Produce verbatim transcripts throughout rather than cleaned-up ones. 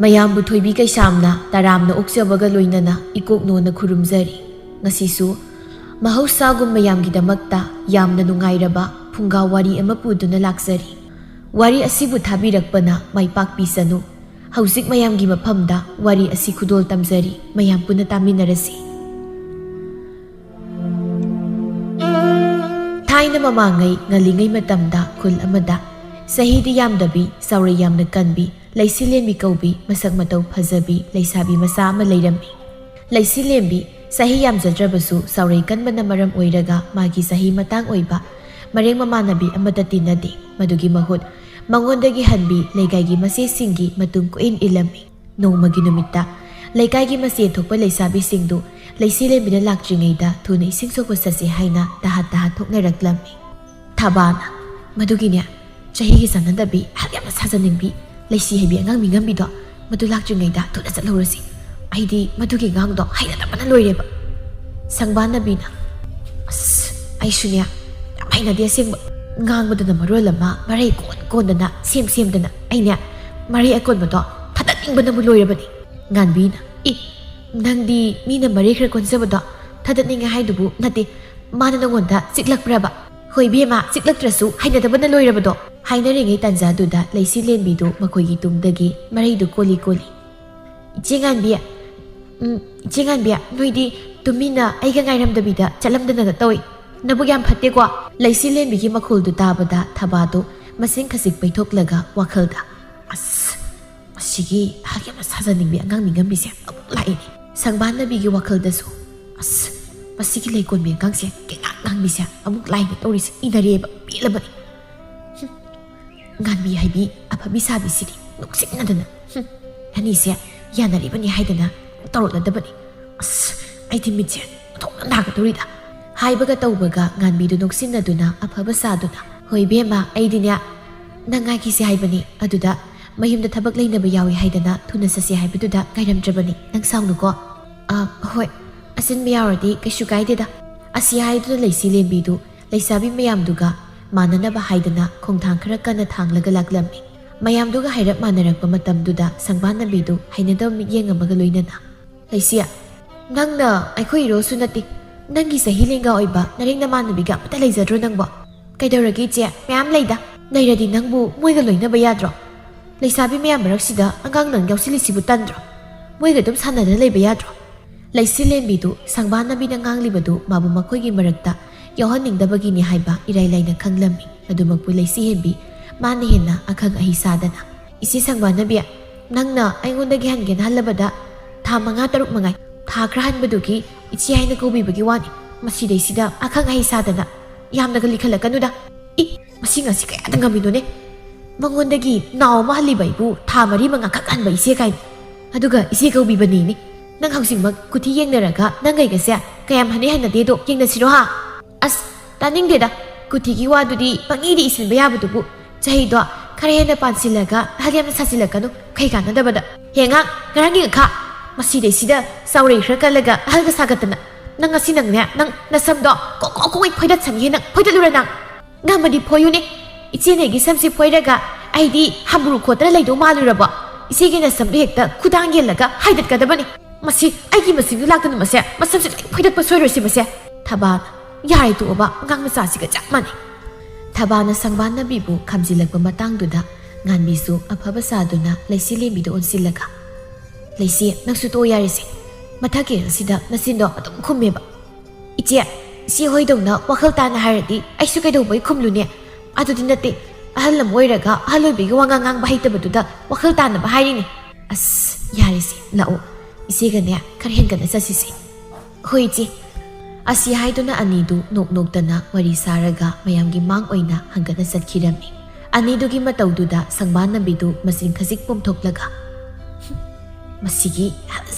ꯃꯌꯥꯝꯕꯨ ꯊꯣꯏꯕꯤ ꯀꯩꯁꯥꯝꯅ ꯇꯔꯥꯝꯅ ꯑꯣꯛꯆꯕꯒ ꯂꯣꯏꯅꯅ ꯏꯀꯣꯛꯅꯣꯅ ꯈꯨꯔꯨꯝꯖꯔꯤ꯫ ꯉꯁꯤꯁꯨ ꯃꯍꯧꯁꯥꯒꯨꯝ ꯃꯌꯥꯝꯒꯤꯗꯃꯛꯇ ꯌꯥꯝꯅ ꯅꯨꯡꯉꯥꯏꯔꯕ ꯐꯨꯡꯒꯥ ꯋꯥꯔꯤ ꯑꯃ ꯄꯨꯗꯨꯅ ꯂꯥꯛꯆꯔꯤ꯫ ꯋꯥꯔꯤ ꯑꯁꯤꯕꯨ ꯊꯥꯕꯤꯔꯛꯄꯅ ꯃꯥꯏ ꯄꯥꯛꯄꯤꯁꯅꯨ꯫ ꯍꯧꯖꯤꯛ ꯃꯌꯥꯝꯒꯤ ꯃꯐꯝꯗ ꯋꯥꯔꯤ ꯑꯁꯤ ꯈꯨꯗꯣꯜ ꯇꯝꯖꯔꯤ, ꯃꯌꯥꯝ ꯄꯨꯟꯅ ꯇꯥꯃꯤꯟꯅꯔꯁꯤ꯫ ꯊꯥꯏꯅ ꯃꯃꯥꯡꯉꯩ ꯉꯜꯂꯤꯉꯩ ꯃꯇꯝꯗ ꯈꯨꯜ ꯑꯃꯗ ꯆꯍꯤꯗꯤ ꯌꯥꯝꯗꯕꯤ, ꯆꯥꯎꯔꯩ ꯌꯥꯝꯅ ꯀꯟꯕꯤ, ꯂꯩꯁꯤꯂꯦꯟꯕꯤ ꯀꯧꯕꯤ, ꯃꯁꯛ ꯃꯇꯧ ꯐꯖꯕꯤ ꯂꯩꯁꯥꯕꯤ ꯃꯆꯥ ꯑꯃ ꯂꯩꯔꯝꯃꯤ꯫ ꯂꯩꯁꯤꯂꯦꯟꯕꯤ ꯆꯍꯤ ꯌꯥꯝꯖꯗ꯭ꯔꯕꯁꯨ ꯆꯥꯎꯔꯩ ꯀꯟꯕꯅ ꯃꯔꯝ ꯑꯣꯏꯔꯒ ꯃꯥꯒꯤ ꯆꯍꯤ ꯃꯇꯥꯡ ꯑꯣꯏꯕ ꯃꯔꯦꯡ ꯃꯃꯥꯟꯅꯕꯤ ꯑꯃꯠꯇ ꯇꯤꯟꯅꯗꯦ꯫ ꯃꯗꯨꯒꯤ ꯃꯍꯨꯠ ꯃꯉꯣꯟꯗꯒꯤ ꯍꯟꯕꯤ ꯂꯩꯀꯥꯏꯒꯤ ꯃꯆꯦꯁꯤꯡꯒꯤ ꯃꯇꯨꯡ ꯀꯣꯏꯏꯟ ꯏꯜꯂꯝꯃꯤ꯫ ꯅꯣꯡꯃꯒꯤ ꯅꯨꯃꯤꯠꯇ ꯂꯩꯀꯥꯏꯒꯤ ꯃꯆꯦ ꯊꯣꯛꯄ ꯂꯩꯁꯥꯕꯤꯁꯤꯡꯗꯨ ꯂꯩꯁꯤꯂꯦꯟꯕꯤꯅ ꯂꯥꯛꯇ꯭ꯔꯤꯉꯩꯗ ꯊꯨꯅ ꯏꯁꯤꯡ ꯁꯣꯛꯄ ꯆꯠꯁꯤ ꯍꯥꯏꯅ ꯇꯍꯥ ꯇꯍꯥ ꯊꯣꯛꯅꯔꯛꯂꯝꯃꯤ꯫ ꯊꯕꯥꯅ, "ꯃꯗꯨꯒꯤꯅꯦ, ꯆꯍꯤꯒꯤ ꯆꯥꯟꯅꯗꯕꯤ, ꯍꯛ ꯌꯥꯝꯅ ꯁꯥꯖꯅꯤꯡꯕꯤ, ꯂꯩꯁꯤ ꯍꯩꯕꯤ ꯑꯉꯥꯡ ꯃꯤꯉꯝꯕꯤꯗꯣ, ꯃꯗꯨ ꯂꯥꯛꯇ꯭ꯔꯤꯉꯩꯗ ꯊꯨꯅ ꯆꯠꯍꯧꯔꯁꯤ꯫ ꯑꯩꯗꯤ ꯃꯗꯨꯒꯤ ꯑꯉꯥꯡꯗꯣ ꯍꯩꯅꯗꯕꯅ ꯂꯣꯏꯔꯦꯕ꯫" ꯁꯪꯕꯥꯟꯅꯕꯤꯅ, "ꯑꯁ, ꯑꯩꯁꯨꯅꯦ, ꯌꯥꯝ ꯍꯩꯅꯗꯦ ꯑꯁꯦꯡꯕ꯫ ꯉꯥꯡꯕꯗꯅ ꯃꯔꯣꯜ ꯑꯃ ꯃꯔꯩ ꯀꯣꯟ ꯀꯣꯟꯗꯅ, ꯁꯦꯝ ꯁꯦꯝꯗꯅ, ꯑꯩꯅꯦ, ꯃꯔꯩ ꯑꯀꯣꯟꯕꯗꯣ ꯊꯗꯠꯅꯤꯡꯕꯅꯕꯨ ꯂꯣꯏꯔꯕꯅꯤ꯫" ꯉꯥꯟꯕꯤꯅ, "ꯏ, ꯅꯪꯗꯤ ꯃꯤꯅ ꯃꯔꯩ ꯈꯔ ꯀꯣꯟꯖꯕꯗꯣ ꯊꯗꯠꯅꯤꯡꯉꯦ ꯍꯥꯏꯗꯨꯕꯨ ꯅꯠꯇꯦ, ꯃꯥꯅ ꯅꯉꯣꯟꯗ ꯆꯤꯛꯂꯛꯄ꯭ꯔꯕ?" "ꯍꯣꯏ ꯏꯕꯦꯝꯃ, ꯆꯤꯛꯂꯛꯇ꯭ꯔꯁꯨ ꯍꯩꯅꯗꯕꯅ ꯂꯣꯏꯔꯕꯗꯣ꯫" ꯍꯥꯏꯅꯔꯤꯉꯩ ꯇꯥꯟꯖꯥꯗꯨꯗ ꯂꯩꯁꯤꯂꯦꯟꯕꯤꯗꯨ ꯃꯈꯣꯏꯒꯤ ꯇꯨꯡꯗꯒꯤ ꯃꯔꯩꯗꯨ ꯀꯣꯜꯂꯤ ꯀꯣꯜꯂꯤ꯫ "ꯏꯆꯦ ꯉꯥꯟꯕꯤ, ꯎꯝ, ꯏꯆꯦ ꯉꯥꯟꯕꯤ, ꯅꯣꯏꯗꯤ ꯇꯨꯃꯤꯟꯅ ꯑꯩꯒ ꯉꯥꯏꯔꯝꯗꯕꯤꯗ ꯆꯠꯂꯝꯗꯅ ꯇꯧꯏ꯫ ꯅꯕꯨꯛ ꯌꯥꯝ ꯐꯠꯇꯦꯀꯣ꯫" ꯂꯩꯁꯤꯂꯦꯟꯕꯤꯒꯤ ꯃꯈꯣꯜꯗꯨ ꯇꯥꯕꯗ ꯊꯕꯥꯗꯨ ꯃꯁꯤꯡ ꯈꯖꯤꯛ ꯄꯩꯊꯣꯛꯂꯒ ꯋꯥꯈꯜꯗ, "ꯑꯁ, ꯃꯁꯤꯒꯤ ꯍꯛ ꯌꯥꯝꯅ ꯁꯥꯖꯅꯤꯡꯕꯤ ꯑꯉꯥꯡ ꯃꯤꯉꯝꯕꯤꯁꯦ ꯑꯃꯨꯛ ꯂꯥꯛꯏꯅꯦ꯫" ꯁꯪꯕꯥꯟꯅꯕꯤꯒꯤ ꯋꯥꯈꯜꯗꯁꯨ, "ꯑꯁ, ꯃꯁꯤꯒꯤ ꯂꯩꯀꯣꯟꯕꯤ ꯑꯉꯥꯡꯁꯦ ꯀꯩꯉꯥꯡ ꯉꯥꯡꯕꯤꯁꯦ ꯑꯃꯨꯛ ꯂꯥꯛꯏꯅꯦ ꯇꯧꯔꯤꯁꯦ, ꯏꯅꯔꯦꯕ, ꯄꯦꯜꯂꯕꯅꯤ꯫ ꯍꯨꯝ, ꯉꯥꯟꯕꯤ ꯍꯥꯏꯕꯤ ꯑꯐꯕꯤ ꯁꯥꯕꯤꯁꯤꯗꯤ ꯅꯣꯛꯁꯤꯟꯅꯗꯅ, ꯍꯨꯝ, ꯑꯅꯤꯁꯦ ꯌꯥꯅꯔꯤꯕꯅꯤ ꯍꯥꯏꯗꯅ ꯇꯧꯔꯛꯅꯗꯕꯅꯤ꯫ ꯑꯁ, ꯑꯩꯗꯤ ꯃꯤꯠꯁꯦ ꯑꯣꯟꯊꯣꯛꯅ ꯅꯥꯒꯗꯧꯔꯤꯗ꯫" ꯍꯥꯏꯕꯒ ꯇꯧꯕꯒ ꯉꯥꯟꯕꯤꯗꯨ ꯅꯣꯛꯁꯤꯟꯅꯗꯨꯅ ꯑꯐꯕ ꯁꯥꯗꯨꯅ, "ꯍꯣꯏ ꯏꯕꯦꯝꯃ, ꯑꯩꯗꯤꯅꯦ ꯅꯪ ꯉꯥꯏꯈꯤꯁꯦ ꯍꯥꯏꯕꯅꯤ, ꯑꯗꯨꯗ ꯃꯌꯨꯝꯗ ꯊꯕꯛ ꯂꯩꯅꯕ ꯌꯥꯎꯏ ꯍꯥꯏꯗꯅ ꯊꯨꯅ ꯆꯠꯁꯦ ꯍꯥꯏꯕꯗꯨꯗ ꯉꯥꯏꯔꯝꯗ꯭ꯔꯕꯅꯤ, ꯅꯪ ꯁꯥꯎꯅꯨꯀꯣ꯫" "ꯑ, ꯍꯣꯏ, ꯑꯆꯤꯟꯕ ꯌꯥꯎꯔꯗꯤ ꯀꯩꯁꯨ ꯀꯥꯏꯗꯦꯗ꯫" ꯑꯁꯤ ꯍꯥꯏꯗꯨꯅ ꯂꯩꯁꯤꯂꯦꯟꯕꯤꯗꯨ ꯂꯩꯁꯥꯕꯤ ꯃꯌꯥꯝꯗꯨꯒ ꯃꯥꯟꯅꯅꯕ ꯍꯥꯏꯗꯅ ꯈꯣꯡꯊꯥꯡ ꯈꯔ ꯀꯟꯅ ꯊꯥꯡꯂꯒ ꯂꯥꯛꯂꯝꯃꯤ꯫ ꯃꯌꯥꯝꯗꯨꯒ ꯍꯥꯏꯔꯞ ꯃꯥꯟꯅꯔꯛꯄ ꯃꯇꯝꯗꯨꯗ ꯁꯪꯕꯥꯟꯅꯕꯤꯗꯨ ꯍꯩꯅꯗꯕ ꯃꯤꯠꯌꯦꯡ ꯑꯃꯒ ꯂꯣꯏꯅꯅ, "ꯂꯩꯁꯤ, ꯅꯪꯅ ꯑꯩꯈꯣꯏ ꯏꯔꯣꯁꯨ ꯅꯠꯇꯦ, ꯅꯪꯒꯤ ꯆꯍꯤ ꯂꯦꯡꯒꯥ ꯑꯣꯏꯕ ꯅꯔꯦꯡ ꯅꯃꯥꯟꯅꯕꯤꯒ ꯑꯃꯠꯇ ꯂꯩꯖꯗ꯭ꯔꯣ ꯅꯪꯕꯣ?" "ꯀꯩꯗꯧꯔꯒꯦ ꯏꯆꯦ? ꯃꯌꯥꯝ ꯂꯩꯗ꯫ ꯂꯩꯔꯗꯤ ꯅꯪꯕꯨ ꯃꯣꯏꯒ ꯂꯣꯏꯅꯕ ꯌꯥꯗ꯭ꯔꯣ? ꯂꯩꯁꯥꯕꯤ ꯃꯌꯥꯝ ꯃꯔꯛꯁꯤꯗ ꯑꯉꯥꯡ ꯅꯪ ꯌꯥꯎꯁꯤꯜꯂꯤꯁꯤꯕꯨ ꯇꯟꯗ꯭ꯔꯣ? ꯃꯣꯏꯒ ꯑꯗꯨꯝ ꯁꯥꯟꯅꯗꯅ ꯂꯩꯕ ꯌꯥꯗ꯭ꯔꯣ?" ꯂꯩꯁꯤꯂꯦꯟꯕꯤꯗꯨ ꯁꯪꯕꯥꯟꯅꯕꯤꯅ ꯉꯥꯡꯂꯤꯕꯗꯨ ꯃꯥꯕꯨ ꯃꯈꯣꯏꯒꯤ ꯃꯔꯛꯇ ꯌꯥꯎꯍꯟꯅꯤꯡꯗꯕꯒꯤꯅꯤ ꯍꯥꯏꯕ ꯏꯔꯥꯏ ꯂꯥꯏꯅ ꯈꯪꯂꯝꯃꯤ꯫ ꯑꯗꯨꯃꯛꯄꯨ ꯂꯩꯁꯤꯍꯦꯟꯕꯤ ꯃꯥꯅ ꯍꯦꯟꯅ ꯑꯈꯪ ꯑꯍꯩ ꯁꯥꯗꯅ, "ꯏꯆꯦ ꯁꯪꯕꯥꯟꯅꯕꯤ, ꯅꯪꯅ ꯑꯩꯉꯣꯟꯗꯒꯤ ꯍꯟꯒꯦꯅ ꯍꯜꯂꯕꯗ ꯊꯥ ꯃꯉꯥ ꯇꯔꯨꯛ ꯃꯉꯥꯏ꯫ ꯊꯥ ꯈꯔ ꯍꯟꯕꯗꯨꯒꯤ ꯏꯆꯦ ꯍꯥꯏꯅ ꯀꯧꯕꯤꯕꯒꯤ ꯋꯥꯅꯤ꯫ ꯃꯁꯤꯗꯩꯁꯤꯗ ꯑꯈꯪ ꯑꯍꯩ ꯁꯥꯗꯅ ꯌꯥꯝꯅꯒ ꯂꯤꯈꯠꯂꯛꯀꯅꯨꯗ꯫ ꯏ, ꯃꯁꯤ ꯉꯁꯤ ꯀꯌꯥꯗ ꯉꯝꯃꯤꯅꯣꯅꯦ? ꯃꯉꯣꯟꯗꯒꯤ ꯅꯥꯎ ꯑꯃ ꯍꯜꯂꯤꯕ ꯑꯩꯕꯨ ꯊꯥ ꯃꯔꯤ ꯃꯉꯥ ꯈꯛ ꯍꯟꯕ ꯏꯆꯦ ꯀꯥꯏꯅ꯫ ꯑꯗꯨꯒ ꯏꯆꯦ ꯀꯧꯕꯤꯕꯅꯤꯅꯦ꯫ ꯅꯪ ꯍꯧꯖꯤꯛꯃꯛ ꯀꯨꯊꯤ ꯌꯦꯡꯅꯔꯒ ꯅꯪ ꯑꯩꯒꯁꯦ ꯀꯌꯥꯝ ꯍꯟꯅꯩ ꯍꯟꯅꯗꯦꯗꯣ ꯌꯦꯡꯅꯁꯤꯔꯣ ꯍꯥ?" "ꯑꯁ, ꯇꯥꯅꯤꯡꯗꯦꯗ꯫ ꯀꯨꯊꯤꯒꯤ ꯋꯥꯗꯨꯗꯤ ꯄꯪꯏꯗ ꯏꯁꯤꯟꯕ ꯌꯥꯕꯗꯨꯕꯨ꯫ ꯆꯍꯤꯗꯣ ꯈꯔ ꯍꯦꯟꯅ ꯄꯥꯟꯁꯤꯜꯂꯒ ꯑꯍꯜ ꯌꯥꯝꯅ ꯁꯥꯖꯤꯜꯂꯛꯀꯅꯨ, ꯈꯩ ꯀꯥꯟꯅꯗꯕꯗ꯫ ꯍꯦ ꯑꯉꯥꯡ, ꯉꯔꯥꯡꯒꯤ ꯉꯈꯥ꯫ ꯃꯁꯤꯗꯩꯁꯤꯗ ꯆꯥꯎꯔꯩ ꯈꯔ ꯀꯜꯂꯒ ꯑꯍꯜꯒ ꯁꯥꯒꯠꯇꯅ꯫ ꯅꯪ ꯉꯁꯤ ꯅꯪꯅꯦ, ꯅꯪ ꯅꯁꯝꯗꯣ ꯀꯣꯛ ꯀꯣꯛ ꯀꯣꯛ ꯐꯣꯏꯗꯠꯁꯅꯤꯍꯦ ꯅꯪ, ꯐꯣꯏꯗꯠꯂꯨꯔ ꯅꯪ?" "ꯉꯝꯃꯗꯤ ꯐꯣꯏꯌꯨꯅꯦ꯫ ꯏꯆꯦꯅ ꯑꯩꯒꯤ ꯁꯝꯁꯤ ꯐꯣꯏꯔꯒ ꯑꯩꯗꯤ ꯍꯝꯕ꯭ꯔꯨ ꯈꯣꯠꯇꯅ ꯂꯩꯗꯧ ꯃꯥꯜꯂꯨꯔꯕꯣ? ꯏꯆꯦꯒꯤ ꯅꯁꯝꯗꯣ ꯍꯦꯛꯇ ꯈꯨꯗꯥꯡ ꯌꯦꯜꯂꯒ ꯍꯥꯏꯗꯠꯀꯗꯕꯅꯤ꯫ ꯃꯁꯤ ꯑꯩꯒꯤ ꯃꯁꯤꯡꯗꯨ ꯂꯥꯛꯇꯅ ꯃꯁꯦ, ꯃꯁꯝꯁꯤ ꯂꯣꯏ ꯐꯣꯏꯗꯠꯄ ꯁꯣꯏꯔꯣꯏꯁꯤ ꯃꯁꯦ꯫" ꯊꯕꯥꯅ, "ꯌꯥꯔꯦ ꯇꯣꯛꯑꯣꯕ, ꯑꯉꯥꯡ ꯃꯆꯥꯁꯤꯒ ꯆꯞ ꯃꯥꯟꯅꯩ꯫" ꯊꯕꯥꯅ ꯁꯪꯕꯥꯟꯅꯕꯤꯕꯨ ꯈꯥꯝꯖꯤꯜꯂꯛꯄ ꯃꯇꯥꯡꯗꯨꯗ ꯉꯥꯟꯕꯤꯁꯨ ꯑꯐꯕ ꯁꯥꯗꯨꯅ ꯂꯩꯁꯤ ꯂꯦꯝꯕꯤꯗ ꯑꯣꯟꯁꯤꯜꯂꯒ, "ꯂꯩꯁꯤ, ꯅꯪꯁꯨ ꯇꯣꯛꯑꯣ ꯌꯥꯔꯦꯁꯦ꯫ ꯃꯊꯛꯀꯤ ꯑꯁꯤꯗ ꯅꯆꯤꯟꯗꯣ ꯑꯗꯨꯝ ꯈꯨꯝꯃꯦꯕ꯫ ꯏꯆꯦ, ꯏꯆꯦ ꯍꯣꯏꯗꯧꯅ ꯋꯥꯈꯜ ꯇꯥꯅ ꯍꯥꯏꯔꯗꯤ ꯑꯩꯁꯨ ꯀꯩꯗꯧꯕꯩ ꯈꯨꯝꯂꯨꯅꯦ? ꯑꯗꯨꯗꯤ ꯅꯠꯇꯦ, ꯑꯍꯜ ꯑꯃ ꯑꯣꯏꯔꯒ ꯑꯍꯜ ꯑꯣꯏꯕꯒꯤ ꯋꯥꯉꯥꯡ ꯉꯥꯡꯕ ꯍꯩꯇꯕꯗꯨꯗ ꯋꯥꯈꯜ ꯇꯥꯅꯕ ꯍꯥꯏꯔꯤꯅꯦ꯫" "ꯑꯁ, ꯌꯥꯔꯦꯁꯦ, ꯂꯥꯛꯑꯣ꯫ ꯏꯆꯦꯒꯅꯦ ꯈꯔ ꯍꯦꯟꯒꯠꯅ ꯆꯠꯁꯤꯁꯦ꯫" "ꯍꯣꯏ, ꯏꯆꯦ꯫" ꯑꯁꯤ ꯍꯥꯏꯗꯨꯅ ꯑꯅꯤꯗꯨ ꯅꯣꯛ ꯅꯣꯛꯇꯅ ꯋꯥꯔꯤ ꯁꯥꯔꯒ ꯃꯌꯥꯝꯒꯤ ꯃꯥꯡ ꯑꯣꯏꯅ ꯍꯟꯒꯠꯅ ꯆꯠꯈꯤꯔꯝꯃꯤ꯫ ꯑꯅꯤꯗꯨꯒꯤ ꯃꯇꯧꯗꯨꯗ ꯁꯪꯕꯥꯟꯅꯕꯤꯗꯨ ꯃꯆꯤꯟ ꯈꯖꯤꯛ ꯄꯣꯝꯊꯣꯛꯂꯒ, "ꯃꯁꯤꯒꯤ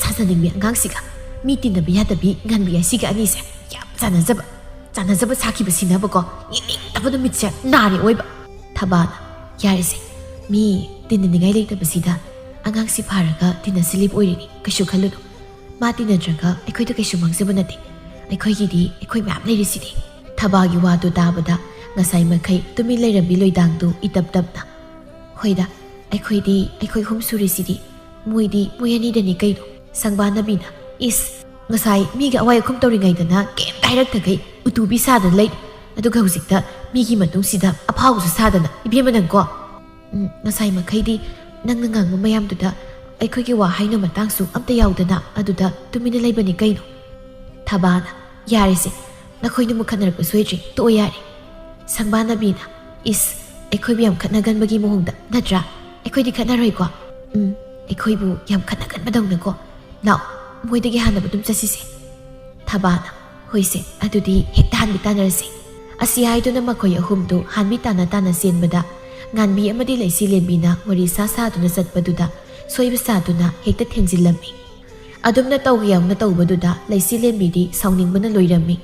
ꯁꯥꯖꯅꯤꯡꯕꯤ ꯑꯉꯥꯡꯁꯤꯒ ꯃꯤ ꯇꯤꯟꯅꯕ ꯌꯥꯗꯕꯤ ꯉꯥꯟꯕꯤ ꯑꯁꯤꯒ ꯑꯅꯤꯁꯦ ꯌꯥꯝ ꯆꯥꯟꯅꯖꯕ, ꯆꯥꯟꯅꯖꯕ ꯁꯥꯈꯤꯕꯁꯤꯅꯕꯀꯣ, ꯌꯦꯡꯅꯤꯡꯗꯕꯅ ꯃꯤꯠꯁꯦ ꯅꯥꯔꯦ ꯑꯣꯏꯕ꯫" ꯊꯕꯥꯅ, "ꯌꯥꯔꯦꯁꯦ, ꯃꯤ ꯇꯤꯟꯅꯅꯤꯡꯉꯥꯏ ꯂꯩꯇꯕꯁꯤꯗ ꯑꯉꯥꯡꯁꯤ ꯐꯥꯔꯒ ꯇꯤꯟꯅꯁꯤꯜꯂꯤꯕ ꯑꯣꯏꯔꯤꯅꯤ, ꯀꯩꯁꯨ ꯈꯜꯂꯨꯅꯨ꯫ ꯃꯥ ꯇꯤꯟꯅꯗ꯭ꯔꯒ ꯑꯩꯈꯣꯏꯗ ꯀꯩꯁꯨ ꯃꯥꯡꯖꯕ ꯅꯠꯇꯦ꯫ ꯑꯩꯈꯣꯏꯒꯤꯗꯤ ꯑꯩꯈꯣꯏ ꯃꯌꯥꯝ ꯂꯩꯔꯤꯁꯤꯗꯤ꯫" ꯊꯕꯥꯒꯤ ꯋꯥꯗꯨ ꯇꯥꯕꯗ ꯉꯁꯥꯏ ꯃꯈꯩ ꯇꯨꯃꯤꯟ ꯂꯩꯔꯝꯕꯤ ꯂꯣꯏꯗꯥꯡꯗꯨ ꯏꯇꯞ ꯇꯞꯅ, "ꯍꯣꯏꯗ, ꯑꯩꯈꯣꯏꯗꯤ ꯑꯩꯈꯣꯏ ꯑꯍꯨꯝ ꯁꯨꯔꯤꯁꯤꯗꯤ, ꯃꯣꯏꯗꯤ ꯃꯣꯏ ꯑꯅꯤꯗꯅꯤ ꯀꯩꯅꯣ?" ꯁꯪꯕꯥꯅꯕꯤꯅ, "ꯏꯁ, ꯉꯁꯥꯏ ꯃꯤꯒ ꯑꯋꯥꯏ ꯑꯈꯨꯝ ꯇꯧꯔꯤꯉꯩꯗꯅ ꯀꯩꯝꯇ ꯍꯥꯏꯔꯛꯇꯈꯩ ꯎꯇꯨꯕꯤ ꯁꯥꯗꯅ ꯂꯩ, ꯑꯗꯨꯒ ꯍꯧꯖꯤꯛꯇ ꯃꯤꯒꯤ ꯃꯇꯨꯡꯁꯤꯗ ꯑꯐꯥꯎꯕꯁꯨ ꯁꯥꯗꯅ, ꯏꯕꯦꯝꯃ ꯅꯪꯀꯣ꯫ ꯎꯝ, ꯉꯁꯥꯏ ꯃꯈꯩꯗꯤ ꯅꯪꯅ ꯉꯥꯡꯕ ꯃꯌꯥꯝꯗꯨꯗ ꯑꯩꯈꯣꯏꯒꯤ ꯋꯥ ꯍꯥꯏꯅ ꯃꯇꯥꯡꯁꯨ ꯑꯝꯇ ꯌꯥꯎꯗꯅ ꯑꯗꯨꯗ ꯇꯨꯃꯤꯟꯅ ꯂꯩꯕꯅꯤ ꯀꯩꯅꯣ?" ꯊꯕꯥꯅ, "ꯌꯥꯔꯦꯁꯦ, ꯅꯈꯣꯏꯅ ꯑꯃꯨꯛ ꯈꯠꯅꯔꯛꯄ ꯁꯣꯏꯗ꯭ꯔꯤ, ꯇꯣꯛꯑꯣ ꯌꯥꯔꯦ꯫" ꯁꯪꯕꯥꯅꯕꯤꯅ, "ꯏꯁ, ꯑꯩꯈꯣꯏꯕꯨ ꯌꯥꯝ ꯈꯠꯅꯒꯟꯕꯒꯤ ꯃꯑꯣꯡꯗ ꯅꯠꯇ꯭ꯔꯥ? ꯑꯩꯈꯣꯏꯗꯤ ꯈꯠꯅꯔꯣꯏꯀꯣ?" "ꯎꯝ, ꯑꯩꯈꯣꯏꯕꯨ ꯌꯥꯝ ꯈꯠꯅꯒꯟꯕꯗꯧꯅꯀꯣ꯫ ꯂꯥꯛꯑꯣ, ꯃꯣꯏꯗꯒꯤ ꯍꯥꯟꯅꯕ ꯑꯗꯨꯝ ꯆꯠꯁꯤꯁꯦ꯫" ꯊꯕꯥꯅ, "ꯍꯣꯏꯁꯦ, ꯑꯗꯨꯗꯤ ꯍꯦꯛꯇ ꯍꯥꯟꯕꯤ ꯇꯥꯟꯅꯔꯁꯦ꯫" ꯑꯁꯤ ꯍꯥꯏꯗꯨꯅ ꯃꯈꯣꯏ ꯑꯍꯨꯝꯗꯨ ꯍꯥꯟꯕꯤ ꯇꯥꯟꯅ ꯇꯥꯟꯅ ꯆꯦꯟꯕꯗ, ꯉꯥꯟꯕꯤ ꯑꯃꯗꯤ ꯂꯩꯁꯤ ꯂꯦꯝꯕꯤꯅ ꯋꯥꯔꯤ ꯁꯥ ꯁꯥꯗꯨꯅ ꯆꯠꯄꯗꯨꯗ ꯁꯣꯏꯕ ꯁꯥꯗꯨꯅ ꯍꯦꯛꯇ ꯊꯦꯡꯖꯤꯜꯂꯝꯃꯤ꯫ ꯑꯗꯨꯝꯅ ꯇꯧꯒꯦ ꯌꯥꯎꯅ ꯇꯧꯕꯗꯨꯗ ꯂꯩꯁꯤ ꯂꯦꯝꯕꯤꯗꯤ ꯁꯥꯎꯅꯤꯡꯕꯅ ꯂꯣꯏꯔꯝꯃꯤ꯫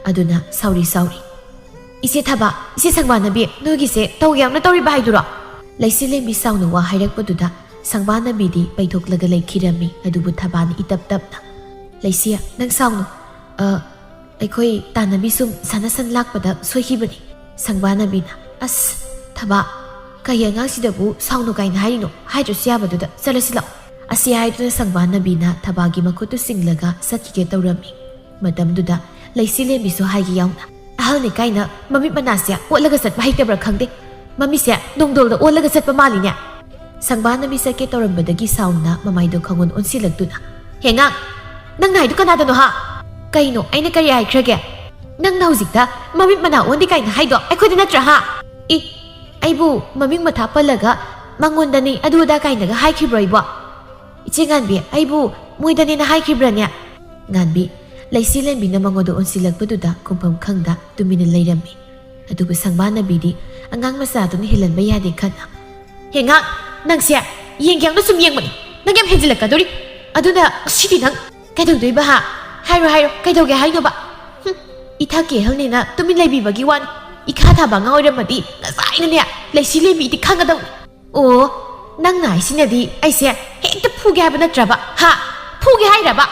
ꯑꯗꯨꯅ ꯁꯥꯎꯔꯤ ꯁꯥꯎꯔꯤ, "ꯏꯆꯦ ꯊꯕꯥ, ꯏꯆꯦ ꯁꯪꯕꯥꯅꯕꯤ, ꯅꯣꯏꯒꯤꯁꯦ ꯇꯧꯒꯦ ꯌꯥꯎꯅ ꯇꯧꯔꯤꯕ ꯍꯥꯏꯗꯨꯔꯣ?" ꯂꯩꯁꯤ ꯂꯦꯝꯕꯤ ꯁꯥꯎꯅ ꯋꯥ ꯍꯥꯏꯔꯛꯄꯗꯨꯗ ꯁꯪꯕꯥꯅꯕꯤꯗꯤ ꯄꯩꯊꯣꯛꯂꯒ ꯂꯩꯈꯤꯔꯝꯃꯤ꯫ ꯑꯗꯨꯕꯨ ꯊꯕꯥꯅ ꯏꯇꯞ ꯇꯞꯅ, "ꯂꯩꯁꯤ, ꯅꯪ ꯁꯥꯎꯅꯨ꯫ ꯑ, ꯑꯩꯈꯣꯏ ꯇꯥꯟꯅꯕꯤ ꯁꯨꯝ ꯁꯥꯟꯅ ꯁꯟ ꯂꯥꯛꯄꯗ ꯁꯣꯏꯈꯤꯕꯅꯤ꯫" ꯁꯪꯕꯥꯅꯕꯤꯅ, "ꯑꯁ, ꯊꯕꯥ, ꯀꯩ ꯑꯉꯥꯡꯁꯤꯗꯕꯨ ꯁꯥꯎꯅꯨ ꯀꯥꯏꯅ ꯍꯥꯏꯔꯤꯅꯣ? ꯍꯥꯏꯗ꯭ꯔꯁꯨ ꯌꯥꯕꯗꯨꯗ ꯆꯠꯂꯁꯤ ꯂꯥꯛꯑꯣ꯫" ꯑꯁꯤ ꯍꯥꯏꯗꯨꯅ ꯁꯪꯕꯥꯅꯕꯤꯅ ꯊꯕꯥꯒꯤ ꯃꯈꯨꯠꯇꯨ ꯆꯤꯡꯂꯒ ꯆꯠꯈꯤꯒꯦ ꯇꯧꯔꯝꯃꯤ꯫ ꯃꯇꯝꯗꯨꯗ ꯂꯩꯁꯤ ꯂꯦꯝꯕꯤꯁꯨ ꯍꯥꯏꯒꯦ ꯌꯥꯎꯅ, "ꯑꯍꯜꯅꯤ ꯀꯥꯏꯅ ꯃꯃꯤꯠ ꯃꯅꯥꯁꯦ ꯑꯣꯠꯂꯒ ꯆꯠꯄ ꯍꯩꯇꯕ꯭ꯔꯥ ꯈꯪꯗꯦ꯫ ꯃꯃꯤꯠꯁꯦ ꯅꯣꯡꯗꯣꯜꯗ ꯑꯣꯜꯂꯒ ꯆꯠꯄ ꯃꯥꯜꯂꯤꯅꯦ꯫" ꯁꯪꯕꯥꯅꯕꯤ ꯆꯠꯀꯦ ꯇꯧꯔꯝꯕꯗꯒꯤ ꯁꯥꯎꯅ ꯃꯃꯥꯏꯗꯣ ꯈꯪꯑꯣꯟ ꯑꯣꯟꯁꯤꯜꯂꯛꯇꯨꯅ, "ꯍꯦꯉꯥꯡ, ꯅꯪꯅ ꯍꯥꯏꯗꯨ ꯀꯅꯥꯗꯅꯣ ꯍꯥ? ꯀꯩꯅꯣ, ꯑꯩꯅ ꯀꯔꯤ ꯍꯥꯏꯈ꯭ꯔꯒꯦ? ꯅꯪꯅ ꯍꯧꯖꯤꯛꯇ ꯃꯃꯤꯠ ꯃꯅꯥ ꯑꯣꯟꯗꯦ ꯀꯥꯏꯅ ꯍꯥꯏꯗꯣ ꯑꯩꯈꯣꯏꯗ ꯅꯠꯇ꯭ꯔꯥ ꯍꯥ? ꯏ, ꯑꯩꯕꯨ ꯃꯃꯤꯡ ꯃꯊꯥ ꯄꯜꯂꯒ ꯃꯉꯣꯟꯗꯅꯤ ꯑꯗꯨ ꯑꯗꯥ ꯀꯥꯏꯅꯒ ꯍꯥꯏꯈꯤꯕ꯭ꯔꯣ ꯑꯩꯕꯣ? ꯏꯆꯦ ꯉꯥꯟꯕꯤ, ꯑꯩꯕꯨ ꯃꯣꯏꯗꯅꯦꯅ ꯍꯥꯏꯈꯤꯕ꯭ꯔꯅꯦ?" ꯉꯥꯟꯕꯤ, ꯂꯩꯁꯤ ꯂꯦꯝꯕꯤꯅ ꯃꯉꯣꯟꯗ ꯑꯣꯟꯁꯤꯜꯂꯛꯄꯗꯨꯗ ꯈꯨꯝꯐꯝ ꯈꯪꯗ ꯇꯨꯃꯤꯟꯅ ꯂꯩꯔꯝꯃꯤ꯫ ꯑꯗꯨꯕꯨ ꯁꯪꯕꯥꯅꯕꯤꯗꯤ ꯑꯉꯥꯡ ꯃꯆꯥꯗꯨꯅ ꯍꯦꯜꯍꯟꯕ ꯌꯥꯗꯦ ꯈꯟꯅ, "ꯍꯦꯉꯥꯡ, ꯅꯪꯁꯦ ꯌꯦꯡꯒꯦ ꯌꯥꯎꯅ ꯁꯨꯝ ꯌꯦꯡꯕꯅꯤ꯫ ꯅꯪ ꯌꯥꯝ ꯍꯦꯟꯖꯤꯜꯂꯛꯀꯗꯧꯔꯤ꯫ ꯑꯗꯨꯅ ꯁꯤꯗꯤ ꯅꯪ ꯀꯩꯗꯧꯗꯣꯏꯕ ꯍꯥ? ꯍꯥꯏꯔꯣ, ꯍꯥꯏꯔꯣ, ꯀꯩꯗꯧꯒꯦ ꯍꯥꯏꯅꯣꯕ? ꯍꯨꯝ, ꯏꯊꯛꯀꯤ ꯑꯍꯜꯅꯤꯅ ꯇꯨꯃꯤꯟ ꯂꯩꯕꯤꯕꯒꯤ ꯋꯥꯅꯤ꯫ ꯏꯈꯥ ꯊꯥꯕ ꯑꯉꯥꯡ ꯑꯣꯏꯔꯝꯃꯗꯤ ꯉꯁꯥꯏꯅꯅꯦ ꯂꯩꯁꯤ ꯂꯦꯝꯕꯤ ꯏꯗꯤ ꯈꯪꯒꯗꯧꯅꯤ꯫ ꯑꯣ, ꯅꯪꯅ ꯍꯥꯏꯁꯤꯅꯗꯤ ꯑꯩꯁꯦ ꯍꯦꯛꯇ ꯐꯨꯒꯦ ꯍꯥꯏꯕ ꯅꯠꯇ꯭ꯔꯕ? ꯍꯥ? ꯐꯨꯒꯦ ꯍꯥꯏꯔꯕ?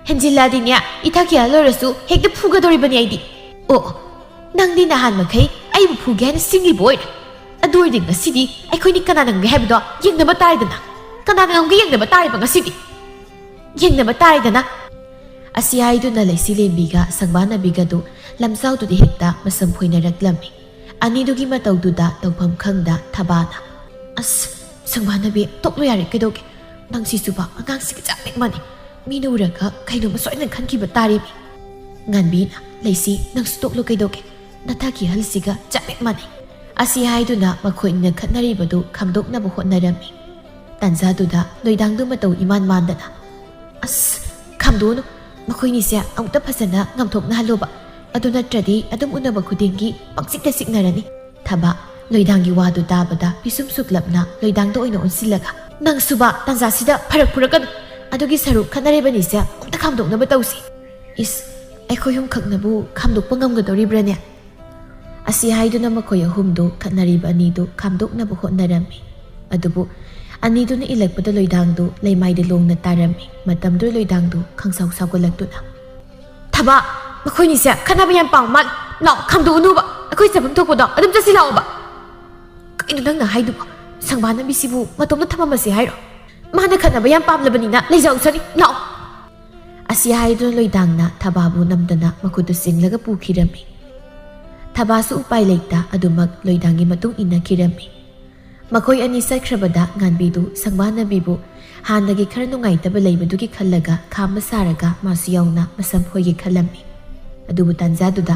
ꯍꯦꯟꯖꯤꯜꯂꯛꯑꯗꯤꯅꯦ, ꯏꯊꯛꯀꯤ ꯑꯍꯜ ꯑꯣꯏꯔꯁꯨ ꯍꯦꯛꯇ ꯐꯨꯒꯗꯧꯔꯤꯕꯅꯤ ꯑꯩꯗꯤ꯫ ꯑꯣ, ꯅꯪꯗꯤ ꯅꯍꯥꯟ ꯃꯈꯩ ꯑꯩꯕꯨ ꯐꯨꯒꯦ ꯍꯥꯏꯅ ꯁꯤꯡꯂꯤꯕ ꯑꯣꯏꯔꯦ꯫ "ꯑꯗꯨ ꯑꯣꯏꯔꯗꯤ ꯉꯁꯤꯗꯤ ꯑꯩꯈꯣꯏꯅꯤ ꯀꯅꯥꯅ ꯉꯝꯒꯦ ꯍꯥꯏꯕꯗꯣ ꯌꯦꯡꯅꯕ ꯇꯥꯔꯦꯗꯅ꯫ ꯀꯅꯥꯅ ꯉꯝꯒꯦ ꯌꯦꯡꯅꯕ ꯇꯥꯔꯦꯕ ꯉꯁꯤꯗꯤ꯫ ꯌꯦꯡꯅꯕ ꯇꯥꯔꯦꯗꯅ"꯫ ꯑꯁꯤ ꯍꯥꯏꯗꯨꯅ ꯂꯩꯁꯤꯂꯦꯝꯕꯤꯒ ꯁꯪꯕꯥꯅꯕꯤꯒꯗꯨ ꯂꯝꯖꯥꯎꯗꯨꯗ ꯍꯦꯛꯇ ꯃꯁꯝ ꯐꯣꯏꯅꯔꯛꯂꯝꯃꯤ꯫ ꯑꯅꯤꯗꯨꯒꯤ ꯃꯇꯧꯗꯨꯗ ꯇꯧꯐꯝ ꯈꯪꯗ ꯊꯕꯥꯅ, "ꯑꯁ, ꯁꯪꯕꯥꯅꯕꯤ, ꯇꯣꯛꯂꯣ ꯌꯥꯔꯦ, ꯀꯩꯗꯧꯒꯦ? ꯅꯪꯁꯤꯁꯨꯕ ꯑꯉꯥꯡꯁꯤꯒ ꯆꯞ ꯍꯦꯛ ꯃꯥꯟꯅꯩ꯫ ꯃꯤꯅ ꯎꯔꯒ ꯀꯩꯅꯣꯝꯃ ꯁꯣꯏꯗꯅ ꯈꯟꯈꯤꯕ ꯇꯥꯔꯦꯃꯤ"꯫ ꯉꯥꯟꯕꯤꯅ, "ꯂꯩꯁꯤ, ꯅꯪꯁꯨ ꯇꯣꯛꯂꯣ, ꯀꯩꯗꯧꯒꯦ? ꯅꯊꯛꯀꯤ ꯑꯍꯜꯁꯤꯒ ꯆꯞ ꯍꯦꯛ ꯃꯥꯟꯅꯩ"꯫ ꯑꯁꯤ ꯍꯥꯏꯗꯨꯅ ꯃꯈꯣꯏꯅ ꯈꯠꯅꯔꯤꯕꯗꯨ ꯈꯥꯝꯗꯣꯛꯅꯕ ꯍꯣꯠꯅꯔꯝꯃꯤ꯫ ꯇꯥꯟꯖꯥꯗꯨꯗ ꯂꯣꯏꯗꯥꯡꯗꯨ ꯃꯇꯧ ꯏꯃꯥꯟ ꯃꯥꯟꯗꯅ, "ꯑꯁ, ꯈꯥꯝꯗꯣꯛꯎꯅꯨ, ꯃꯈꯣꯏꯅꯤꯁꯦ ꯑꯃꯨꯛꯇ ꯐꯖꯅ ꯉꯥꯝꯊꯣꯛꯅꯍꯜꯂꯨꯕ, ꯑꯗꯨ ꯅꯠꯇ꯭ꯔꯗꯤ ꯑꯗꯨꯝ ꯎꯅꯕ ꯈꯨꯗꯤꯡꯒꯤ ꯄꯪꯆꯤꯛꯇ ꯆꯤꯛꯅꯔꯅꯤ"꯫ ꯊꯕ ꯂꯣꯏꯗꯥꯡꯒꯤ ꯋꯥꯗꯨ ꯇꯥꯕꯗ ꯄꯤꯁꯨꯝ ꯁꯨꯛꯂꯞꯅ ꯂꯣꯏꯗꯥꯡꯗ ꯑꯣꯏꯅ ꯑꯣꯟꯁꯤꯜꯂꯒ, "ꯅꯪꯁꯨꯕ ꯇꯥꯟꯖꯥꯁꯤꯗ ꯐꯔꯛ ꯐꯨꯔꯛꯀꯅꯨ꯫ ꯑꯗꯨꯒꯤ ꯁꯔꯨꯛ ꯈꯠꯅꯔꯤꯕꯅꯤꯁꯦ ꯑꯃꯨꯛꯇ ꯈꯥꯝꯗꯣꯛꯅꯕ ꯇꯧꯁꯤ"꯫ "ꯏꯁ, ꯑꯩꯈꯣꯏ ꯑꯍꯨꯝꯈꯛꯅꯕꯨ ꯈꯥꯝꯗꯣꯛꯄ ꯉꯝꯒꯗꯧꯔꯤꯕ꯭ꯔꯥꯅꯦ?" ꯑꯁꯤ ꯍꯥꯏꯗꯨꯅ ꯃꯈꯣꯏ ꯑꯍꯨꯝꯗꯨ ꯈꯠꯅꯔꯤꯕ ꯑꯅꯤꯗꯨ ꯈꯥꯝꯗꯣꯛꯅꯕ ꯍꯣꯠꯅꯔꯝꯃꯤ꯫ ꯑꯗꯨꯕꯨ ꯑꯅꯤꯗꯨꯅ ꯏꯜꯂꯛꯄꯗ ꯂꯣꯏꯗꯥꯡꯗꯨ ꯂꯩꯃꯥꯏꯗ ꯂꯣꯡꯅ ꯇꯥꯔꯝꯃꯤ꯫ ꯃꯇꯝꯗꯨꯗ ꯂꯣꯏꯗꯥꯡꯗꯨ ꯈꯪꯁꯥꯎ ꯁꯥꯎꯒꯠꯂꯛꯇꯨꯅ, "ꯊꯕ, ꯃꯈꯣꯏꯅꯤꯁꯦ ꯈꯠꯅꯕ ꯌꯥꯝ ꯄꯥꯝꯕ ꯃꯥꯜꯂꯦ꯫ ꯂꯥꯛꯑꯣ, ꯈꯥꯝꯗꯣꯛꯎꯅꯨꯕ, ꯑꯩꯈꯣꯏ ꯆꯠꯐꯝ ꯊꯣꯛꯄꯗꯣ ꯑꯗꯨꯝ ꯆꯠꯁꯤ ꯂꯥꯛꯑꯣꯕ"꯫ "ꯀꯩꯅꯣ ꯅꯪꯅ ꯍꯥꯏꯗꯨꯕꯣ? ꯁꯪꯕꯥꯅꯕꯤꯁꯤꯕꯨ ꯃꯇꯣꯝꯇ ꯊꯝꯃꯝꯃꯁꯤ ꯍꯥꯏꯔꯣ? ꯃꯥꯅ ꯈꯠꯅꯕ ꯌꯥꯝ ꯄꯥꯝꯂꯕꯅꯤꯅ ꯂꯩꯖꯍꯧꯁꯅꯤ, ꯂꯥꯛꯑꯣ"꯫ ꯑꯁꯤ ꯍꯥꯏꯗꯨꯅ ꯂꯣꯏꯗꯥꯡꯅ ꯊꯕꯥꯕꯨ ꯅꯝꯗꯅ ꯃꯈꯨꯠꯇꯨ ꯆꯤꯡꯂꯒ ꯄꯨꯈꯤꯔꯝꯃꯤ꯫ ꯊꯕꯥꯁꯨ ꯎꯄꯥꯏ ꯂꯩꯇ ꯑꯗꯨꯃꯛ ꯂꯣꯏꯗꯥꯡꯒꯤ ꯃꯇꯨꯡ ꯏꯟꯅꯈꯤꯔꯝꯃꯤ꯫ ꯃꯈꯣꯏ ꯑꯅꯤ ꯆꯠꯈ꯭ꯔꯕꯗ ꯉꯥꯟꯕꯤꯗꯨ ꯁꯪꯕꯥꯅꯕꯤꯕꯨ ꯍꯥꯟꯅꯒꯤ ꯈꯔ ꯅꯨꯡꯉꯥꯏꯇꯕ ꯂꯩꯕꯗꯨꯒꯤ ꯈꯜꯂꯒ ꯈꯥꯝꯕ ꯁꯥꯔꯒ ꯃꯥꯁꯨ ꯌꯥꯎꯅ ꯃꯁꯝ ꯐꯣꯏꯒꯦ ꯈꯜꯂꯝꯃꯤ꯫ ꯑꯗꯨꯕꯨ ꯇꯥꯟꯖꯥꯗꯨꯗ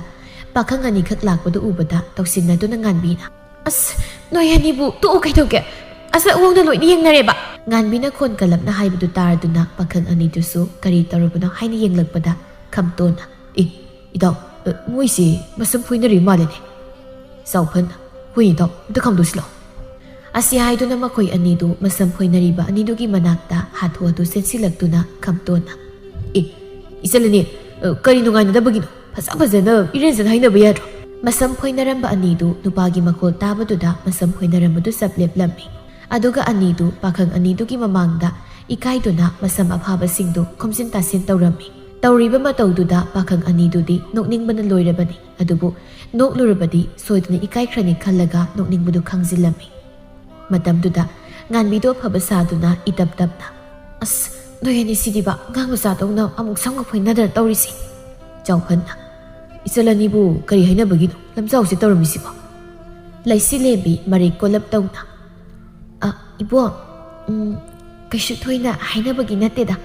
ꯄꯥꯈꯪ ꯑꯅꯤꯈꯛ ꯂꯥꯛꯄꯗꯨ ꯎꯕꯗ ꯇꯧꯁꯤꯟꯅꯗꯨꯅ ꯉꯥꯟꯕꯤꯅ, "ꯑꯁ, ꯅꯣꯏ ꯑꯅꯤꯕꯨ ꯇꯣꯛꯎ ꯀꯩꯗꯧꯒꯦ? ꯑꯁ, ꯑꯋꯣꯡꯗ ꯂꯣꯏꯅ ꯌꯦꯡꯅꯔꯦꯕ"꯫ ꯉꯥꯟꯕꯤꯅ ꯈꯣꯟ ꯀꯜꯂꯞꯅ ꯍꯥꯏꯕꯗꯨ ꯇꯥꯔꯗꯨꯅ ꯄꯥꯈꯪ ꯑꯅꯤꯗꯨꯁꯨ ꯀꯔꯤ ꯇꯧꯔꯕꯅꯣ ꯍꯥꯏꯅ ꯌꯦꯡꯂꯛꯄꯗ ꯈꯝꯇꯣꯟꯅ, "ꯑꯦ, ꯏꯇꯥꯎ, ꯑ, ꯃꯣꯏꯁꯤ ꯃꯁꯝ ꯐꯣꯏꯅꯔꯤ ꯃꯥꯜꯂꯦꯅꯦ"꯫ ꯆꯥꯎꯐꯟ, "ꯍꯣꯏ ꯏꯇꯥꯎ, ꯑꯝꯇ ꯈꯥꯝꯗꯣꯛꯁꯤ ꯂꯥꯎ"꯫ ꯑꯁꯤ ꯍꯥꯏꯗꯨꯅ ꯃꯈꯣꯏ ꯑꯅꯤꯗꯨ ꯃꯁꯝ ꯐꯣꯏꯅꯔꯤꯕ ꯑꯅꯤꯗꯨꯒꯤ ꯃꯅꯥꯛꯇ ꯍꯥꯊꯨ ꯍꯥꯊꯨ ꯆꯦꯟꯁꯤꯜꯂꯛꯇꯨꯅ ꯈꯝꯇꯣꯟꯅ, "ꯑꯦ, ꯏꯆꯜ ꯑꯅꯤ, ꯑ, ꯀꯔꯤ ꯅꯨꯡꯉꯥꯏꯅꯗꯕꯒꯤꯅꯣ? ꯐꯖ ꯐꯖꯅ ꯏꯔꯦꯟꯖꯅ ꯍꯥꯏꯅꯕ ꯌꯥꯗ꯭ꯔꯣ?" ꯃꯁꯝ ꯐꯣꯏꯅꯔꯝꯕ ꯑꯅꯤꯗꯨ ꯅꯨꯄꯥꯒꯤ ꯃꯈꯣꯜ ꯇꯥꯕꯗꯨꯗ ꯃꯁꯝ ꯐꯣꯏꯅꯔꯝꯕꯗꯨ ꯆꯞ ꯂꯦꯞꯂꯝꯃꯤ꯫ ꯑꯗꯨꯒ ꯑꯅꯤꯗꯨ ꯄꯥꯈꯪ ꯑꯅꯤꯗꯨꯒꯤ ꯃꯃꯥꯡꯗ ꯏꯀꯥꯏꯗꯨꯅ ꯃꯁꯝ ꯑꯐꯥꯕꯁꯤꯡꯗꯨ ꯈꯣꯝꯖꯤꯟ ꯇꯥꯁꯤꯟ ꯇꯧꯔꯝꯃꯤ꯫ ꯇꯧꯔꯤꯕ ꯃꯇꯧꯗꯨꯗ ꯄꯥꯈꯪ ꯑꯅꯤꯗꯨꯗꯤ ꯅꯣꯛꯅꯤꯡꯕꯅ ꯂꯣꯏꯔꯕꯅꯤ꯫ ꯑꯗꯨꯕꯨ ꯅꯣꯛꯂꯨꯔꯕꯗꯤ ꯁꯣꯏꯗꯅ ꯏꯀꯥꯏꯈ꯭ꯔꯅꯤ ꯈꯜꯂꯒ ꯅꯣꯛꯅꯤꯡꯕꯗꯨ ꯈꯥꯡꯖꯤꯜꯂꯝꯃꯤ꯫ ꯃꯇꯝꯗꯨꯗ ꯉꯥꯟꯕꯤꯗꯣ ꯑꯐꯕ ꯁꯥꯗꯨꯅ ꯏꯇꯞ ꯇꯞꯅ, "ꯑꯁ, ꯅꯣꯏ ꯑꯅꯤ ꯁꯤꯗꯤꯕ, ꯑꯉꯥꯡ ꯃꯆꯥꯗꯧꯅ ꯑꯃꯨꯛ ꯁꯝꯒ ꯐꯣꯏꯅꯗꯅ ꯇꯧꯔꯤꯁꯤ?" ꯆꯥꯎꯐꯟꯅ, "ꯏꯆꯜ ꯑꯅꯤꯕꯨ ꯀꯔꯤ ꯍꯥꯏꯅꯕꯒꯤꯅꯣ ꯂꯝꯖꯥꯎꯁꯦ ꯇꯧꯔꯝꯃꯤꯁꯤꯕꯣ?" ꯂꯩꯁꯤꯂꯦꯝꯕꯤ ꯃꯔꯩ ꯀꯣꯜꯂꯞ ꯇꯧꯅ, "ꯑ, ꯏꯕꯣ, ꯎꯝ, ꯀꯩꯁꯨ ꯊꯣꯏꯅ ꯍꯥꯏꯅꯕꯒꯤ ꯅꯠꯇꯦꯗ꯫"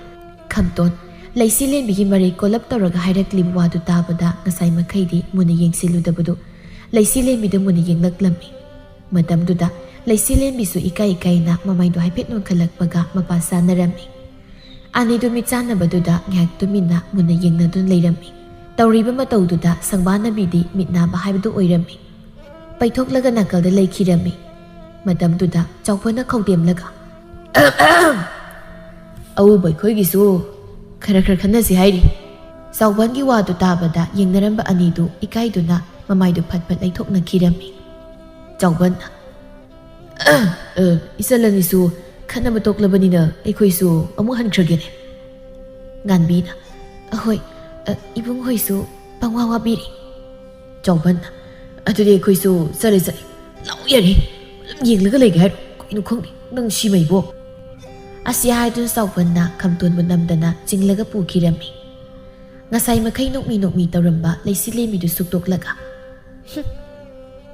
ꯈꯝꯇꯣꯟ, ꯂꯩꯁꯤꯂꯦꯝꯕꯤꯒꯤ ꯃꯔꯩ ꯀꯣꯜꯂꯞ ꯇꯧꯔꯒ ꯍꯥꯏꯔꯛꯂꯤꯕ ꯋꯥꯗꯨ ꯇꯥꯕꯗ ꯉꯁꯥꯏ ꯃꯈꯩꯗꯤ ꯃꯨꯟꯅ ꯌꯦꯡꯁꯤꯜꯂꯨꯗꯕꯗꯨ ꯂꯩꯁꯤꯂꯦꯝꯕꯤꯗ ꯃꯨꯟꯅ ꯌꯦꯡꯂꯛꯂꯝꯃꯤ꯫ ꯃꯇꯝꯗꯨꯗ ꯂꯩꯁꯤꯂꯦꯝꯕꯤꯁꯨ ꯏꯀꯥꯏ ꯏꯀꯥꯏꯅ ꯃꯃꯥꯏꯗꯨ ꯍꯥꯏꯐꯦꯠ ꯅꯣꯟꯈꯠꯂꯛꯄꯒ ꯃꯄꯥ ꯆꯥꯅꯔꯝꯃꯤ꯫ ꯑꯅꯤꯗꯨ ꯃꯤꯠ ꯆꯥꯟꯅꯕꯗꯨꯗ ꯉꯥꯏꯍꯥꯛ ꯇꯨꯃꯤꯟꯅ ꯃꯨꯟꯅ ꯌꯦꯡꯅꯗꯨꯅ ꯂꯩꯔꯝꯃꯤ꯫ ꯇꯧꯔꯤꯕ ꯃꯇꯧꯗꯨꯗ ꯁꯪꯕꯥꯅꯕꯤꯗꯤ ꯃꯤꯠ ꯅꯥꯕ ꯍꯥꯏꯕꯗꯨ ꯑꯣꯏꯔꯝꯃꯤ꯫ ꯄꯩꯊꯣꯛꯂꯒ ꯅꯥꯀꯜꯗ ꯂꯩꯈꯤꯔꯝꯃꯤ꯫ ꯃꯇꯝꯗꯨꯗ ꯆꯥꯎꯕꯅ ꯈꯧꯗꯦꯝꯂꯒ, "ꯑꯎꯕ ꯑꯩꯈꯣꯏꯒꯤꯁꯨ ꯈꯔ ꯈꯔ ꯈꯟꯅꯁꯤ ꯍꯥꯏꯔꯤ꯫" ꯆꯥꯎꯕꯟꯒꯤ ꯋꯥꯗꯨ ꯇꯥꯕꯗ ꯌꯦꯡꯅꯔꯝꯕ ꯑꯅꯤꯗꯨ ꯏꯀꯥꯏꯗꯨꯅ ꯃꯃꯥꯏꯗꯨ ꯐꯠ ꯐꯠ ꯂꯩꯊꯣꯛꯅꯈꯤꯔꯝꯃꯤ꯫ ꯆꯥꯎꯕꯟꯅ, "ꯑ, ꯏꯆꯜ ꯑꯅꯤꯁꯨ ꯈꯠꯅꯕ ꯇꯣꯛꯂꯕꯅꯤꯅ ꯑꯩꯈꯣꯏꯁꯨ ꯑꯃꯨꯛ ꯍꯟꯈ꯭ꯔꯒꯦꯅꯦ꯫" ꯉꯥꯟꯕꯤꯅ, "ꯑꯍꯣꯏ, ꯑ, ꯏꯕꯨꯡ ꯍꯣꯏꯁꯨ ꯄꯪꯋꯥ ꯋꯥꯕꯤꯔꯤ꯫" ꯆꯥꯎꯕꯟꯅ, "ꯑꯗꯨꯗꯤ ꯑꯩꯈꯣꯏꯁꯨ ꯆꯠꯂꯦ, ꯆꯠꯂꯦ꯫ ꯂꯥꯎ ꯌꯥꯔꯦ꯫ ꯑꯗꯨꯝ ꯌꯦꯡꯂꯒ ꯂꯩꯒꯦ ꯍꯥꯏꯔꯣ? ꯀꯩꯅꯣ ꯈꯪꯗꯦ, ꯅꯪ ꯁꯤꯃꯩꯕꯣ꯫" ꯑꯁꯤ ꯍꯥꯏꯗꯨꯅ ꯆꯥꯎꯕꯟꯅ ꯈꯝꯇꯣꯟꯕꯨ ꯅꯝꯗꯅ ꯆꯤꯡꯂꯒ ꯄꯨꯈꯤꯔꯝꯃꯤ꯫ ꯉꯁꯥꯏ ꯃꯈꯩ ꯅꯣꯛꯃꯤ ꯅꯣꯛꯃꯤ ꯇꯧꯔꯝꯕ ꯂꯩꯁꯤꯂꯦꯝꯕꯤꯗꯨ ꯁꯨꯛꯇꯣꯛꯂꯒ, "ꯍꯨꯝ,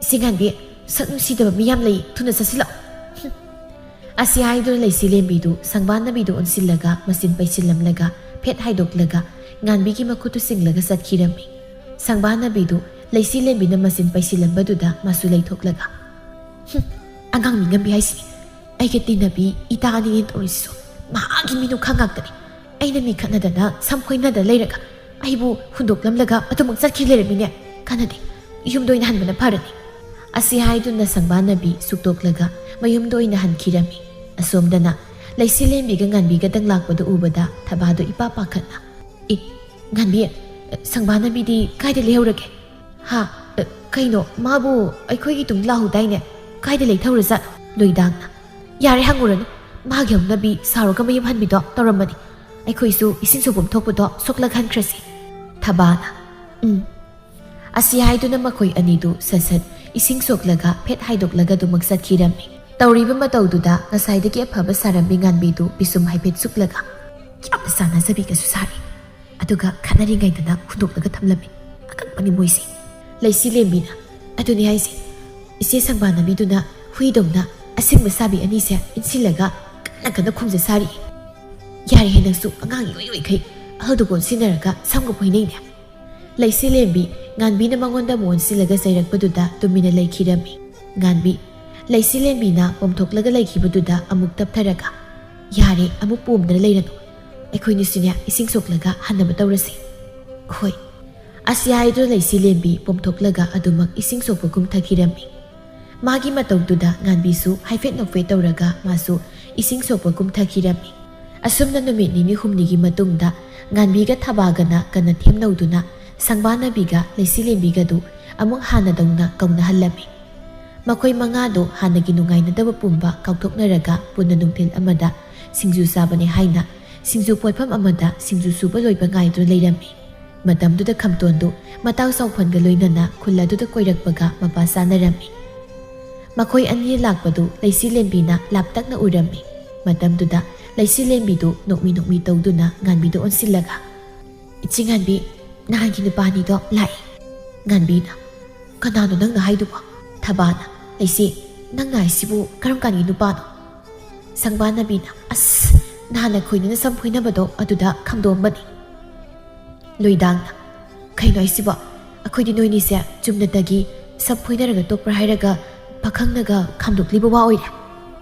ꯏꯆꯦ ꯉꯥꯟꯕꯤ, ꯁꯛ ꯅꯨꯡꯁꯤꯗꯕ ꯃꯤ ꯌꯥꯝ ꯂꯩ, ꯊꯨꯅ ꯆꯠꯁꯤꯜꯂꯛꯑꯣ꯫" ꯍꯨꯝ꯫ ꯑꯁꯤ ꯍꯥꯏꯗꯨꯅ ꯂꯩꯁꯤꯂꯦꯝꯕꯤꯗꯨ ꯁꯪꯕꯥꯅꯕꯤꯗꯨ ꯑꯣꯟꯁꯤꯜꯂꯒ ꯃꯆꯤꯟ ꯄꯩꯁꯤꯜꯂꯝꯂꯒ ꯐꯦꯠ ꯍꯥꯏꯗꯣꯛꯂꯒ ꯉꯥꯟꯕꯤꯒꯤ ꯃꯈꯨꯠꯇꯨ ꯆꯤꯡꯂꯒ ꯆꯠꯈꯤꯔꯝꯃꯤ꯫ ꯁꯪꯕꯥꯅꯕꯤꯗꯨ ꯂꯩꯁꯤꯂꯦꯝꯕꯤꯅ ꯃꯆꯤꯟ ꯄꯩꯁꯤꯜꯂꯝꯕꯗꯨꯗ ꯃꯥꯁꯨ ꯂꯩꯊꯣꯛꯂꯒ, "ꯍꯨꯝ, ꯑꯉꯥꯡ ꯃꯤ ꯉꯝꯕꯤ ꯍꯥꯏꯁꯤꯅꯤ꯫ ꯑꯩꯒ ꯇꯤꯟꯅꯕꯤ ꯏꯇꯥ ꯑꯅꯤꯅꯦꯅ ꯇꯧꯔꯤꯁꯤꯁꯨ ꯃꯍꯥꯛꯀꯤ ꯃꯤꯅꯨꯡꯈꯥ ꯉꯥꯛꯇꯅꯤ꯫ ꯑꯩꯅ ꯃꯤ ꯈꯠꯅꯗꯅ ꯁꯝ ꯈꯣꯏꯅꯗꯅ ꯂꯩꯔꯒ ꯑꯩꯕꯨ ꯍꯨꯟꯗꯣꯛꯂꯝꯂꯒ ꯑꯗꯨꯃꯛ ꯆꯠꯈꯤ ꯂꯩꯔꯝꯃꯤꯅꯦ꯫ ꯀꯥꯟꯅꯗꯦ, ꯌꯨꯝꯗ ꯑꯣꯏꯅ ꯍꯟꯕꯅ ꯐꯔꯅꯤ꯫" ꯑꯁꯤ ꯍꯥꯏꯗꯨꯅ ꯁꯪꯕꯥꯅꯕꯤ ꯁꯨꯛꯇꯣꯛꯂꯒ ꯃꯌꯨꯝꯗ ꯑꯣꯏꯅ ꯍꯟꯈꯤꯔꯝꯃꯤ꯫ ꯑꯁꯣꯝꯗꯅ ꯂꯩꯁꯤꯂꯦꯝꯕꯤꯒ ꯉꯥꯟꯕꯤꯒꯗꯪ ꯂꯥꯛꯄꯗꯨ ꯎꯕꯗ ꯊꯕꯥꯗꯨ ꯏꯄꯥ ꯄꯥꯈꯠꯅ, "ꯑꯦ, ꯉꯥꯟꯕꯤ, ꯁꯪꯕꯥꯅꯕꯤꯗꯤ ꯀꯥꯏꯗ ꯂꯩꯍꯧꯔꯒꯦ?" "ꯍꯥ? ꯑ, ꯀꯩꯅꯣ, ꯃꯥꯕꯨ ꯑꯩꯈꯣꯏꯒꯤ ꯇꯨꯡꯗ ꯂꯥꯛꯍꯧꯗꯥꯏꯅꯦ? ꯀꯥꯏꯗ ꯂꯩꯊꯧꯔꯖꯥꯠꯅꯣ?" ꯂꯣꯏꯗꯥꯡꯅ, "ꯌꯥꯔꯦ, ꯍꯪꯉꯨꯔꯅꯨ꯫ ꯃꯥꯒꯤ ꯍꯧꯅꯕꯤ ꯁꯥꯎꯔꯒ ꯃꯌꯨꯝ ꯍꯟꯕꯤꯗꯣ ꯇꯧꯔꯝꯃꯅꯤ꯫ ꯑꯩꯈꯣꯏꯁꯨ ꯏꯁꯤꯡ ꯁꯣꯛꯐꯝ ꯊꯣꯛꯄꯗꯣ ꯁꯣꯛꯂꯛꯍꯟꯈ꯭ꯔꯁꯤ꯫ ꯊꯕꯥꯅ, "ꯎꯝ"꯫ ꯑꯁꯤ ꯍꯥꯏꯗꯨꯅ ꯃꯈꯣꯏ ꯑꯅꯤꯗꯨ ꯁꯠ ꯁꯠ ꯏꯁꯤꯡ ꯁꯣꯛꯂꯒ ꯐꯦꯠ ꯍꯥꯏꯗꯣꯛꯂꯒ ꯑꯗꯨꯃꯛ ꯆꯠꯈꯤꯔꯝꯃꯤ꯫ ꯇꯧꯔꯤꯕ ꯃꯇꯧꯗꯨꯗ ꯉꯁꯥꯏꯗꯒꯤ ꯑꯐꯕ ꯁꯥꯔꯝꯃꯤ ꯉꯥꯟꯕꯤꯗꯨ ꯄꯤꯁꯨꯝ ꯍꯥꯏꯐꯦꯠ ꯁꯨꯛꯂꯒ ꯌꯥꯝꯅ ꯆꯥꯟꯅꯖꯕꯤꯒꯁꯨ ꯁꯥꯔꯤ꯫ ꯑꯗꯨꯒ ꯈꯠꯅꯔꯤꯉꯩꯗꯅ ꯍꯨꯟꯗꯣꯛꯂꯒ ꯊꯝꯂꯝꯃꯤ꯫ ꯑꯉꯛꯄꯅꯤ ꯃꯣꯏꯁꯦ꯫ ꯂꯩꯁꯤ ꯂꯦꯝꯕꯤꯅ, "ꯑꯗꯨꯅꯤ ꯍꯥꯏꯁꯦ, ꯏꯆꯦ ꯁꯪꯕꯥꯅꯕꯤꯗꯨꯅ ꯍꯨꯏꯗꯧꯅ ꯑꯁꯦꯡꯕ ꯁꯥꯕꯤ ꯑꯅꯤꯁꯦ ꯏꯟꯁꯤꯜꯂꯒ ꯀꯟꯅ ꯀꯟꯅ ꯈꯣꯡꯖ ꯁꯥꯔꯤ꯫ ꯌꯥꯔꯦꯍꯦ ꯅꯪꯁꯨ, ꯑꯉꯥꯡ ꯏꯑꯣꯏ ꯑꯣꯏꯈꯩ ꯑꯍꯜꯗꯨꯒ ꯑꯣꯟꯁꯤꯟꯅꯔꯒ ꯁꯝꯒ ꯐꯣꯏꯅꯩꯅꯦ"꯫ ꯂꯩꯁꯤ ꯂꯦꯝꯕꯤ ꯉꯥꯟꯕꯤꯅ ꯃꯉꯣꯟꯗ ꯑꯃꯨꯛ ꯑꯣꯟꯁꯤꯜꯂꯒ ꯆꯩꯔꯛꯄꯗꯨꯗ ꯇꯨꯃꯤꯟꯅ ꯂꯩꯈꯤꯔꯝꯃꯤ꯫ ꯉꯥꯟꯕꯤ, ꯂꯩꯁꯤ ꯂꯦꯝꯕꯤꯅ ꯄꯣꯝꯊꯣꯛꯂꯒ ꯂꯩꯈꯤꯕꯗꯨꯗ ꯑꯃꯨꯛ ꯇꯞꯊꯔꯒ, "ꯌꯥꯔꯦ, ꯑꯃꯨꯛ ꯄꯣꯝꯗꯅ ꯂꯩꯔꯅꯨ꯫ ꯑꯩꯈꯣꯏꯅꯤꯁꯨꯅꯦ ꯏꯁꯤꯡ ꯁꯣꯛꯂꯒ ꯍꯟꯅꯕ ꯇꯧꯔꯁꯤ"꯫ "ꯍꯣꯏ"꯫ ꯑꯁꯤ ꯍꯥꯏꯗꯨꯅ ꯂꯩꯁꯤ ꯂꯦꯝꯕꯤ ꯄꯣꯝꯊꯣꯛꯂꯒ ꯑꯗꯨꯃꯛ ꯏꯁꯤꯡ ꯁꯣꯛꯄ ꯀꯨꯝꯊꯈꯤꯔꯝꯃꯤ꯫ ꯃꯥꯒꯤ ꯃꯇꯧꯗꯨꯗ ꯉꯥꯟꯕꯤꯁꯨ ꯍꯥꯏꯐꯦꯠ ꯅꯣꯛꯐꯦꯠ ꯇꯧꯔꯒ ꯃꯥꯁꯨ ꯏꯁꯤꯡ ꯁꯣꯛꯄ ꯀꯨꯝꯊꯈꯤꯔꯝꯃꯤ꯫ ꯑꯁꯨꯝꯅ ꯅꯨꯃꯤꯠ ꯅꯤꯅꯤ ꯍꯨꯝꯅꯤꯒꯤ ꯃꯇꯨꯡꯗ ꯉꯥꯟꯕꯤꯒ ꯊꯕꯥꯒꯅ ꯀꯟꯅ ꯊꯦꯝꯅꯧꯗꯨꯅ ꯁꯪꯕꯥꯅꯕꯤꯒ ꯂꯩꯁꯤ ꯂꯦꯝꯕꯤꯒꯗꯨ ꯑꯃꯨꯛ ꯍꯥꯟꯅꯗꯧꯅ ꯀꯧꯅꯍꯜꯂꯝꯃꯤ꯫ ꯃꯈꯣꯏ ꯃꯉꯥꯗꯨ ꯍꯥꯟꯅꯒꯤ ꯅꯨꯡꯉꯥꯏꯅꯗꯕ ꯄꯨꯝꯕ ꯀꯥꯎꯊꯣꯛꯅꯔꯒ ꯄꯨꯟꯅ ꯅꯨꯡꯊꯤꯜ ꯑꯃꯗ ꯁꯤꯡꯖꯨ ꯆꯥꯕꯅꯤ ꯍꯥꯏꯅ ꯁꯤꯡꯖꯨ ꯄꯣꯠꯐꯝ ꯑꯃꯗ ꯁꯤꯡꯖꯨ ꯁꯨꯕ ꯂꯣꯏꯕ ꯉꯥꯏꯗꯨꯅ ꯂꯩꯔꯝꯃꯤ꯫ ꯃꯇꯝꯗꯨꯗ ꯈꯝꯇꯣꯟꯗꯨ ꯃꯇꯥꯎ ꯆꯥꯎꯐꯟꯒ ꯂꯣꯏꯅꯅ ꯈꯨꯜ ꯑꯗꯨꯗ ꯀꯣꯏꯔꯛꯄꯒ ꯃꯄꯥ ꯆꯥꯅꯔꯝꯃꯤ꯫ ꯃꯈꯣꯏ ꯑꯅꯤ ꯂꯥꯛꯄꯗꯨ ꯂꯩꯁꯤ ꯂꯦꯝꯕꯤꯅ ꯂꯥꯞꯇꯛꯅ ꯎꯔꯝꯃꯤ꯫ ꯃꯇꯝꯗꯨꯗ ꯂꯩꯁꯤ ꯂꯦꯝꯕꯤꯗꯨ ꯅꯣꯛꯃꯤ ꯅꯣꯛꯃꯤ ꯇꯧꯗꯨꯅ ꯉꯥꯟꯕꯤꯗ ꯑꯣꯟꯁꯤꯜꯂꯒ, "ꯏꯆꯦ ꯉꯥꯟꯕꯤ, ꯅꯍꯥꯟꯒꯤ ꯅꯨꯄꯥ ꯑꯅꯤꯗꯣ ꯂꯥꯛꯑꯦ"꯫ ꯉꯥꯟꯕꯤꯅ, "ꯀꯅꯥꯅꯣ ꯅꯪꯅ ꯍꯥꯏꯗꯨꯕꯣ?" ꯊꯕꯥꯅ, "ꯂꯩꯁꯤ, ꯅꯪꯅ ꯍꯥꯏꯁꯤꯕꯨ ꯀꯔꯝ ꯀꯥꯟꯒꯤ ꯅꯨꯄꯥꯅꯣ?" ꯁꯪꯕꯥꯅꯕꯤꯅ, "ꯑꯁ, ꯅꯍꯥꯟ ꯑꯩꯈꯣꯏꯅꯤꯅ ꯁꯝ ꯐꯣꯏꯅꯕꯗꯣ ꯑꯗꯨꯗ ꯈꯥꯝꯗꯣꯛꯑꯝꯕꯅꯤ"꯫ ꯂꯣꯏꯗꯥꯡꯅ, "ꯀꯩꯅꯣ ꯍꯥꯏꯁꯤꯕꯣ? ꯑꯩꯈꯣꯏꯗꯤ ꯅꯣꯏꯅꯤꯁꯦ ꯆꯨꯝꯅꯇꯒꯤ ꯁꯝ ꯐꯣꯏꯅꯔꯒ ꯇꯣꯛꯄ꯭ꯔꯥ ꯍꯥꯏꯔꯒ ꯄꯥꯈꯪꯅꯒ ꯈꯥꯝꯗꯣꯛꯂꯤꯕ ꯋꯥ ꯑꯣꯏꯔꯦ"꯫